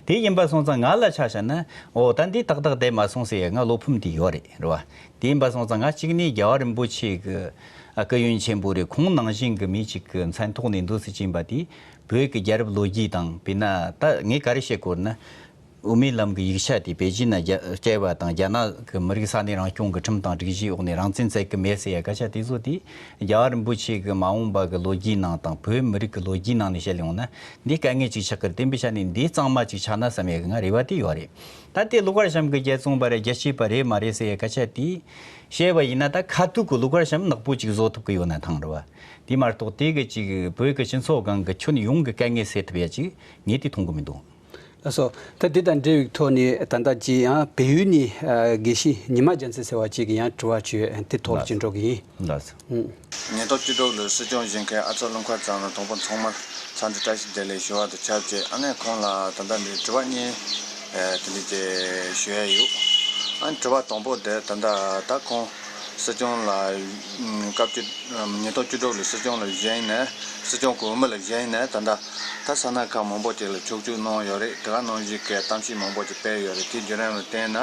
དེ་ཡིན་པ་སོང་ཙང་ང་ལ་ཆ་བཞག་ན་ཨོ་ད་འདི་ཏག་ཏག་བསྡད་མ་སོང་ཟེར་ཡ་ང་བློ་ཕམ་དེ་ཡོད་རེད་རེད་བ། དེ་ཡིན་པ་སོང་ཙང་ང་གཅིག་ནས་རྒྱལ་བ་རིན་པོ་ཆེ་གི་ཨ་སྐུ་ཡོན་ཆེན་པོ་རེད། ཁོང་ནང་བཞིན་གི་མི་གཅིག་གི་མཚན་ཐོག་ནས་འདུག་སེ་ཕྱིན་པ་དེ་བོད་ཀྱི་རྒྱལ་རབས་ལོ་རྒྱུས་དང་དཔེར་ན་ད་ངས་ག་རེ་བཤད་དགོས་ན། དབུ་མའི་ལམ་གྱི་ཡིག་ཆ་དེ་པེ་ཅིན་ན་རྒྱ་སྐྱེལ་བ་དང་རྒྱ་ནག་གི་མི་རིགས་ས་གནས་རང་སྐྱོང་གི་ཁྲིམས་དང་སྒྲིག་གཞིའི་འོག་ནས་རང་བཙན་བཙལ་གི་མེད་ཟེར་ཡ་སྐད་ཆ་དེ་ཚོ་དེ་རྒྱལ་བ་རིན་པོ་ཆེ་གི་མ་འོངས་པ་གི་ལོ་རྒྱུས་ནང་དང་བོད་མི་རིགས་ཀྱི་ལོ་རྒྱུས་ནང་ནས་བཤད་ཡོང་ན་འདི་དཀའ་ངལ་ཅིག་ཆགས་ཀྱི་རེད། བསྟན་པའི་ཆ་ནས་འདི་གཙང་མ་ཅིག་ཆགས་ན་བསམ་ཡ་གི་ང་རེ་བ་དེ་ཡོད་རེད། ད་དེ་ཀླུ་མཁར་བྱམས་ཀྱི་རྒྱལ་བཙོང་པ་རེད། རྒྱལ་གཅེས་པ་རེད་མ་རེད་ཟེར་ཡ་སྐད་ཆ་དེ་བཤད་པ་ཡིན་ན་ད་ཁ་ཐུག་གི་ཀླུ་མཁར་བྱམས་ནག་པོ་ཅིག་བཟོ་ཐུབ་ཀྱི་ཡོད་ན་ཐང་རེད་བ། དེ་མ་གཏོགས་དེ་གི་ཅིག་བོད་ཀྱི་སྤྱི་ཚོགས་སྒང་གི་ཁྱོན་ཡོངས་ཀྱི་དཀའ་ངལ་སེལ་ཐུབ་ཡ་ཅིག་ངས་དེ་མཐོང་གི་མི་འདུག་ལགས་སོ། ད་འདི་དང་འབྲེལ་བའི་ཐོག་ནས་ད་ལྟ་ཅི་ཡང་བལ་ཡུལ་ནས་ཨ་དགེ་བཤེས་ཉི་མ་རྒྱལ་མཚན་ཟེར་བ་ཅིག་གིས་ཡང་དྲི་བ་བཅོས་དེ་ཐོག་ལ་ཅིག་འགྲོ་གི་ཡིན། ལགས་སོ། ཨུམ། ཉིས་སྟོང་བཅུ་དྲུག་ལོའི་སྲིད་སྐྱོང་བཞེངས་མཁན་ཨ་ཚོགས་ཀླུ་མཁར་བྱམས་ལ་གྲོགས་པོ་ཚང་མར་འཚམས་འདྲི་བཀྲ་ཤིས་བདེ་ལེགས་ཞུ་བ་དང་ཆབས་ཅིག་ཨ་ནེ་ཁོང་ལ་ད་ལྟ་འདི་དྲི་བ་གཉིས་ཨེ་དེ་འདྲ་ཅིག་ཞུ་ཡ་ཡོད། ཨ་ནི་དྲི་བ་དང་པོ་དེ་ད་ལྟ་ད་ཁོང་སྲིད་སྐྱོང་ལ་ཨུམ་སྐབས་བཅུ་ཉིས་སྟོང་བཅུ་དྲུག་ལོའི་སྲིད་སྐྱོང་ལ་བཞེངས་ནས་སྲིད་སྐྱོང་གི་འོས་མི་ལ་བཞེངས་ནས་ད་ལྟ་ད་ས་གནས་ཁག་མང་པོ་ཅིག་ལ་ཕྱོགས་བཅུ་གནང་ཡོད་རེད། དེ་ག་ནང་བཞིན་གྱི་གཏམ་བཤད་མང་པོ་ཅིག་སྤེལ་ཡོད་རེད། དེའི་བརྒྱུད་རིམ་ལ་བརྟེན་ན་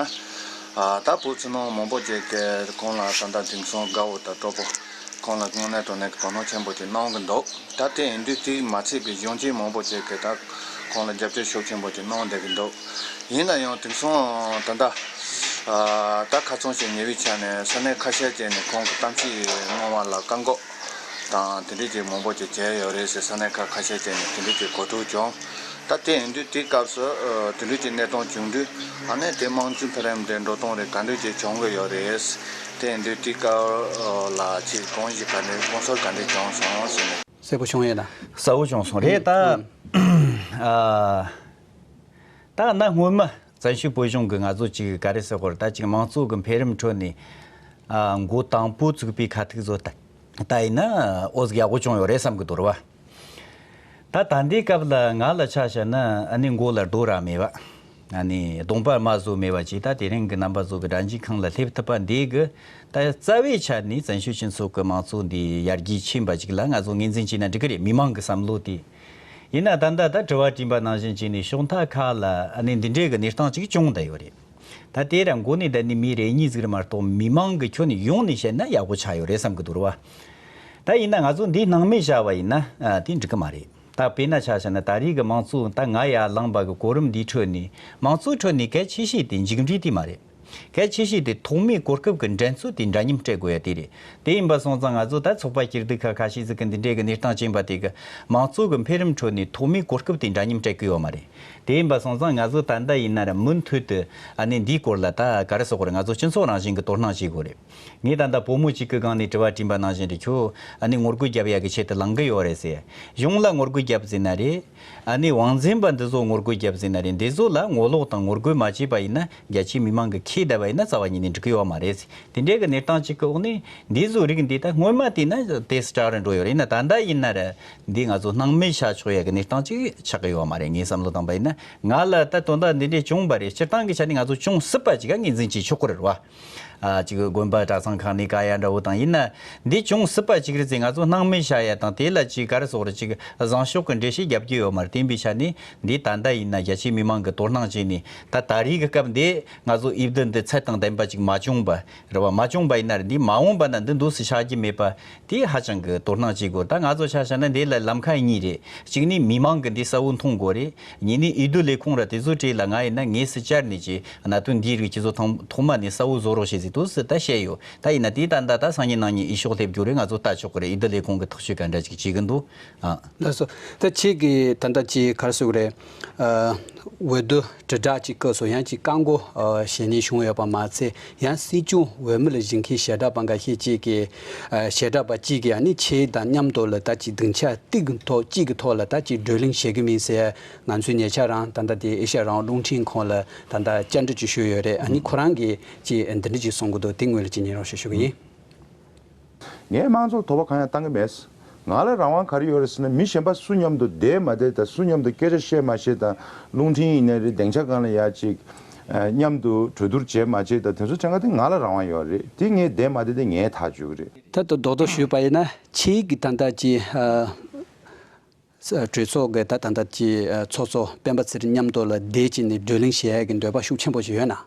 ཨ་ད་བོད་ཕྱི་ནང་མང་པོ་ཅིག་གིས་ཁོང་ལ་ད་ལྟ་དེང་སང་དགའ་བོ་དང་སྤྲོ་པོ་ཁོང་ལ་དངོས་གནས་དྲང་གནས་ཀྱི་དོ་སྣང་ཆེན་པོ་ཅིག་གནང་གི་འདུག་ད་དེ་ཡིན་དུས་དེ་མ་ཚད་པའི་གཞོན་སྐྱེས་མང་པོ་ཅིག་གིས་ད་ཁོང་ལ་རྒྱབ་སྐྱོར་ཤུགས་ཆེན་པོ་ཅིག་གནང་བསྡད་ཀྱི་འདུག་ཡིན་ན་ཡང་དེང་སང་ད་ལྟ་ཨ་ད་ཁ་ཚོན་ཞིག་ཉེ་བའི་ཆ་ནས་ས་གནས་ཁ་ཤས་ཅིག་ནས་ཁོང་གི་གཏམ་བཤད་གནང་བ་ལ་བཀག་འགོག་དང་དེ་འདྲས་ཀྱི་མང་པོ་ཅིག་བྱས་ཡོད་རེད་ཟེར་ས་གནས་ཁག་ཁ་ཤས་ཅིག་ནས་དེ་འདྲས་ཀྱི་གོ་ཐོས་བྱུང་། ད་དེ་ཡིན་དུས་དེའི་སྐབས་སུ་ཨ་དེ་འདྲས་ཀྱི་གནས་སྟངས་བྱུང་དུས་ཨ་ནི་དེ་དམངས་གཙོའི་འཕེལ་རིམ་དེ་འགྲོ་སྟངས་རེད་ག་འདྲས་ཀྱི་བྱུང་གི་ཡོད་རེད། དེ་འདྲའི་དུས་སྐབས་ལ་ཅིག་གང་ཞིག་ག་འདྲ་དགོངས་ཚུལ་ག་འདྲ་བྱུང་སོང་ཟེར་ནས། གསལ་པོ་བྱུང་ཡོད་ན། གསལ་པོ་བྱུང་སོང་རེད་ད། ཨ། ད་ན་སྔོན་མ་བཙན་བྱོལ་བོད་གཞུང་གི་ང་ཚོ་ཅིག་ག་རེ་ཟེར་དགོས་རེད། ད་ཅིག་དམངས་གཙོ་གི་འཕེལ་རིམ་ཁྲོད་ནས་ཨ་འགོ་དང་པོ་བཙུགས་པའི་ཁ་ཐུག་བཟོ་ད་ད་ཡིན་ན་ཨོ་ཟིག་ཡག་པོ་བྱུང་ཡོད་རེད་བསམ་གི་འདུག་རེད་བ། ད་ད་ལྟའི་སྐབས་ལ་ང་ལ་ཆ་བཞག་ན་ཨ་ནི་མགོ་ལ་རྡོ་ར་མེད་པ། ཨ་ནི་གདོང་པ་རྨ་བཟོ་མེད་པ་ཅིག་ད་དེ་རིང་གི་རྣམ་པ་བཟོ་གི་དགྲ་འཇིགས་ཁང་ལ་སླེབས་ཐུབ་པ་འདི་གི་ད་རྩ་བའི་ཆ་ནས་བཙན་བྱོལ་སྤྱི་ཚོགས་ཀྱི་དམངས་གཙོ་འདི་ཡར་རྒྱས་ཕྱིན་པ་ཅིག་ལ་ང་ཚོ་ངོས་འཛིན་བྱས་ན་འགྲིག་གི་རེད། མི་མང་གི་བསམ་བློ་དེ་ཡིན་ན་ད་ལྟ་ད་དྲི་བ་དྲིས་པ་ནང་བཞིན་བྱས་ནས་ཕྱོགས་མཐའ་ཁག་ལ་ཨ་ནི་འདི་འདྲའི་གི་གནས་སྟངས་ཅིག་བྱུང་བསྡད་ཡོད་རེད། ད་དེ་ར་མགོ་ནས་བསྡད་ནས་མི་རེ་གཉིས་ཟིག་རེད་མ་གཏོགས་མི་མང་གི་ཁྱོན་ནས་ཡོངས་ནས་བཤད་ན་ཡག་པོ་ཆགས་ཡོད་རེད་བསམ་གི་འདུག་རེད་བ། ད་ཡིན་ན་ང་ཚོ་འདི་སྣང་མེད་བྱ་བ་ཡིན་ན་ཨ་དེ་འགྲིག་གི་མ་རེད། ད་དཔེར་ན་ཆ་བཞག་ན་ད་རེས་ཀྱི་དམངས་གཙོ་ད་ང་ཡར་ལངས་པ་གི་གོ་རིམ་འདིའི་ཁྲོད་ནས་དམངས་གཙོའི་ཁྲོད་ནས་གལ་ཆེ་ཤོས་དེ་མཇུག་འབྲས་དེ་མ་རེད། གལ་ཆེ་ཤོས་དེ་ཐོག་མའི་གོ་སྐབས་ཀྱི་འགྲན་རྩོད་དེ་འདྲ་མཉམ་སྤྲད་དགོས་ཡ་དེ་རེད། དེ་ཡིན་པ་སོང་ཙང་ང་ཚོ་ད་ཚོགས་པ་སྐྱིད་སྡུག་ཁ་ཁ་ཤས་ཟིག་གི་འདི་འདྲའི་གི་གནས་སྟངས་ཅན་པ་དེ་གི་དམངས་གཙོ་གི་འཕེལ་རིམ་ཁྲོད་ནས་ཐོག་མའི་གོ་སྐབས་དེ་འདྲ་མཉམ་སྤྲད་གི་ཡོད་མ་རེད། དེ་ཡིན་པ་སོང་ཙང་ང་ཚོ་ད་ལྟ་ཡིན་ན་ར་མུ་མཐུད་དུ་ཨ་ནི་འདིའི་སྐོར་ལ་ད་ག་རེ་ཟེར་དགོས་རེད། ང་ཚོ་སྤྱི་ཚོགས་རང་བཞིན་གི་དོ་སྣང་བྱེད་དགོས་རེད། ངས་ད་ལྟ་བུ་མོ་གཅིག་གི་སྒང་ནས་དྲི་བ་དྲིས་པ་ནང་བཞིན་དུ་ཁྱོད་ཨ་ནི་ངོ་རྒོལ་རྒྱབ་ཡ་གི་ཆེད་དུ་ལངས་གི་ཡོད་རེད་ཟེར། གཞུང་ལ་ངོ་རྒོལ་རྒྱབ་ཟེར་ན་རེད། ཨ་ནི་དབང་འཛིན་པ་འདི་ཚོ་ངོ་རྒོལ་རྒྱབ་ཟེར་ན་རེད། འདི་ཚོ་ལ་ངོ་ལོག་དང་ངོ་རྒོལ་མ་བྱས་པ་ཡིན་ན་རྒྱ་ཆེའི་མི་མང་གི་ཁས་བསྡད་པ་ཡིན་ན་རྩ་བ་ཉིད་ནས་འགྲིག་གི་ཡོད་མ་རེད་ཟེར། དེ་འདྲའི་གི་གནས་སྟངས་གཅིག་གི་འོག་ནས་འདི་ཚོ་རིགས་འདི་ད་སྔོན་མ་དེ་ན་ཏོག་ཙམ་དྲག་རུ་འགྲོ་ཡོད་རེད། ཡིན་ན་ད་ལྟ་ཡིན་ན་ར་འདི་ང་ཚོ་སྣང་མེད་བྱ་ཆོག་ཡ་གི་གནས་སྟངས་གཅིག་ཆགས་གི་ཡོད་མ་རེད། ངའི་བསམ་བློ་བཏང་པ་ཡིན་ན། ང་ལ་ད་དོན་དག་འདི་འདྲས་བྱུང་བ་རེད། སྤྱིར་བཏང་གི་ཆ་ནས་ང་ཚོ་བྱུང་སྲིད་པ་ཅིག་ག་ངོས་འཛིན་བྱེད་ཆོག་གི་རེད་བ། ཨ་ཅིག་དགོན་པ་གྲྭ་ཚང་ཁག་ནས་བཀག་ཡ་འདྲ་བོ་དང་ཡིན་ན་འདི་བྱུང་སྲིད་པ་ཅིག་རེད་ཟེར། ང་ཚོ་སྣང་མེད་བྱ་ཡ་དང་དེ་ལ་ཅིག་ག་རེ་ཟེར་དགོས་རེད། ཅིག་བཟང་ཕྱོགས་ཀྱི་འགྲེལ་བཤད་རྒྱབ་རྒྱུ་ཡོད་མ་རེད། དེ་ཡིན་པའི་ཆ་ནས་འདི་ད་ལྟ་ཡིན་ན་རྒྱ་ཆེའི་མི་མང་གི་དོ་སྣང་བྱས་ནས་ད་ད་རེས་ཀྱི་སྐབས་འདི་ང་ཚོ་འོས་བསྡུ་འདི་ཚད་དང་ལྡན་པ་ཅིག་མ་བྱུང་བ་རེད་བ། མ་བྱུང་བ་ཡིན་ན་རེད། འདི་མ་འོངས་པ་ན་འདི་འདུག་སེ་ཆགས་རྒྱུ་མེད་པ། དེ་ཧ་ཅང་གི་དོ་སྣང་བྱེད་དགོས། ད་ང་ཚོ་ཆ་བཞག་ན་འདི་ལ་ལམ་ཁ་གཉིས་རེད། གཅིག་ནི་མི་མང་གི་འདི་གསལ་བོ་མཐོང་དགོས་རེད། གཉིས་ནི་འོས་བསྡུ་ལས་ཁུངས་ར་དེ་ཚོ་གྲས་ལ་ང་ཡིན་ན་དངོས་སུ་བཅར་ནས་ཀྱི་གནད་དོན་འདིའི་རིགས་ཀྱི་ཚོ་ཐོག་ཐོག་མ་ནས་གསལ་བོ་བཟོ་རོགས་བྱེད་ཟིག་འདུག་སེ་ད་བཤད་ཡོད། ད་ཡིན་ན་དེ་ད་ལྟ་ད་སང་ཉིན་གནངས་ཉིན་འོས་ཤོག་སླེབས་རྒྱུ་རེད། ང་ཚོ་ལྟ་ཆོག་གི་རེད། འོས་བསྡུ་ལས་ཁུངས་ཀྱི་ཐག་གཅོད་ག་འདྲ་ཅིག་བྱེད་གི་འདུག་ཨ། ལགས་སོ། ད་ཁྱེད་ཀྱིས་ད་ལྟ་ཅིག་ག་རེ་ཟེར་དགོས་རེད། ཨ། འོས་བསྡུ་དྲིལ་བསྒྲགས་ཀྱི་སྐབས་སུ་ཡང་ཅིག་བཀག་འགོག་ཨ་བྱས་ནས་བྱུང་ཡོད་པ་མ་ཚད། ཡང་སྲིད་སྐྱོང་འོས་མི་ལ་བཞེངས་མཁན་ཞལ་གྲགས་པ་འགའ་ཤས་ཅིག་གིས་ཨ་ཞལ་གྲགས་པ་གཅིག་གིས་ཨ་ནི་ཁྱེད་དང་མཉམ་དུ་ལ་ད་ཅིག་སྡིངས་ཆ་གཅིག་གི་ཐོག་གཅིག་གི་ཐོག་ལ་ད་ཅིག་བགྲོ་གླེང་བྱེད་ཀྱི་མིན་ཟེར། ང་ཚོའི་ཉེ་ཆར་རང་ད་ལྟ་དེ་ཨེ་ཤ་ཡ་རང་དབང་རླུང་འཕྲིན་ཁང་ལ་ད་ལྟ་བཅར་འདྲི་ཅིག་ཞུས་ཡོད་རེད། ཨ་ནི་ཁོ་རང་གིས་ཅིག་འདི་འདྲ་ཅིག་གསུང་གི་འདུག་དེ་སྔོན་ལ་ཅིག་ཉན་རོགས་ཞུ་ཞུ་གི་ཡིན། ངས་དམངས་གཙོར་དོགས་པ་གང་ཡང་བཏང་གི་མེད། ང་ལ་རང་དབང་ག་རེ་ཡོད་རེད་ཟེར་ན། མི་གཞན་པ་སུ་མཉམ་དུ་བསྡད་མ་བསྡད་དང་། སུ་མཉམ་དུ་སྐད་ཆ་བཤད་མ་བཤད་དང་། རླུང་འཕྲིན་ཡིན་ནའི་རེད། སྡིངས་ཆ་སྒང་ལ་ཡ་ཅིག་ཨ་མཉམ་དུ་གྲོས་བསྡུར་བྱས་མ་བྱས་དང་། དེ་ཚོ་ཆ་ཚང་དེ་ང་ལ་རང་དབང་ཡོད་རེད། དེ་ངས་བསྡད་མ་བསྡད་དེ་ངས་ཐག་གཅོད་ཀྱི་རེད། ད་ལྟ་རྡོག་རྡོག་ཞུས་པ་ཡིན་ན་ཁྱེད་ཀྱིས་ད་ལྟ་ཅིག་ཨ་གྲོས་ཚོགས་ཀྱི་ད་ད་ལྟ་ཅིག་ཨ་ཚོགས་གཙོ་སྤེན་པ་ཚེ་རིང་མཉམ་དུ་ལ་བསྡད་ཅིག་ནས་བགྲོ་གླེང་བྱེད་ཡ་གི་འདོད་པ་ཤུགས་ཆེན་པོ་ཞིག་ཡོད་ན།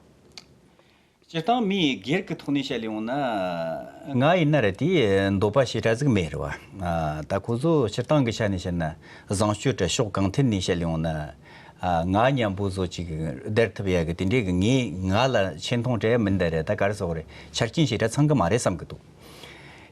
སྤྱིར་བཏང་མིའི་སྒེར་གྱི་ཐོག་ནས་བཤད་ཡོང་ན། ང་ཡིན་ན་ར་དེ་འདོད་པ་ཞེ་དྲག་ཟིག་མེད་རེད་བ། ཨ་ད་ཁོ་ཚོ་སྤྱིར་བཏང་གི་ཆ་ནས་བཤད་ན། བཟང་སྤྱོད་དྲ་ཕྱོགས་གང་ཐད་ནས་བཤད་ཡོང་ན། ཨ་ང་མཉམ་པོ་བཟོ་ཅིག་བསྡད་ཐུབ་ཡ་གི་དེ་འདྲའི་གི་ངས་ང་ལ་ཆེ་མཐོང་སྤྲད་ཡ་མིན་ད་རེད། ད་ག་རེ་ཟེར་དགོས་རེད། ཆ་རྐྱེན་ཞེ་དྲག་ཚང་གི་མ་རེད་བསམ་གི་འདུག་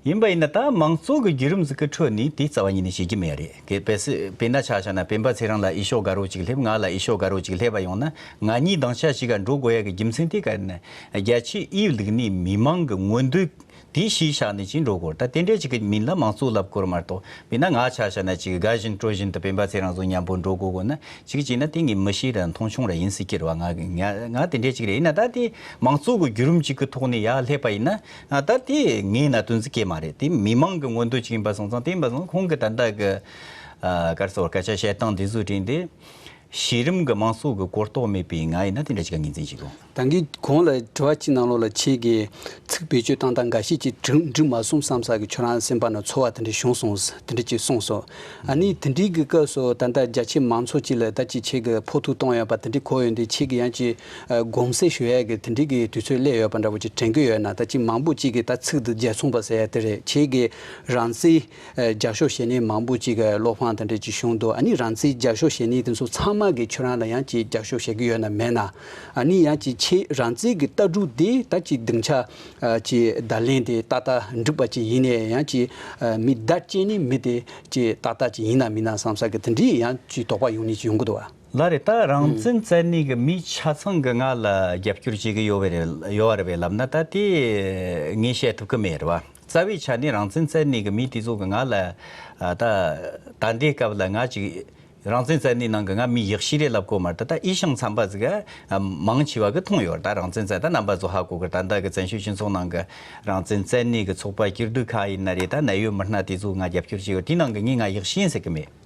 ཡིན་པ་ཡིན་ན་ད་དམངས་གཙོ་གི་བརྒྱུད་རིམ་ཟིག་གི་ཁྲོད་ནས་དེ་རྩ་བ་ཉིད་ནས་བྱེད་ཀྱི་མེད་རེད། གལ་སྲིད་དཔེར་ན་ཆ་བཞག་ན་སྤེན་པ་ཚེ་རིང་ལ་འོས་ཤོག་དགའ་རོགས་ཅིག་སླེབས། ང་ལ་འོས་ཤོག་དགའ་རོགས་ཅིག་སླེབས་པ་ཡོང་ན། ང་གཉིས་སྡིངས་ཆ་གཅིག་ག་འགྲོ་དགོས་ཡ་གི་རྒྱུ་མཚན་དེ་ག་རེ་ན། རྒྱ་ཆེའི་དབུས་བླུགས་ནས་མི་མང་གི་མངོན་འདོད་དེ་གཞི་བཞག་ནས་ཅིག་འགྲོ་དགོས་རེད། ད་དེ་འདྲས་ཅིག་གི་མིང་ལ་དམངས་གཙོ་ལབ་དགོས་རེད་མ་གཏོགས། དཔེར་ན་ང་ཆ་བཞག་ན་ཅིག་དགའ་བཞིན་སྤྲོ་བཞིན་དུ་སྤེན་པ་ཚེ་རིང་ཚོ་མཉམ་པོ་འགྲོ་དགོས་དགོས་ན། ཅིག་བྱས་ན་དེ་ངས་མི་ཤེས་ར་མཐོང་ཆུང་ར་ཡིན་སྲིད་ཀྱི་རེད་བ། ང་ང་ང་དེ་འདྲས་ཅིག་རེད། ཡིན་ན་ད་དེ་དམངས་གཙོ་གི་བརྒྱུད་རིམ་ཅིག་གི་ཐོག་ནས་ཡར་སླེབས་པ་ཡིན་ན། ཨ་ད་དེ་ངའི་གནད་དོན་ཟིག་གི་མ་རེད། དེ་མི་མང་གི་མངོན་འདོད་ཅིག་ཡིན་པ་སོང་ཙང་། དེ་ཡིན་པ་སོང་ཁོང་གི་ད་ལྟ་གི་ཨ་ག་རེ་ཟེར་དགོས་རེད། སྐད་ཆ་བཤད་སྟངས་འདི་ཚོའི་སྟེང་དེ་གཞི་རིམ་གི་དམངས་གཙོ་གི་གོ་རྟོགས་མེད་པའི་ང་ཡིན་ན་དེ་འདྲ་ཅིག་ག་ངོས་འཛིན་བྱེད་དགོས། ད་གིན་གོང་ལ་དྲི་བ་གཅིག་ནང་ལོགས་ལ་ཁྱེད་ཀྱིས་ཚིག་བེད་སྤྱོད་བཏང་སྟངས་འགའ་ཤས་ཀྱིས་འགྲིག་འགྲིག་མ་སོང་བསམ་ས་གི་ཁྱོད་རང་སེམས་པ་ན་ཚོར་བ་དེ་འདྲ་བྱུང་སོང་། དེ་འདྲ་ཅིག་གསུངས་སོང་། ཨ་ནི་དེ་འདྲའི་གི་སྐབས་སུ་ད་ལྟ་རྒྱ་ཆེ་མང་ཚོགས་ཅིག་ལ་ད་ཅིག་ཁྱེད་ཀྱིས་ཕོག་ཐུག་གཏོང་ཡོད་པ་དེ་འདྲ་གོ་ཡོང་དུས། ཁྱེད་ཀྱིས་ཡང་ཅིག་ཨ་དགོངས་སེལ་ཞུ་ཡ་གི་དེ་འདྲའི་གི་དུས་ཚོད་སླེབས་ཡོད་པ་འདྲ་བོ་ཅིག་དྲན་གི་ཡོད་ན། ད་ཅིག་མང་པོ་ཅིག་གིས་ད་ཚིག་འདི་རྒྱལ་མཚུངས་པ་ཟེར་ཡ་དེ་རེད། ཁྱེད་ཀྱིས་རང་བཙན་ཨ་རྒྱབ་སྐྱོར་བྱེད་མཁན་མང་པོ་ཅིག་གི་བློ་ཕམ་དེ་འདྲ་ཅིག་བྱུང་འདུག་ཨ་ནི་རང་བཙན་རྒྱབ་སྐྱོར་བྱེད་མཁན་དེ་ཚོ་ཚང་མ་གིས་ཁྱོད་རང་ལ་ཡང་ཅིག་རྒྱབ་སྐྱོར་བྱེད་ཀྱི་ཡོད་ན་མེད་ན། ཨ་ནི་ཡང་ཅིག་ཁྱེད་རང་བཙན་གྱི་ལྟ་གྲུབ་དེ་ད་ཅིག་སྡིངས་ཆ་ཨ་ཅིག་བརྡ་ལན་དེ་ཏག་ཏག་འགྲིག་པ་ཅིག་ཡིན་ནའི་ཡང་ཅིག་ཨ་མི་བརྡ་སྤྲད་མཁན་མི་དེ་ཅིག་ཏག་ཏག་ཅིག་ཡིན་ན་མིན་ན་བསམ་ས་གི་དེ་འདྲའི་ཡང་ཅིག་དོགས་པ་ཡོང་མཁན་ཅིག་ཡོང་གི་འདུག་བ། ལགས་རེད། ད་རང་བཙན་བཙན་ནས་གི་མི་ཆ་ཚང་གི་ང་ལ་རྒྱབ་སྐྱོར་བྱེད་གི་ཡོད་པ་རེད་ཡོད་པ་རེད་པས་ལབ་ན། ད་དེ་ངས་བཤད་ཐུབ་གི་མེད་རེད་བ། རྩ་བའི་ཆ་ནས་རང་བཙན་བཙན་ནས་གི་མི་དེ་ཚོ་གི་ང་ལ་ད་ད་ལྟའི་སྐབས་ལ་ང་ཅིག་རང་བཙན་བཙན་ནས་ནང་གི་ང་མི་ཡག་ཤོས་རེད་ལབ་གོ་མ་རེད། ད་ད་ཨི་ཤང་ཚན་པ་ཟིག་ག་མང་ཆེ་བ་གི་མཐོང་ཡོད་རེད། ད་རང་བཙན་བཙན་ད་རྣམ་པ་ཚོ་ཧ་གོ་གི། ད་ལྟ་གི་བཙན་བྱོལ་སྤྱི་ཚོགས་ནང་གི་རང་བཙན་བཙན་ནས་གི་ཚོགས་པ་སྐྱིད་སྡུག་ཁ་ཡིན་ན་རེད། ད་ནད་ཡོད་མི་སྣ་དེ་ཚོ་ང་རྒྱབ་སྐྱོར་བྱེད་ཡོད། དེའི་ནང་གི་ངས་ང་ཡག་ཤོས་ཡིན་ཟེར་གི་མེད།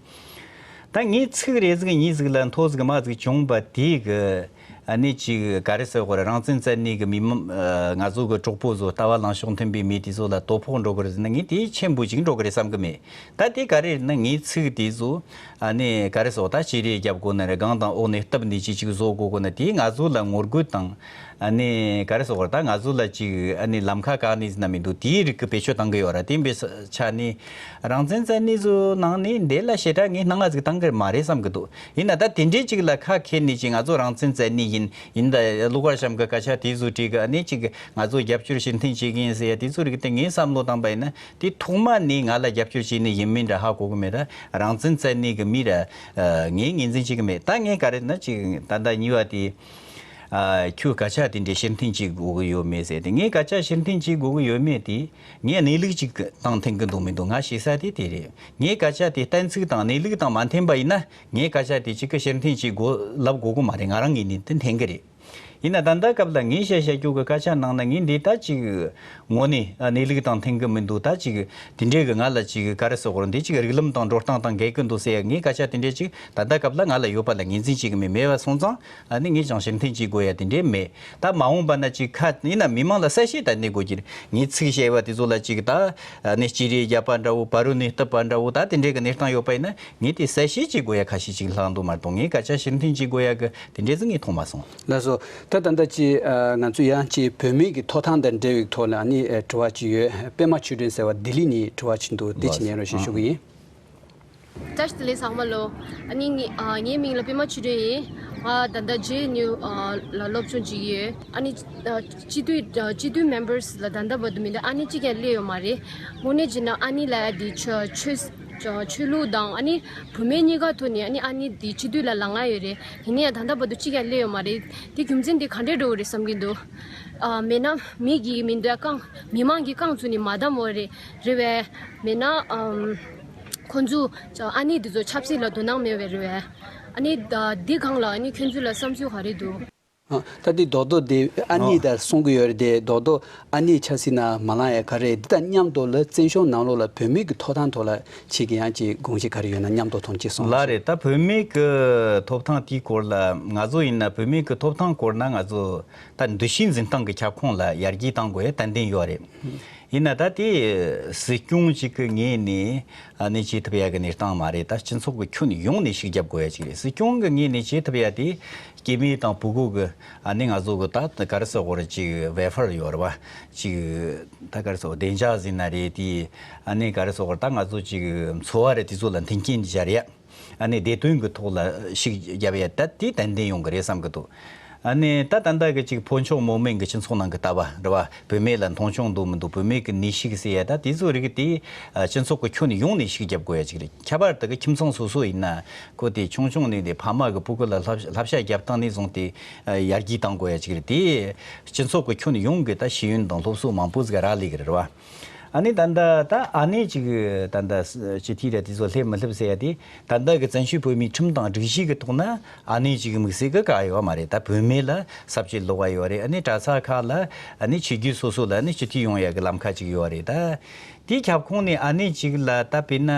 ད་ངས་ཚིག་རེ་ཟིག་གཉིས་ཟིག་ལ་མཐོ་ཟིག་དམའ་ཟིག་བྱུང་བ་དེ་གི་ཨ་ནི་ཅིག་ག་རེ་ཟེར་དགོས་རེད། རང་བཙན་བཙན་ནས་གི་མི་མང་ང་ཚོ་གི་གྲོགས་པོ་ཚོ་ལྟ་བ་ལངས་ཕྱོགས་མཐུན་པའི་མི་དེ་ཚོ་ལ་དོ་ཕོག་འགྲོ་གི་རེད་ཟེར་ན། ངས་དེ་ཆེན་པོ་ཅིག་འགྲོ་གི་རེད་བསམ་གི་མེད། ད་དེ་ག་རེ་རེད་ན། ངས་ཚིག་དེ་ཚོ་ཨ་ནི་ག་རེ་ཟེར་དགོས། ད་ཅི་རེ་རྒྱབ་དགོས་ན་རེད། སྒང་དང་འོག་ནས་སྟབས་འདི་ཅི་ཅིག་བཟོ་དགོས་དགོས་ན། དེ་ང་ཚོ་ལ་ངོ་རྒོལ་དང་ཨ་ནི་ག་རེ་ཟེར་དགོས་རེད། ད་ང་ཚོ་ལ་ཅིག་ཨ་ནི་ལམ་ཁ་བཀག་ནི་ཟེར་ན་མི་འདུག་དེའི་རིགས་ཀྱི་བེད་སྤྱོད་བཏང་གི་ཡོད་ར། དེ་འབའི་ཆ་ནས་རང་བཙན་བཙན་ནས་ཚོ་ནང་ནས་འདི་ལ་ཞེ་དྲག་ངས་སྣང་བ་ཟིག་བཏང་གི་མ་རེད་བསམ་གི་འདུག་ཡིན་ན་ད་དེ་འདྲའི་ཅིག་ལ་ཁ་འཁྱེར་ནས་ཅིག་ང་ཚོ་རང་བཙན་བཙན་ནས་ཡིན། ཡིན་ད་ཀླུ་མཁར་བྱམས་ཀྱི་སྐད་ཆ་དེ་ཚོ་བྲིས་གི་ཨ་ནི་ཅིག་ང་ཚོ་རྒྱབ་སྐྱོར་ཕྱིར་འཐེན་བྱེད་གི་ཡིན་ཟེར་ཡ་དེ་ཚོ་རིགས་དེ་ངས་བསམ་བློ་བཏང་པ་ཡིན་ན། དེ་ཐོག་མ་ནས་ང་ལ་རྒྱབ་སྐྱོར་བྱས་ནས་ཡིན་མིན་འདྲ་ཧ་གོ་གི་མེད། ད་རང་བཙན་བཙན་ནས་གི་མི་ར་ངས་ངོས་འཛིན་བྱེད་གི་མེད། ད་ངས་ག་རེ་ན་ཅིག་ད་ལྟ་གཉིས་པ་དེ། ཨ། ཁྱོད་སྐད་ཆ་དེ་འདྲའི་ཕྱིར་འཐེན་བྱེད་དགོས་ཀྱི་ཡོད་མེད་ཟེར་ཏེ། ངས་སྐད་ཆ་ཕྱིར་འཐེན་བྱེད་དགོས་ཀྱི་ཡོད་མེད་དེ་ངས་གནས་ལུགས་ཅིག་དང་མཐུན་གྱི་འདུག་མི་འདུག་ང་ཤེས་ས་དེ་དེ་རེད། ངའི་སྐད་ཆ་དེ་གཏན་ཚིགས་དང་གནས་ལུགས་དང་མ་མཐུན་པ་ཡིན་ན། ངའི་སྐད་ཆ་དེ་གཅིག་གི་ཕྱིར་འཐེན་བྱེད་དགོས་ལབ་དགོས་ཀྱི་མ་རེད། ང་རང་ངོས་ནས་དེ་མཐུན་གྱི་རེད། ཡིན་ན་ད་ལྟ་སྐབས་ལ་ངས་བཤད་བཤད་རྒྱུ་གི་སྐད་ཆ་ནང་ན་ངས་འདི་ད་ཅིག་དངོས་གནས་གནས་ལུགས་དང་མཐུན་གྱི་མི་འདུག་ད་ཅིག་དེ་འདྲའི་གི་ང་ལ་ཅིག་ག་རེ་ཟེར་དགོས་རེད། འདི་ཅིག་རིགས་ལམ་དང་འགྲོ་སྟངས་དང་འགལ་གྱི་འདུག་ཟེར་ཡ་ངའི་སྐད་ཆ་དེ་འདྲའི་ཅིག་ད་ལྟ་སྐབས་ལ་ང་ལ་ཡོད་པ་ལ་ངོས་འཛིན་བྱེད་ཀྱི་མེད། མེད་པ་སོང་ཙང་ཨ་ནི་ངས་ཀྱང་ཕྱིར་འཐེན་བྱེད་དགོས་ཡ་དེ་འདྲའི་མེད། ད་མ་འོངས་པ་ན་ཅིག་ཁ་ཡིན་ན་མི་མང་ལ་གསལ་བཤད་ད་གནས་དགོས་ཀྱི་རེད། ངས་ཚིག་བཤད་པ་དེ་ཚོ་ལ་ཅིག་ད་ཨ་ནི་ཅི་རེ་བརྒྱབ་པ་འདྲ་བོ། བར་རུ་ནས་བཏབ་པ་འདྲ་བོ། ད་དེ་འདྲའི་གི་གནས་སྟངས་ཡོད་པ་ཡིན་ན་ངས་དེ་གསལ་བཤད་བྱེད་དགོས་ཡ་ཁ་ཤས་ཅིག་ལྷག་འདུག་མ་གཏོགས། ངས་སྐད་ཆ་ཕྱིར་འཐེན་བྱེད་དགོས་ཡ་གི་དེ་འདྲའི་ཚོ་ངས་མཐོང་མ་སོང་། ལགས་སོ། ད་ད་ལྟ་ཅི་ཨ་ང་ཚོ་ཡང་ཅི་བོད་མི་གི་ཐོབ་ཐང་དང་འབྲེལ་བའི་ཐོག་ལ་ཨ་ནི་ཨ་དྲི་བ་ཅིག་ཡོད། པད་མ་ཆོས་སྒྲོན་ཟེར་བ་ལྡི་ལི་ནས་དྲི་བ་ཅིག་འདུག་དེ་ཅིག་ཉན་རོགས་ཞེས་ཞུ་གི་ཡིན། བཀྲ་ཤིས་བདེ་ལེགས་ཚང་མ་ལོ། ཨ་ནི་ངའི་ཨ་ངའི་མིང་ལ་པད་མ་ཆོས་སྒྲོན་ཡིན། ང་ད་ལྟ་ཇེ་ཨེན་ཡུ་ཨ་ལ་སློབ་སྦྱོང་བྱེད་ཀྱི་ཡོད། ཨ་ནི་ཨ་སྤྱི་འཐུས་ཨ་སྤྱི་འཐུས་མེམ་བར་ལ་ད་ལྟ་བར་དུ་མི་འདུག་ཨ་ནི་གཅིག་ཀྱང་སླེབས་ཡོད་མ་རེད། དངོས་གནས་བྱས་ན་ཨ་ནི་ལ་ཡ་དེ་ཆོས་ཆོས་ཆོས་ལུགས་དང་ཨ་ནི་བུད་མེད་གཉིས་ཀ་ཐོག་ནས་ཨ་ནི་ཨ་ནི་དེ་སྤྱི་འཐུས་ལ་ལངས་ཡོད་རེད། ཡིན་ནའི་ད་ལྟ་བར་དུ་གཅིག་ཀྱང་སླེབས་ཡོད་མ་རེད། དེ་རྒྱུ་མཚན་དེ་ག་འདྲས་འགྲོ་གི་རེད་བསམ་གྱི་འདུག་ཨ་མེད་ན་མི་གི་མི་འདོད་རྐང་མི་མང་གི་རྐང་བཙུགས་ནས་མ་བསྡམས་ཡོད་རེད། རེད་བས། མེད་ན་ཨམ། ཁོང་ཚོ་ཨ་ནི་འདི་ཚོ་ཆབ་སྲིད་ལ་དོ་སྣང་མེད་པའི་རེད་བས། ཨ་ནི་ད་འདི་སྒང་ལ་ཨ་ནི་ཁྱོད་ཚོ་ལ་བསམ་ཚུལ་ག་རེ་འདུག་ཨ། ད་འདི་རྡོག་རྡོག་འདི་ཨ་ནི་ཨོ། ད་གསུང་གི་ཡོད་རེད་དེ། རྡོག་རྡོག་ཨ་ནི་ཆབ་སྲིད་ནང་མ་ལངས་ཡ་ག་རེ། འདི་དང་མཉམ་དུ་ལ་བཙན་བྱོལ་ནང་ལོགས་ལ་བོད་མི་གི་ཐོབ་ཐང་ཐོག་ལ་ཁྱེད་ཀྱི་ཡང་ཅིག་དགོངས་གཞི་ག་རེ་ཡོད་ན་མཉམ་དུ་ཐོག་ཅིག་གསུང་ལ་རོགས་ཞུ། རེད། ད་བོད་མི་གི་ཐོབ་ཐང་དེའི་སྐོར་ལ་ང་ཚོ་ཡིན་ན་བོད་མི་གི་ཐོབ་ཐང་སྐོར་ན་ང་ཚོ་ད་འདུ་ཤེས་འཛིན་སྟངས་ཀྱི་ཁྱབ་ཁོངས་ལ་ཡར་རྒྱས་གཏང་དགོས་ཡ་ཏན་ཏན་ཡོད་རེད། ཡིན་ན་ད་དེ་སྲིད་སྐྱོང་ཅིག་གི་ངོས་ནས་ཨ་ནི་བྱེད་ཐུབ་ཡ་གི་གནས་སྟངས་མ་རེད། ད་སྤྱི་ཚོགས་ཀྱི་ཁྱོན་ཡོངས་ནས་ཤུགས་རྒྱབ་དགོས་ཡ་ཅིག་རེད། སྲིད་སྐྱོང་གི་ངོས་ནས་བྱེད་ཐུབ་ཡ་དེ་སྐྱེ་དམན་དང་ཕྲུ་གུ་གི་ཨ་ནི་ང་ཚོ་གི་ད་ག་རེ་ཟེར་དགོས་རེད། ཅིག་ཝེལ་ཕེར་ཡོད་རེད་བ། ཅིག་ད་ག་རེ་ཟེར་དགོས། བདེ་འཇགས་ཟེར་ན་རེད། དེ་ཨ་ནི་ག་རེ་ཟེར་དགོས་རེད། ད་ང་ཚོ་ཅིག་འཚོ་བ་རེད། དེ་ཚོ་ལ་མཐུན་རྐྱེན་སྦྱར་ཡ། ཨ་ནི་བདེ་དོན་གྱི་ཐོག་ལ་ཤུགས་རྒྱབ་ཡ་ད་དེ་ཏན་ཏན་ཡོང་གི་རེད་བསམ་གི་འདུག་ཨ་ནི་ད་ད་ལྟ་གི་ཅིག་ཕོ་མཆོག་མོ་དམན་གྱི་སྤྱི་ཚོགས་ནང་གི་ལྟ་བ་རེད་བ། བུད་མེད་ལ་མཐོང་ཆུང་འདུག་མི་འདུག་བུད་མེད་ཀྱི་ནུས་ཤུགས་ཟེར་ཡ་ད་དེ་ཚོ་རིགས་དེ་སྤྱི་ཚོགས་ཀྱི་ཁྱོན་ཡོངས་ནས་ཤུགས་རྒྱབ་དགོས་ཡ་ཅིག་རེད། ཁྱད་པར་དུ་གི་ཁྱིམ་ཚང་སོ་སོ་ཡིན་ན་ཁོ་དེ་ཆུང་ཆུང་ནས་དེ་ཕ་མ་གི་ཕྲུ་གུ་ལ་བསླབ་བསླབ་བྱ་རྒྱབ་སྟངས་ནས་བཟུང་སྟེ་ཡར་རྒྱས་གཏང་དགོས་ཡ་ཅིག་རེད། དེ་སྤྱི་ཚོགས་ཀྱི་ཁྱོན་ཡོངས་ཀྱི་ད་ཤེས་ཡོན་དང་སློབ་གསོ་མང་པོ་ཟིག་རག་ལས་གི་རེད་བ། ཨ་ནི་ད་ལྟ་ད་ཨ་ནེ་ཅིག་ད་ལྟ་སྤྱི་འཐུས་ར་དེ་ཚོ་སླེབས་མི་སླེབས་ཟེར་ཡ་དེ། ད་ལྟ་གི་བཙན་བྱོལ་བོད་མིའི་ཁྲིམས་དང་སྒྲིག་གཞི་གི་ཐོག་ན་ཨ་ནེ་ཅིག་དམིགས་བསལ་གི་ག་ཡོད་མ་རེད། ད་བུད་མེད་ལ་ས་བཅད་ལོག་ག་ཡོད་རེད། ཨ་ནི་གྲྭ་ཚང་ཁག་ལ་ཨ་ནི་ཆོས་བརྒྱུད་སོ་སོ་ལ་ཨ་ནི་སྤྱི་འཐུས་ཡོང་ཡ་གི་ལམ་ཁ་ཅིག་ཡོད་རེད། ད་དེའི་ཁྱབ་ཁོངས་ནས་ཨ་ནེ་ཅིག་ལ་ད་དཔེར་ན་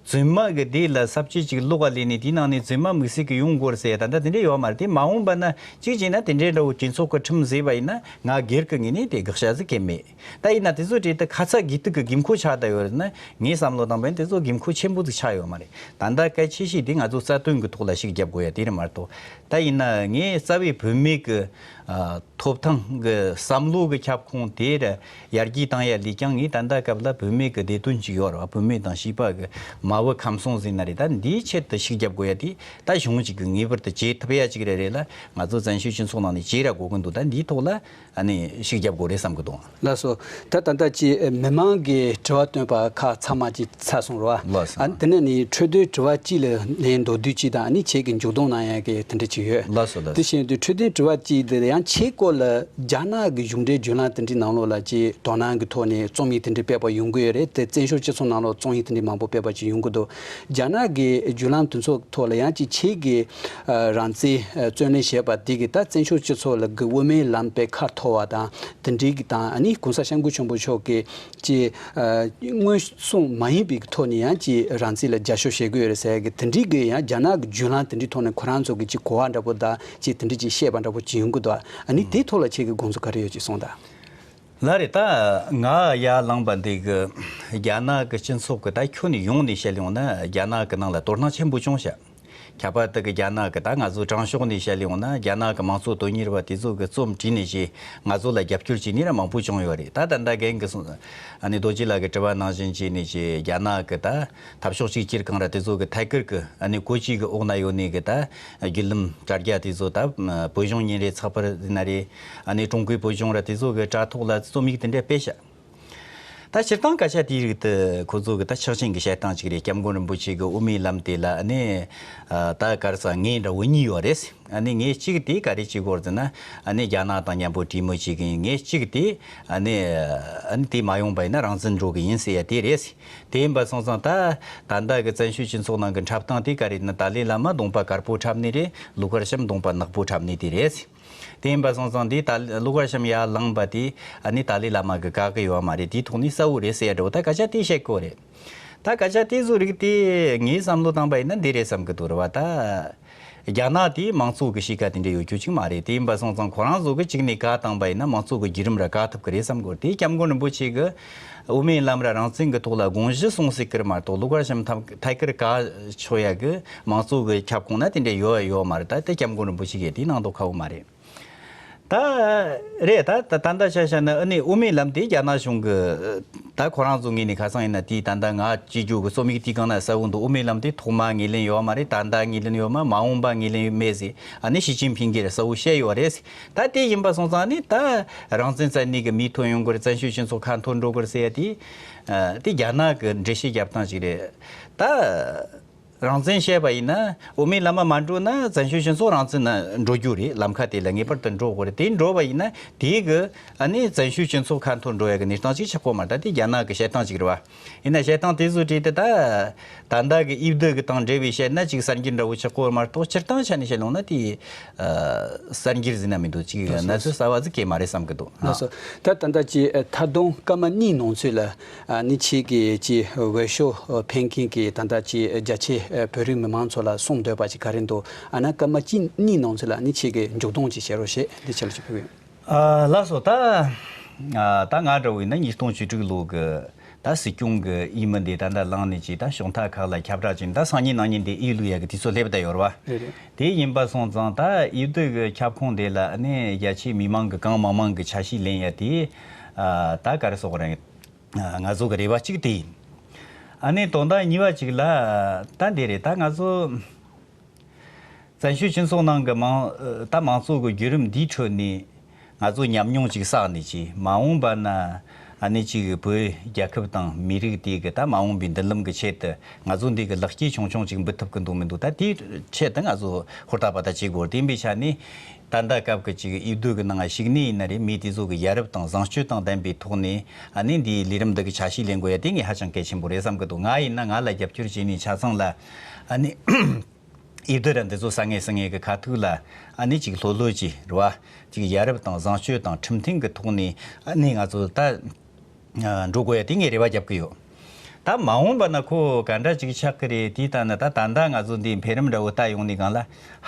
རྫུན་མ་གི་སྡེ་ལ་ས་བཅད་ཅིག་ལོག་ག་ལས་ནས་དེའི་ནང་ནས་རྫུན་མ་དམིགས་བསལ་གི་ཡོང་དགོས་རེད་ཟེར་ཡ་ད་ལྟ་དེ་འདྲ་ཡོད་མ་རེད། དེ་མ་འོངས་པ་ན་གཅིག་བྱས་ན་དེ་འདྲའི་འདྲ་བོ་གྲོས་ཚོགས་ཀྱི་ཁྲིམས་བཟོས་པ་ཡིན་ན་ང་སྒེར་གི་ངོས་ནས་དེ་དགག་བྱ་ཟིག་གལ་མེད། ད་ཡིན་ན་དེ་ཚོ་བྲིས་ཏེ་ཁ་ཚ་དགོས་གཏུག་གི་དགོས་མཁོ་ཆགས་བསྡད་ཡོད་རེད་ན། ངའི་བསམ་བློ་བཏང་པ་ཡིན་དེ་ཚོ་དགོས་མཁོ་ཆེན་པོ་ཟིག་ཆགས་ཡོད་མ་རེད། ད་ལྟ་གལ་ཆེ་ཤོས་དེ་ང་ཚོ་རྩ་དོན་གི་ཐོག་ལ་ཤུགས་རྒྱབ་དགོས་ཡ་དེ་རེད་མ་གཏོགས། ད་ཡིན་ན་ངས་རྩ་བའི་བུད་མེད་གི་ཨ་ཐོབ་ཐང་གི་བསམ་བློ་གི་ཁྱབ་ཁོངས་དེ་ར་ཡར་རྒྱས་བཏང་ཡ་ལས་ཀྱང་ངས་ད་ལྟ་སྐབས་ལ་བུད་ མེད་ཀྱི་བདེ་དོན་ཅིག་ཡོད་རེད་བ། བུད་མེད་དང་བྱིས་པ་གི་མ་བུ་ཁམས་གསུམ་ཟེར་ན་རེད། ད་འདིའི་ཆེད་དུ་ཤུགས་རྒྱབ་དགོས་ཡ་དེ་ད་གཞུང་གཅིག་གི་ངེས་པར་དུ་བྱེད་ཐུབ་ཡ་ཅིག་རེད། རེད་ལ་ང་ཚོ་བཙན་བྱོལ་སྤྱི་ཚོགས་ནང་ནས་བྱེད་ར་དགོས་ཀྱི་འདུག་ད་འདིའི་ཐོག་ལ་ཨ་ནི་ཤུགས་རྒྱབ་དགོས་རེད་བསམ་གྱི་འདུག་ལགས་སོ། ད་ད་ལྟ་ཅི་མི་མང་གི་དྲི་བ་བཏོན་པ་ཁག་ཚང་མ་ཅི་ཚར་སོང་རེད་བ། ལགས་སོ། ཨ་ནི་དེ་ནས་ནི་འཕྲོས་དོན་དྲི་བ་གཅིག་ལ་ལན་མདོར་བསྡུས་གཅིག་དང་ཨ་ནི་ཁྱེད་ཀྱི་མཇུག་སྡོམ་གནང་ཡ་གི་དེ་འདྲ་ཅིག་ཡོད། ལགས་སོ་ལགས་སོ། དེ་བཞིན་དུ་འཕྲོས་དོན་དྲི་བ་གཅིག་དེ་ཡང་ཁྱེད་སྐོར་ལ་རྒྱ་ནག་གི་གཞུང་འབྲེལ་བརྒྱུད་ལམ་དེ་འདྲའི་ནང་ལོགས་ལ་ཅི་དོ་སྣང་གི་ཐོག་ནས་རྩོམ་ཡིག་དེ་འདྲའི་སྤེལ་པ་ཡོང་གི་ཡོད་རེད་དེ། བཙན་བྱོལ་སྤྱི་ཚོགས་ནང་ལོགས་རྩོམ་ཡིག་དེ་འདྲའི་མང་པོ་སྤེལ་པ་ཅིག་ཡོང་གི་འདུག་རྒྱ་ནག་གི་བརྒྱུད་ལམ་དེ་ཚོ་ཐོག་ལ་ཡང་ཅིག་ཁྱེད་ཀྱི་ཨ་རང་བཙན་ཨ་བརྩོན་ལེན་བྱས་པ་དེ་གི་ད་བཙན་བྱོལ་སྤྱི་ཚོགས་ལ་གི་དབུ་མའི་ལམ་དཔེ་ཁ་འཐོར་བ་དང་དེ་འདྲའི་གི་དང་ཨ་ནི་གོང་ས་སྐྱབས་མགོན་ཆེན་པོ་མཆོག་གི་ཅིག་ཨ་མངོན་སུམ་མ་ཡིན་པའི་གི་ཐོག་ནས་ཡང་ཅིག་རང་བཙན་ལ་རྒྱབ་སྐྱོར་བྱེད་དགོས་ཡོད་རེད་ཟེར་གི་དེ་འདྲའི་གི་ཡང་རྒྱ་ནག་གི་བརྒྱུད་ལམ་དེ་འདྲའི་ཐོག་ནས་ཁོ་རང་ཚོ་གི་ཅིག་གོ་བ་འདྲ་པོ་དང་ཅིག་དེ་འདྲའི་ཅིག་བཤད་པ་འདྲ་པོ་ཅིག་ཡོང་གི་འདུག་ཨ་ནི་དེའི་ཐོག་ལ་ཁྱེད་ཀྱི་དགོངས་ཚུལ་ག་རེ་ཡོད་ཅིག་གསུངས་དང་། ལགས་རེད། ད་ང་ཡར་ལངས་པ་འདི་གི་རྒྱ་ནག་གི་སྤྱི་ཚོགས་ཀྱི་ད་ཁྱོན་ནས་ཡོངས་ནས་བཤད་ཡོང་ན་རྒྱ་ནག་གི་ནང་ལ་དོ་སྣང་ཆེན་པོ་བྱུང་ཤག་ཁྱད་པར་དུ་གི་རྒྱ་ནག་གི་ད་ང་ཚོ་དྲང་ཕྱོགས་ནས་བཤད་ཡོང་ན་རྒྱ་ནག་གི་མང་གཙོ་དོན་གཉེར་བ་དེ་ཚོ་གི་རྩོམ་བྲིས་ནས་ཅིག་ང་ཚོ་ལ་རྒྱབ་སྐྱོར་བྱས་ནས་ར་མང་པོ་བྱུང་ཡོད་རེད། ད་ད་ལྟ་རྒན་གི་གསུང་ཨ་ནི་རྡོ་རྗེ་ལགས་ཀྱི་དྲི་བ་ནང་བཞིན་བྱས་ནས་ཅིག་རྒྱ་ནག་གི་ད་འཐབ་ཕྱོགས་གཅིག་གྱུར་ཁང་ར་དེ་ཚོ་གི་ཐད་ཀར་གི་ཨ་ནི་བཀོད་ཇུས་ཀྱི་འོག་ན་ཡོད་ནས་གི་ད་བརྒྱུད་ལམ་དྲ་རྒྱ་དེ་ཚོ་ད་བོད་གཞུང་ཉིན་རེའི་ཚགས་པར་ཟེར་ན་རེད། ཨ་ནི་ཀྲུང་གོའི་བོད་གཞུང་ར་དེ་ཚོ་གི་དྲ་ཐོག་ལ་རྩོམ་ཡིག་དེ་འདྲ་སྤེལ་ཤག་ད་སྤྱིར་བཏང་སྐད་ཆ་དེའི་རིགས་དེ་ཁོ་ཚོ་གི་ད་ཆགས་ཞེན་གི་བཤད་སྟངས་ཅིག་རེད། སྐྱབས་མགོན་རིན་པོ་ཆེ་གི་དབུ་མའི་ལམ་དེ་ལ་ཨ་ནི་ད་ག་རེ་ཟེར་ངའི་འདྲ་བོ་གཉིས་ཡོད་རེད། ཨ་ནི་ངས་གཅིག་དེ་ག་རེ་བྱེད་དགོས་ཟེར་ན་ཨ་ནི་རྒྱ་ནག་དང་མཉམ་པོ་གྲོས་མོལ་བྱེད་གི་ཡིན། ངས་གཅིག་དེ་ཨ་ནི་ཨ་ནི་དེ་མ་ཡོང་པ་ཡིན་ན་རང་བཙན་འགྲོ་གི་ཡིན་ཟེར་ཡ་དེ་རེད། དེ་ཡིན་པ་སོང་ཙང་ད་ད་ལྟ་གི་བཙན་བྱོལ་སྤྱི་ཚོགས་ནང་གི་འཁྲབ་སྟངས་དེ་ག་རེ་ན་ཏཱ་ལའི་བླ་མ་གདོང་པ་དཀར་པོ་འཁྲབ་ནི་རེད། ཀླུ་མཁར་བྱམས་གདོང་པ་ནག་པོ་འཁྲབ་ནི་དེ་རེད། དེ་ཡིན་པ་སོང་ཙང་འདི་ད་ཀླུ་མཁར་བྱམས་ཡར་ལངས་པ་དེ་ཨ་ནི་ཏཱ་ལའི་བླ་མ་གི་བཀག་གི་ཡོད་མ་རེད། དེའི་ཐོག་ནས་གསལ་བོ་རེད་ཟེར་ཡ་འདྲ་བོ་ད་སྐད་ཆ་དེ་བཤད་གོ་རེད། ད་སྐད་ཆ་དེ་ཚོ་རིགས་དེ་ངས་བསམ་བློ་བཏང་པ་ཡིན་ན་འདི་རེད་བསམ་གི་འདུག་རེད་བ། ད་རྒྱ་ནག་དེ་མང་གཙོ་གི་གཤིས་ཀ་དེ་འདྲ་ཡོད་རྒྱུ་ཅིག་མ་རེད། དེ་ཡིན་པ་སོང་ཙང་ཁོ་རང་ཚོ་གི་གཅིག་ནས་བཀག་བཏང་པ་ཡིན་ན་མང་གཙོ་གི་བརྒྱུད་རིམ་ར་བཀག་ཐུབ་གི་རེད་བསམ་གི་འདུག་དེ་སྐྱབས་མགོན་རིན་པོ་ཆེ་གི་དབུ་མའི་ལམ་ར་རང་བཙན་གི་ཐོག་ལ་དགོངས་གཞི་གསུངས་སྲིད་གི་རེད་མ་གཏོགས་ཀླུ་མཁར་བྱམས་ཐད་ཀར་བཀག་ཆོག་ཡ་གི་མང་གཙོ་གི་ཁྱབ་ཁོངས་ན་དེ་འདྲ་ཡོད་ཡོད་མ་རེད། ད་དེ་སྐྱབས་མགོན་རིན་པོ་ཆེ་གིས་དེ་གནང་མདོག་ཁ་བོ་མ་རེད། ད་རེད། ད་ད་ད་ལྟ་ཆ་བཞག་ན་ཨ་ནི་དབུ་མའི་ལམ་དེ་རྒྱ་ནག་གཞུང་གི་ད་ཁོ་རང་ཚོ་ངོས་ནས་ཁ་སང་ཡིན་ན་དེའི་ད་ལྟ་ང་བྱེད་རྒྱུ་གི་རྩོམ་ཡིག་དེའི་སྒང་ན་གསལ་བོ་འདུག་དབུ་མའི་ལམ་དེ་ཐོག་མ་ངོས་ལེན་ཡོད་མ་རེད། ད་ལྟ་ངོས་ལེན་ཡོད་མ། མ་འོངས་པ་ངོས་ལེན་ཡོད་མེད་ཟེར་ཨ་ནི་ཞི་ཅིན་ཕིང་གིས་གསལ་བོ་བཤད་ཡོད་རེད། ད་དེ་ཡིན་པ་སོང་ཙང་ཨ་ནི་ད་རང་བཙན་བཙལ་ནས་གི་མིའི་ཐོན་ཡོང་གི་རེད། བཙན་བྱོལ་སྤྱི་ཚོགས་ཁ་འཐོར་འགྲོ་གི་རེད་ཟེར་ཡ་དེ་དེ་རྒྱ་ནག་གི་འགྲེལ་བཤད་རྒྱབ་སྟངས་ཅིག་རེད། ད། རང་བཙན་བཤད་པ་ཡིན་ན་དབུ་མའི་ལམ་མ་འགྲོ་ན་བཙན་བྱོལ་སྤྱི་ཚོགས་རང་བཙན་ན་འགྲོ་རྒྱུ་རེད། ལམ་ཁ་དེ་ལ་ངེས་པར་དུ་འགྲོ་དགོས་རེད། དེ་འགྲོ་བ་ཡིན་ན་དེའི་གི་ཨ་ནི་བཙན་བྱོལ་སྤྱི་ཚོགས་ཁ་འཐོར་འགྲོ་ཡ་གི་གནས་སྟངས་ཅིག་ཆགས་ཀྱི་ཡོད་མ་རེད། ད་དེ་རྒྱ་ནག་གི་བཤད་སྟངས་ཅིག་རེད་བ། ཡིན་ན་བཤད་སྟངས་དེ་ཚོ་བྲིས་ཏེ་ད་ད་ལྟ་གི་དབྱི་བསྡུ་གི་དང་འབྲེལ་བའི་བཤད་ན་ཅིག་གསར་འགྱུར་འདྲ་བོ་ཆགས་ཀྱི་ཡོད་མ་གཏོགས་སྤྱིར་བཏང་ཆ་ནས་བཤད་ཡོང་ན་དེ་གསར་འགྱུར་ཟེར་ན་མི་འདུག་ཅིག་གནས་ཚུལ་གསར་བ་ཟིག་གས་མ་རེད་བསམ་གི་འདུག་ལགས་སོ། ད་ད་ལྟ་ཅིག་མཐའ་སྡོམ་སྐར་མ་གཉིས་ནང་ཚུད་ལ། ཨ་ནི་ཁྱེད་ཀྱིས་ཅིག་འོས་ཤོག་འཕེན་མཁན་གྱི་ད་ལྟ་ཅིག་རྒྱ་ཆེ་བོད་རིགས་མི་མང་ཚོ་ལ་གསུང་འདོད་པ་ཅིག་ག་རེ་འདུག་ཨ་ནི་སྐར་མ་གཅིག་གཉིས་ནང་ཚུད་ལ་ཨ་ནི་ཁྱེད་ཀྱིས་མཇུག་སྡོམ་ཅིག་བྱེད་རོགས་བྱེད། འདི་ཆེད་ལ་ཅིག་ཕེབས་ཡོང་། ཨ་ལགས་སོ། ད་ཨ་ད་ང་འདྲ་བོ་ཡིན་ན་ཉིས་སྟོང་བཅུ་དྲུག་ལོ་གི་ད་སྲིད་སྐྱོང་གི་འོས་མི་འདི་ད་ལྟ་ལངས་ནས་ཅིག་ད་གཞུང་ཐག་ཁག་ལ་ཁྱབ་བསྒྲགས་ཅིག་ད་སང་ཉིན་གནངས་ཉིན་འདི་འོས་བླུག་ཡ་གི་དུས་ཚོད་སླེབས་བསྡད་ཡོད་རེད་བ། རེད་རེད། དེ་ཡིན་པ་སོང་ཙང་ད་འོས་བསྡུ་གི་ཁྱབ་ཁོངས་དེ་ལ་ཨ་ནི་རྒྱ་ཆེའི་མི་མང་གི་གང་མང་མང་གི་ཆ་ཤས་ལེན་ཡ་དེ་ཨ་ད་ག་རེ་ཟེར་དགོས་རེད། ང་ཚོ་གི་རེ་བ་གཅིག་དེ་ཡིན། ཨ་ནི་དོན་དག་གཉིས་པ་གཅིག་ལ་ད་འདི་རེད། ད་ང་ཚོ་བཙན་བྱོལ་སྤྱི་ཚོགས་ནང་གི་མང་ད་མང་གཙོ་གི་བརྒྱུད་རིམ་འདིའི་ཁྲོད་ནས་ང་ཚོ་ཉམས་མྱོང་གཅིག་བསགས་ནས་ཀྱི་མ་འོངས་པ་ན་ཨ་ནི་གཅིག་བོད་རྒྱལ་ཁབ་དང་མི་རིགས་དེ་གི་ད་མ་འོངས་པའི་མདུན་ལམ་གི་ཆེད་དུ་ང་ཚོ་འདི་གི་ལེགས་སྐྱེས་ཆུང་ཆུང་གཅིག་འབུལ་ཐུབ་གི་འདུག་མི་འདུག་ད་དེའི་ཆེད་དུ་ང་ཚོ་ཧུར་ཐག་པ་ད་བྱེད་དགོས། དེ་ཡིན་པའི་ཆ་ནས། ད་ལྟ་སྐབས་ཀྱི་ཅིག་འོས་བསྡུ་གི་ནང་ཞུགས་ནི་ཡིན་ན་རེད། མི་དེ་ཚོ་གི་ཡ་རབས་དང་བཟང་སྤྱོད་དང་ལྡན་པའི་ཐོག་ནས་ཨ་ནི་འདིའི་ལས་རིམ་འདི་གི་ཆ་ཤས་ལེན་དགོས་ཡ་དེ་ངས་ཧ་ཅང་གལ་ཆེན་པོ་རེད་བསམ་གི་འདུག་ང་ཡིན་ན་ང་ལ་རྒྱབ་སྐྱོར་བྱས་ནས་ཆ་ཚང་ལ་ཨ་ནི་འོས་བསྡུ་ར་འདི་ཚོ་ས་ངེས་ས་ངེས་གི་ཁ་ཐུག་ལ་ཨ་ནི་ཅིག་ལྷོད་ལྷོད་ཀྱི་རེད་བ། ཅིག་ཡ་རབས་དང་བཟང་སྤྱོད་དང་ཁྲིམས་མཐུན་གི་ཐོག་ནས་ཨ་ནི་ང་ཚོ་ད། འགྲོ་དགོས་ཡ་དེ་ངས་རེ་བ་རྒྱབ་གི་ཡོད། ད་མ་འོངས་པ་ན་ཁོ་ག་འདྲ་ཅིག་ཆགས་ཀྱི་རེད། དེ་ལྟ་ན་ད་ད་ལྟ་ང་ཚོ་འདི་འཕེལ་རིམ་འདྲ་བོ་ལྟ་ཡོང་ནས་སྒང་ལ་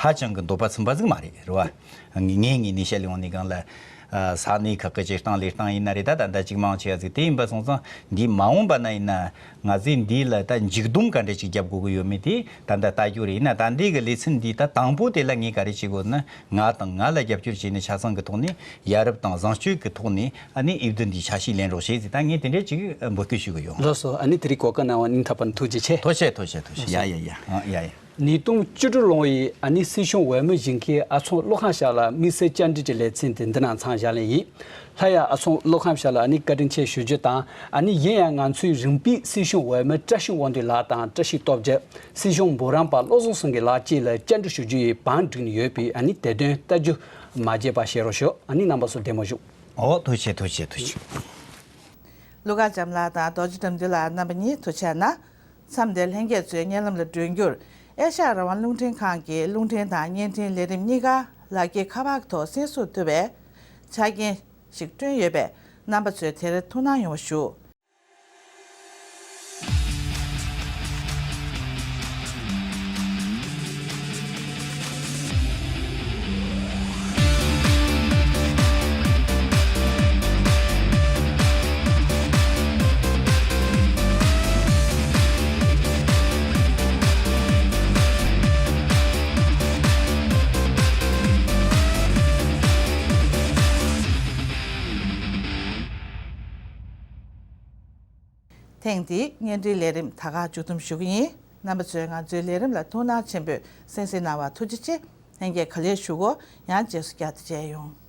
ཧ་ཅང་གི་འདོད་པ་ཚིམ་པ་ཟིག་མ་རེད་རེད་བ། ངའི་ངོས་ནས་བཤད་ཡོང་ནས་སྒང་ལ་ ས་གནས་ཁག་གི་སྤྱིར་བཏང་ལས་སྟངས་ཡིན་ན་རེད། ད་ད་ལྟ་ཅིག་མང་ཆེ་བ་ཟིག་དེ་ཡིན་པ་སོང་ཙང་འདིའི་མ་འོངས་པ་ན་ཡིན་ན་ང་ཚོས་འདི་ལ་ད་མཇུག་སྡོམ་ག་འདྲ་ཅིག་རྒྱབ་དགོས་ཀྱི་ཡོད་མེད་དེ་ད་ལྟ་ལྟ་རྒྱུ་རེད། ཡིན་ན་ད་འདི་གི་ལེ་ཚན་འདི་ད་དང་པོ་དེ་ལ་ངས་ག་རེ་བྱེད་དགོས་ན། ང་དང་ང་ལ་རྒྱབ་སྐྱོར་བྱས་ནས་ཆ་ཚང་གི་ཐོག་ནས་ཡ་རབས་དང་བཟང་སྤྱོད་ཀྱི་ཐོག་ནས་ཨ་ནི་འོས་བསྡུ་འདིའི་ཆ་ཤས་ལེན་རོགས་བྱེད་ཟེར། ད་ངས་དེ་འདྲ་ཅིག་འབོད་སྐུལ་ཞུ་གི་ཡོད། ལགས་སོ། ཨ་ནི་དེ་རིང་གོ་སྐབས་གནང་བ་སྙིང་ཐག་པ་ནས་ཐུགས་རྗེ་ཆེ། ཐུགས་རྗེ་ཆེ། ཐུགས་རྗེ་ཆེ། ཐུགས་རྗེ་ཆེ། ཡ་ཡ་ཡ། ཨ་ཡ་ཡ། ཉིས་སྟོང་བཅུ་དྲུག་ལོ་ཡི་ཨ་ནི་སྲིད་གཞུང་འོས་མི་བཞེངས་མཁན་ཨ་ཚོགས་ཀློག་ཁང་ཞབས་ལ་དམིགས་བསལ་བཅར་འདྲི་གྱི་ལེ་ཚན་དེ་འདི་ན་མཚམས་བཞག་ལེ་ཡིན། སླར་ཡང་ཨ་ཚོགས་ཀློག་ཁང་ཞབས་ལ་ཨ་ནི་བཀའ་དྲིན་ཆེ་ཞུ་རྒྱུ་དང་། ཨ་ནི་གཞན་ཡང་ང་ཚོའི་རིམ་པས་སྲིད་གཞུང་འོས་མི་བཀྲ་ཤིས་དབང་འདུས་ལགས་དང་བཀྲ་ཤིས་སྟོབས་རྒྱལ། སྲིད་གཞུང་འབུམ་རམས་པ་བློ་བཟང་སེང་གེ་ལགས་བཅས་ལ་བཅར་འདྲི་ཞུ་རྒྱུ་ཡི་བང་བསྒྲིགས་ནས་ཡོད་པས། ཨ་ནི་དེ་དོན་ལྟ་རྒྱུ་མ་བརྗེད་པ་བྱེད་རོགས་ཞུ། ཨ་ནི་རྣམ་པ་ཚོ་བདེ་མོ་བཞུགས། ཨོ་ཐུགས་རྗེ་ཆེ། ཐུགས་རྗེ་ཆེ། ཐུགས་རྗེ་ཆེ། ཀླུ་མཁར་བྱམས་ལགས་དང་རྡོ་རྗེ་དགྲ་འདུལ་ལགས་རྣམ་པ་གཉིས་ཐུགས་རྗེ་གནང་། མཚམས་འདིར་ལྷན་རྒྱས་ཚོའི་བརྙན་ལམ་ལ་མགྲོན་བསྐྱོད། ཨེ་ཤ་ཡ་རང་དབང་རླུང་འཕྲིན་ཁང་གི་རླུང་འཕྲིན་དང་བརྙན་འཕྲིན་ལས་རིམ་གཉིས་ཀ་ལག་འཁྱེར་ཁ་པར་ཐོག་གསན་གཟིགས་ཐུབ་པའི་ཆ་རྐྱེན་ཞིག་བསྐྲུན་ཡོད་པས། རྣམ་པ་ཚོས་དེར་ཐུགས་སྣང་ཡོང་བ་ཞུ། ཐེངས་འདིའི་བརྙན་འཕྲིན་ལས་རིམ་ད་ག་མཇུག་བསྡོམས་ཞུ་གི་ཡིན། རྣམ་པ་ཚོས་ང་ཚོའི་ལས་རིམ་ལ་ཐུགས་སྣང་ཆེན་པོས་གསན་གཟིགས་གནང་བར་ཐུགས་རྗེ་ཆེ། ལྷན་རྒྱས་ག་ལེར་བཞུགས་གོ། ཡང་རྗེས་སུ་བསྐྱར་དུ་མཇལ་ཡོང་།